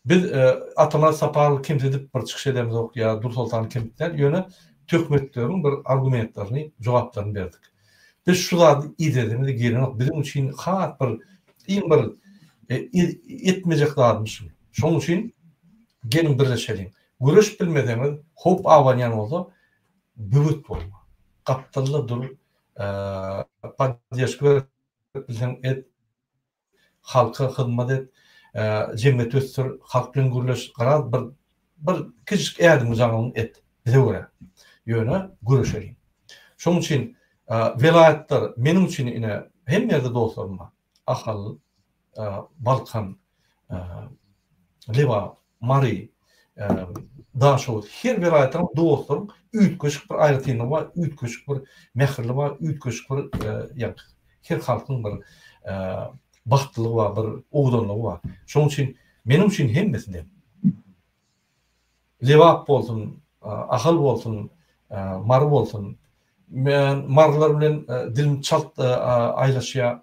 S1: Biz Atamyrat Saparowy kemsidip bir çykyş edemzok ýa Dursoltany kemsidip däl, ýöne töhmetleriň bir argumentlerini, jogaplaryny berdik. Biz şu zady edesimiz gelenok. Biziň üçin has bir iň bir etmejek zadymyz şu. Şonuň üçin geliň birleşeliň. Göreşip bilmeseňiz, howp abanýan bolsa, böwet bolma. Gapdalda dur, podderžka berip bilseň et. Halka hyzmat et, jemgyýeti ösdür, halk bilen gürleş, garaz bir bir kiçijik ädimiň jaňyny et bize görä. Ýöne göreşeliň. Şonuň üçin welaýatlar meniň üçin ine hemme ýerde dostlarym bar. Ahal, Balkan, Lebap, Mary, Daşoguz her welaýatdan dostlaryň üýtgeşik bir aýratynlygy bar, üýtgeşik bir mähirli bar, üýtgeşik bir ýa her halkyň bir bagtlylygy bar, bir owadanlygy bar. Şonuň üçin meniň üçin hemmesi deň. Lebap bolsun, Ahal bolsun, Mary bolsun. Men marylar bilen dilim çalt aýlaşýar.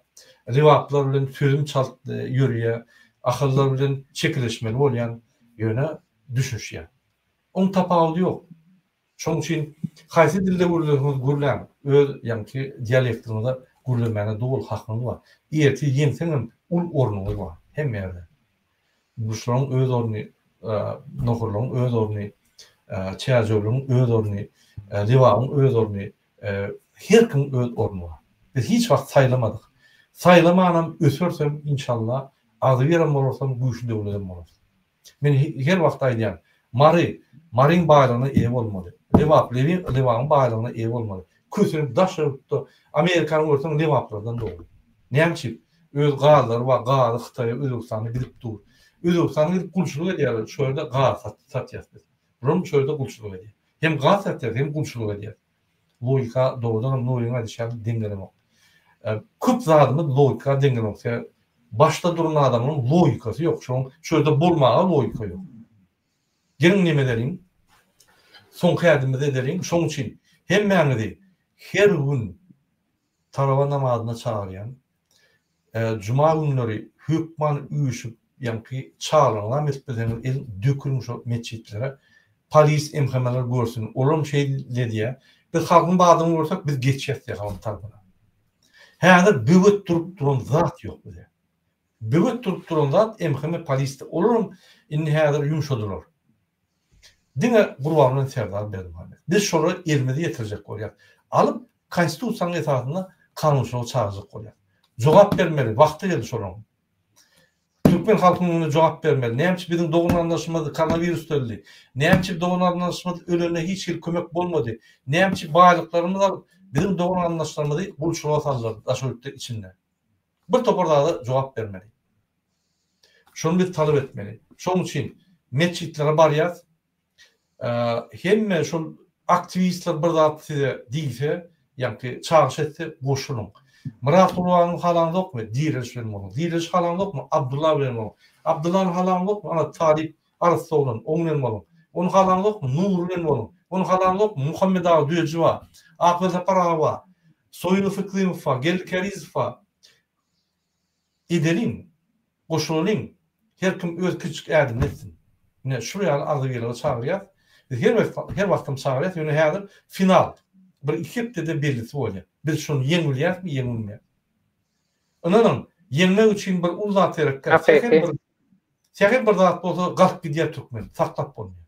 S1: Lebaplylar bilen sözüm çalt ýörýär. Ahallylar bilen çekeleşmeli bolýan, ýöne düşünişýän. Oň tapawudy ýok. Şonuň üçin haýsy dilde gürleseňiz gürläň, öz ýaňky dialektiňizde gürlemäne doly hakyňyz bar. Ertir ýeňseňem uly ornuňyz bar hemme ýerde. Guşlaryň öz orny, nohurlaryň öz orny, çärjewleriň öz orny, Lebabyň öz orny, her kimiň öz orny bar. Biz hiç wagt saýlamadyk. Saýlamanam ösersem inşallah agzybirem bolarsam güýçli döwledem bolarys. Men her wagt aýdýan, Mary, Maryň baýlygyna eýe bolmaly. Lebap, Lebabyň baýlygyna eýe bolmaly. Kösenip daş ýurtda Amerikany görseň lebaplardan doly. Näme üçin? Öz gazlary bar, gazy Hytaýa, Özbegistana gidip dur. Özbegistana gidip gulçulyk edýärler, şo ýerde gaz satýas biz. Bulam şo ýerde gulçulyk edýär. Hem gaz satýas, hem gulçulyk edýäs. Logika dogrudanam Nuryň aýdyşy ýaly deň gelenok. Köp zadymyz logika deň gelenok. Sebäbi başda duran adamyň logikasy ýok. Şoň şu ýerde bolmaga logika ýok. Geliň neme edeliň? Soňky ädimimizi edeliň. Şoň üçin hemmäňizi her gün Tarawa namazyna çagyrýan. Juma günleri hökman üýşüp, ýaňky çagalaryňyzam edip bilseňiz elin döküliň şo metjitlere. Polis MHM-ler görsün. Olaram şeýle diýýär. Biz halkyň badyny görsek biz geçýäs diýýär halkyň tarapyna. Häzir böwet durup duran zat ýok bize. Böwet durup duran zat MHM polisdi. Olaram indi häzir ýumşadylar. Diňe Gurban bilen Serdar Berdimuhamedow. Biz şolara elimizi ýetirjek bolýas. Alyp Konstitusiýanyň esasynda kanunçylyga çagyrjak bolýas. Jogap bermeli, wagty geldi şolaryň. Türkmen halkynyň öňünde jogap bermeli. Näme üçin biziň dogan-garyndaşymyz koronawirusda öldi? Näme üçin dogan-garyndaşymyz ölende hiç hili kömek bolmady? Näme üçin baýlyklarymyzy alyp, biziň dogan-garyndaşlarymyzy gulçulyga saldylar daşary ýurtda içinde? Bir topar zada jogap bermeli. Şony biz talap etmeli. Şonuň üçin metjitlere barýas. Hemme şol aktiwistler bir zat size diýse, ýaňky çagyryş etse goşulyň. Myrat Gurbanowy halaňzokmy? Direliş bilen boluň. Direliş halaňzokmy? Abdylla bilen boluň. Abdyllany halaňzokmy? Ana Talyp arassa oglan, oň bilen boluň. Ony halaňzokmy? Nury bilen boluň. Ony halaňzokmy? Muhammet aga Düýeji bar. Ak Welsapar aga bar. Soýunow Yklymow bar. Geldi Kärizow bar. Edeliň, goşulalyň, her kim öz kiçijik ädimini etsin. Ine, şul ýaly agzybirlige çagyrýas. Biz her her wagtam çagyrýas, ýöne häzir final. Bir iki hepdede bellisi bolýar. Biz şony ýeňilýäsmi, ýeňilmeýäs. Ynanyň, ýeňmek üçin bir uly zat gerek däl. Sähel bir sähel bir zat bolsa galk gidýär türkmen, saklap bolmaýar.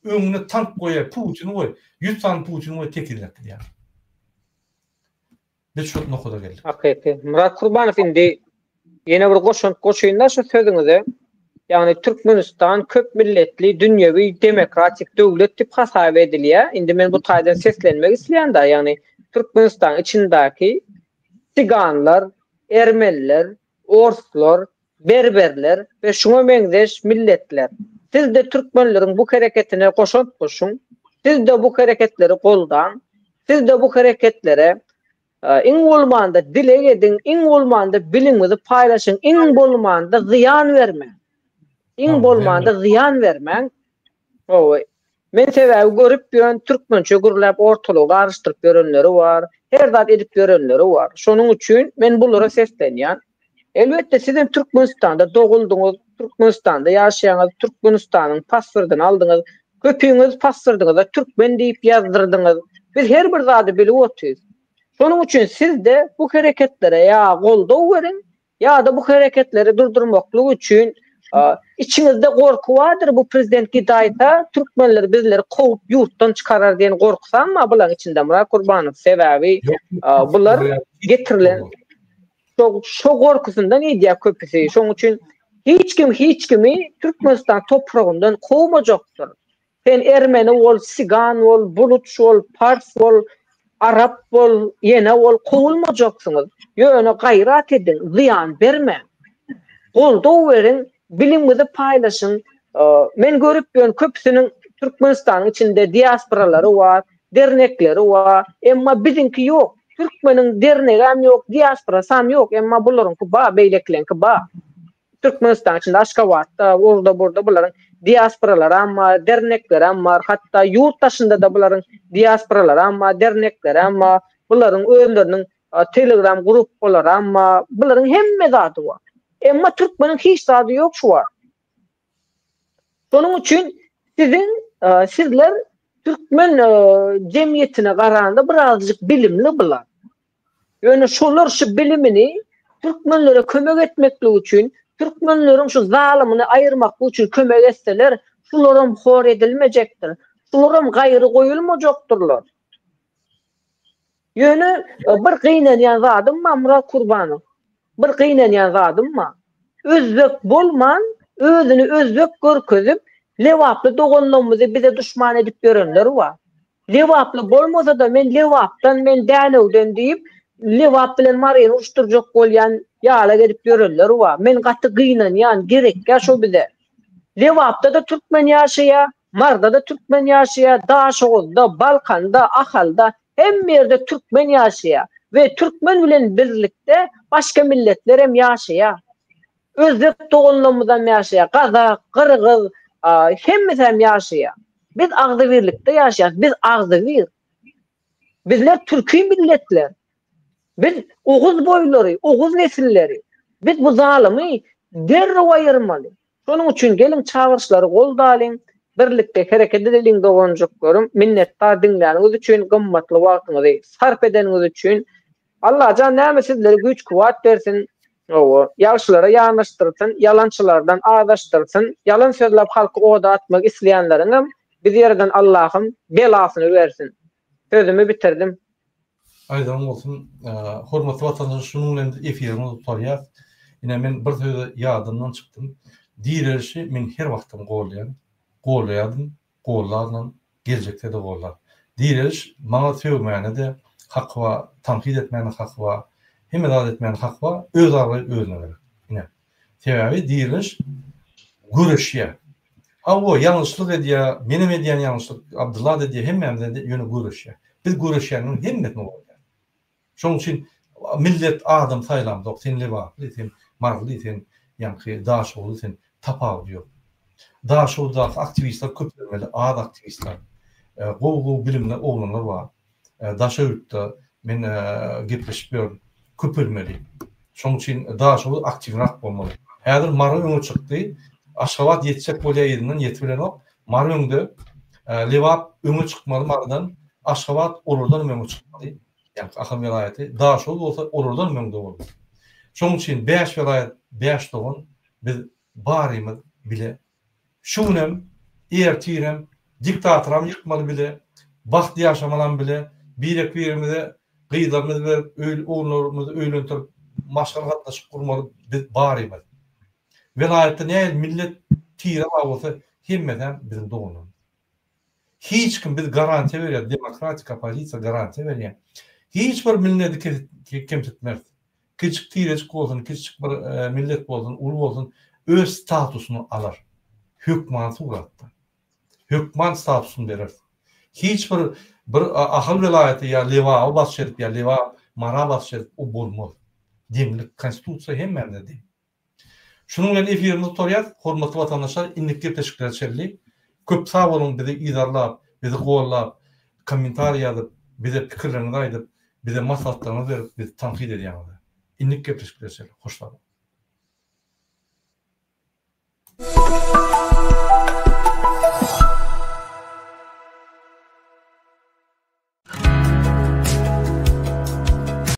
S1: Öňüne tank goýaý, Putini goý, ýüz sany Putini goý tekizläp gidýär. Biz şu nokada geldik.
S3: Hakyky. Myrat Kurbanow indi ýene bir goşant goşaýynda şu sözüňize. Ýagny Türkmenistan köp milletli dünýewi demokratik döwlet diýip hasap edilýär. Indi men bu taýdan seslenmek isleýän-de, ýagny Türkmenistanyň içindäki siganlar, ermeniler, orslar, berberler we şuňa meňzeş milletler. Siz-de türkmenleriň bu hereketine goşant goşuň, siz-de bu hereketleri goldaň, siz-de bu hereketlere iň bolmanda dileg ediň, iň bolmanda biliňizi paýlaşyň, iň bolmanda zyýan bermäň. Iň bolmanda zyýan bermäň. Hawa. Men sebäbi görüp ýörün türkmençe gürläp ortalygy garyşdyryp ýörenleri bar, her zat edip ýörenleri bar. Şonuň üçin men bulara seslenýän. Elbetde sizem Türkmenistanda doguldyňyz, Türkmenistanda ýaşaýaňyz, Türkmenistanyň pasportyny aldyňyz, köpüňiz pasportyňyza türkmen diýip ýazdyrdyňyz. Biz her bir zady bilip otyrys. Şonuň üçin sizde bu hereketlere ýa goldaw beriň, Ýa-da bu hereketleri durdurmaklyk üçin içiňizde gorky bardyr bu prezident gidaýsa türkmenler bizleri kowup ýurtdan çykarar diýen gorkusam bar bulaň içinde Myrat Gurbanow sebäbi bular getirilen şo şo gorkusyndan edýär köpüsi şoň üçin hiç kim hiç kimi Türkmenistan topragyndan kowmajakdyr. Sen ermeni bol, sigan bol, buluç bol, pars bol, arap bol, ýene bol, kowulmajaksyňyz. Ýöne gaýrat ediň, zyýan bermäň. Goldaw beriň, bilimiňizi paýlaşyň. Men görüp ýörün, köpüsiniň Türkmenistanyň içinde diasporalary bar, dernekleri bar, emma biziňki ýok. Türkmeniň dernegem ýok, diasporasam ýok, emma bularyňky bar, beýlekileňki bar. Türkmenistanyň içinde Aşgabatda, orda-burda bularyň diasporalaram bar, derneklerem bar, hatda ýurt daşynda-da bularyň diasporalaram bar, derneklerem bar, bularyň özleriniň telegram gruppalaram bar, bularyň hemme zady bar. Emma türkmeniň hiç zady ýok şu wagt. Şonuň üçin siziň sizler türkmen jemgyýetine garanda birazjyk bilimli bular. Ýöne şolar şu bilimini türkmenlere kömek etmeklik üçin, türkmenleriň şu zalymyny aýyrmaklyk üçin kömek etseler, şularam hor edilmejekdir. Şularam gaýry goýulmajakdyrlar. Ýöne bir gynanýan zadym bar Myrat Kurbanow. Bir gynanýan zadym bar. Özbek bolman, özüni özbek görkezip, lebaply doganlarymyzy bize duşman edip ýörenler bar. Lebaply bolmasa-da men Lebapdan, men Dänewden diýip, Lebap bilen Maryny uruşdyrjak bolýan ýalak edip ýörenler bar. Men gaty gynanýan, gerekýä şo bize. Lebapda-da türkmen ýaşaýar, Maryda-da türkmen ýaşaýar, Daşoguzda, Balkanda, Ahalda, hemme ýerde türkmen ýaşaýar we türkmen bilen birlikde başga milletler hem ýaşaýar. Özbek doganlarymyzam ýaşaýar, gazak, gyrgyz, hemmesi hem ýaşaýar. Biz agzybirlikde ýaşaýarys, biz agzybir. Bizler türki milletler. Biz oguz boýlary, oguz nesilleri. Biz bu zalymy derrew aýyrmaly. Şonuň üçin geliň çagyryşlary goldalyň, birlikde hereket edeliň doganjyklarym. Minnetdar diňläniňiz üçin, gymmatly wagtyňyzy sarp edeniňiz üçin. Allajan näme sizlere güýç kuwwat bersin. Hawa, ýagşylara ýanaşdyrsyn, ýalançylardan azaşdyrsyn, ýalan sözläp halky oda atmak isleýänleriňem biz ýerden Allahym belasyny bersin. Sözümi bitirdim.
S1: Aýdanyň bolsun. Hormatly watandaşlar şunuň bilen biz efirimizi gutarýas. Ine men bir söze ýadymdan çykdym. Direlişi men her wagtam goldaýan, goldaýardym. Gollarynam, geljekde-de gollar. Direliş maňa sögmäne-de haky bar, tankyt etmäne haky bar, hemme zat etmäne haky bar, öz abraýy özüne gerek. Ine. Sebäbi direliş göreşýär. Hawa, ýalňyşlyk edýär, menem edýän ýalňyşlyk, Abdylla-da edýär, hemmämiz edýär, ýöne göreşýär. Biz göreşýänleriň hemmesini goldaýarys. Şonuň üçin millet adam saýlamzok, sen lebaply, sen maryly, sen ýaňky daşoguzly sen tapawudy ýok. Daşoguzdaky aktiwistler köpelmeli, az aktiwistler. Gowy gowy bilimli oglanlar bar. Daşoguzda men gepleşip ýörün. Köpelmeli. Şonuň üçin Daşoguz aktiwrak bolmaly. Häzir Mary öňe çykdy. Aşgabat ýetjek bolýar yzyndan ýetibilenok. Mary öňde. Lebap öňe çykmaly Marydan. Aşgabat olardan hem öňe çykmaly. Ýagny Ahal welaýaty, Daşoguz bolsa olardan hem öňde bolmaly. Şonuň üçin bäş welaýat, bäş dogan biz barymyz bile. Şu günem, ertirem diktatoram ýykmaly bile, bagtly ýaşamalam bile, birek-birimize gyzlarymyzy berip, öý ogullarymyzy öýlendirip, maşgala gatnaşyk gurmaly biz barymyz. Welaýatda nähili millet, tire bar bolsa hemmesem biziň doganlarymyz. Hiç kim biz garantiýa berýäs, demokratik oppozisiýa garantiýa berýär. Hiç bir milleti kemsitmeris. Kiçik tirejik bolsun, kiçijik bir millet bolsun, uly bolsun, öz statusyny alar. Hökmany suratda. Hökman statusyny bereris. Hiç bir bir Ahal welaýaty ýa Lebaby basyş edip ýa Lebap, Mara basyş edip o bolmaz. Deňlik, konstitusiýa hemmämize deň. Şunuň bilen efirimizi gutarýas. Hormatly watandaşlar, indiki gepleşiklere çenli köp sag boluň bizi yzarlap, bizi gollap, kommentariý ýazyp, bize pikirleriňizi aýdyp, bize maslahatlaryňyzy berip, bizi tankyt edýäňize. Indiki gepleşiklere çenli hoş sag boluň.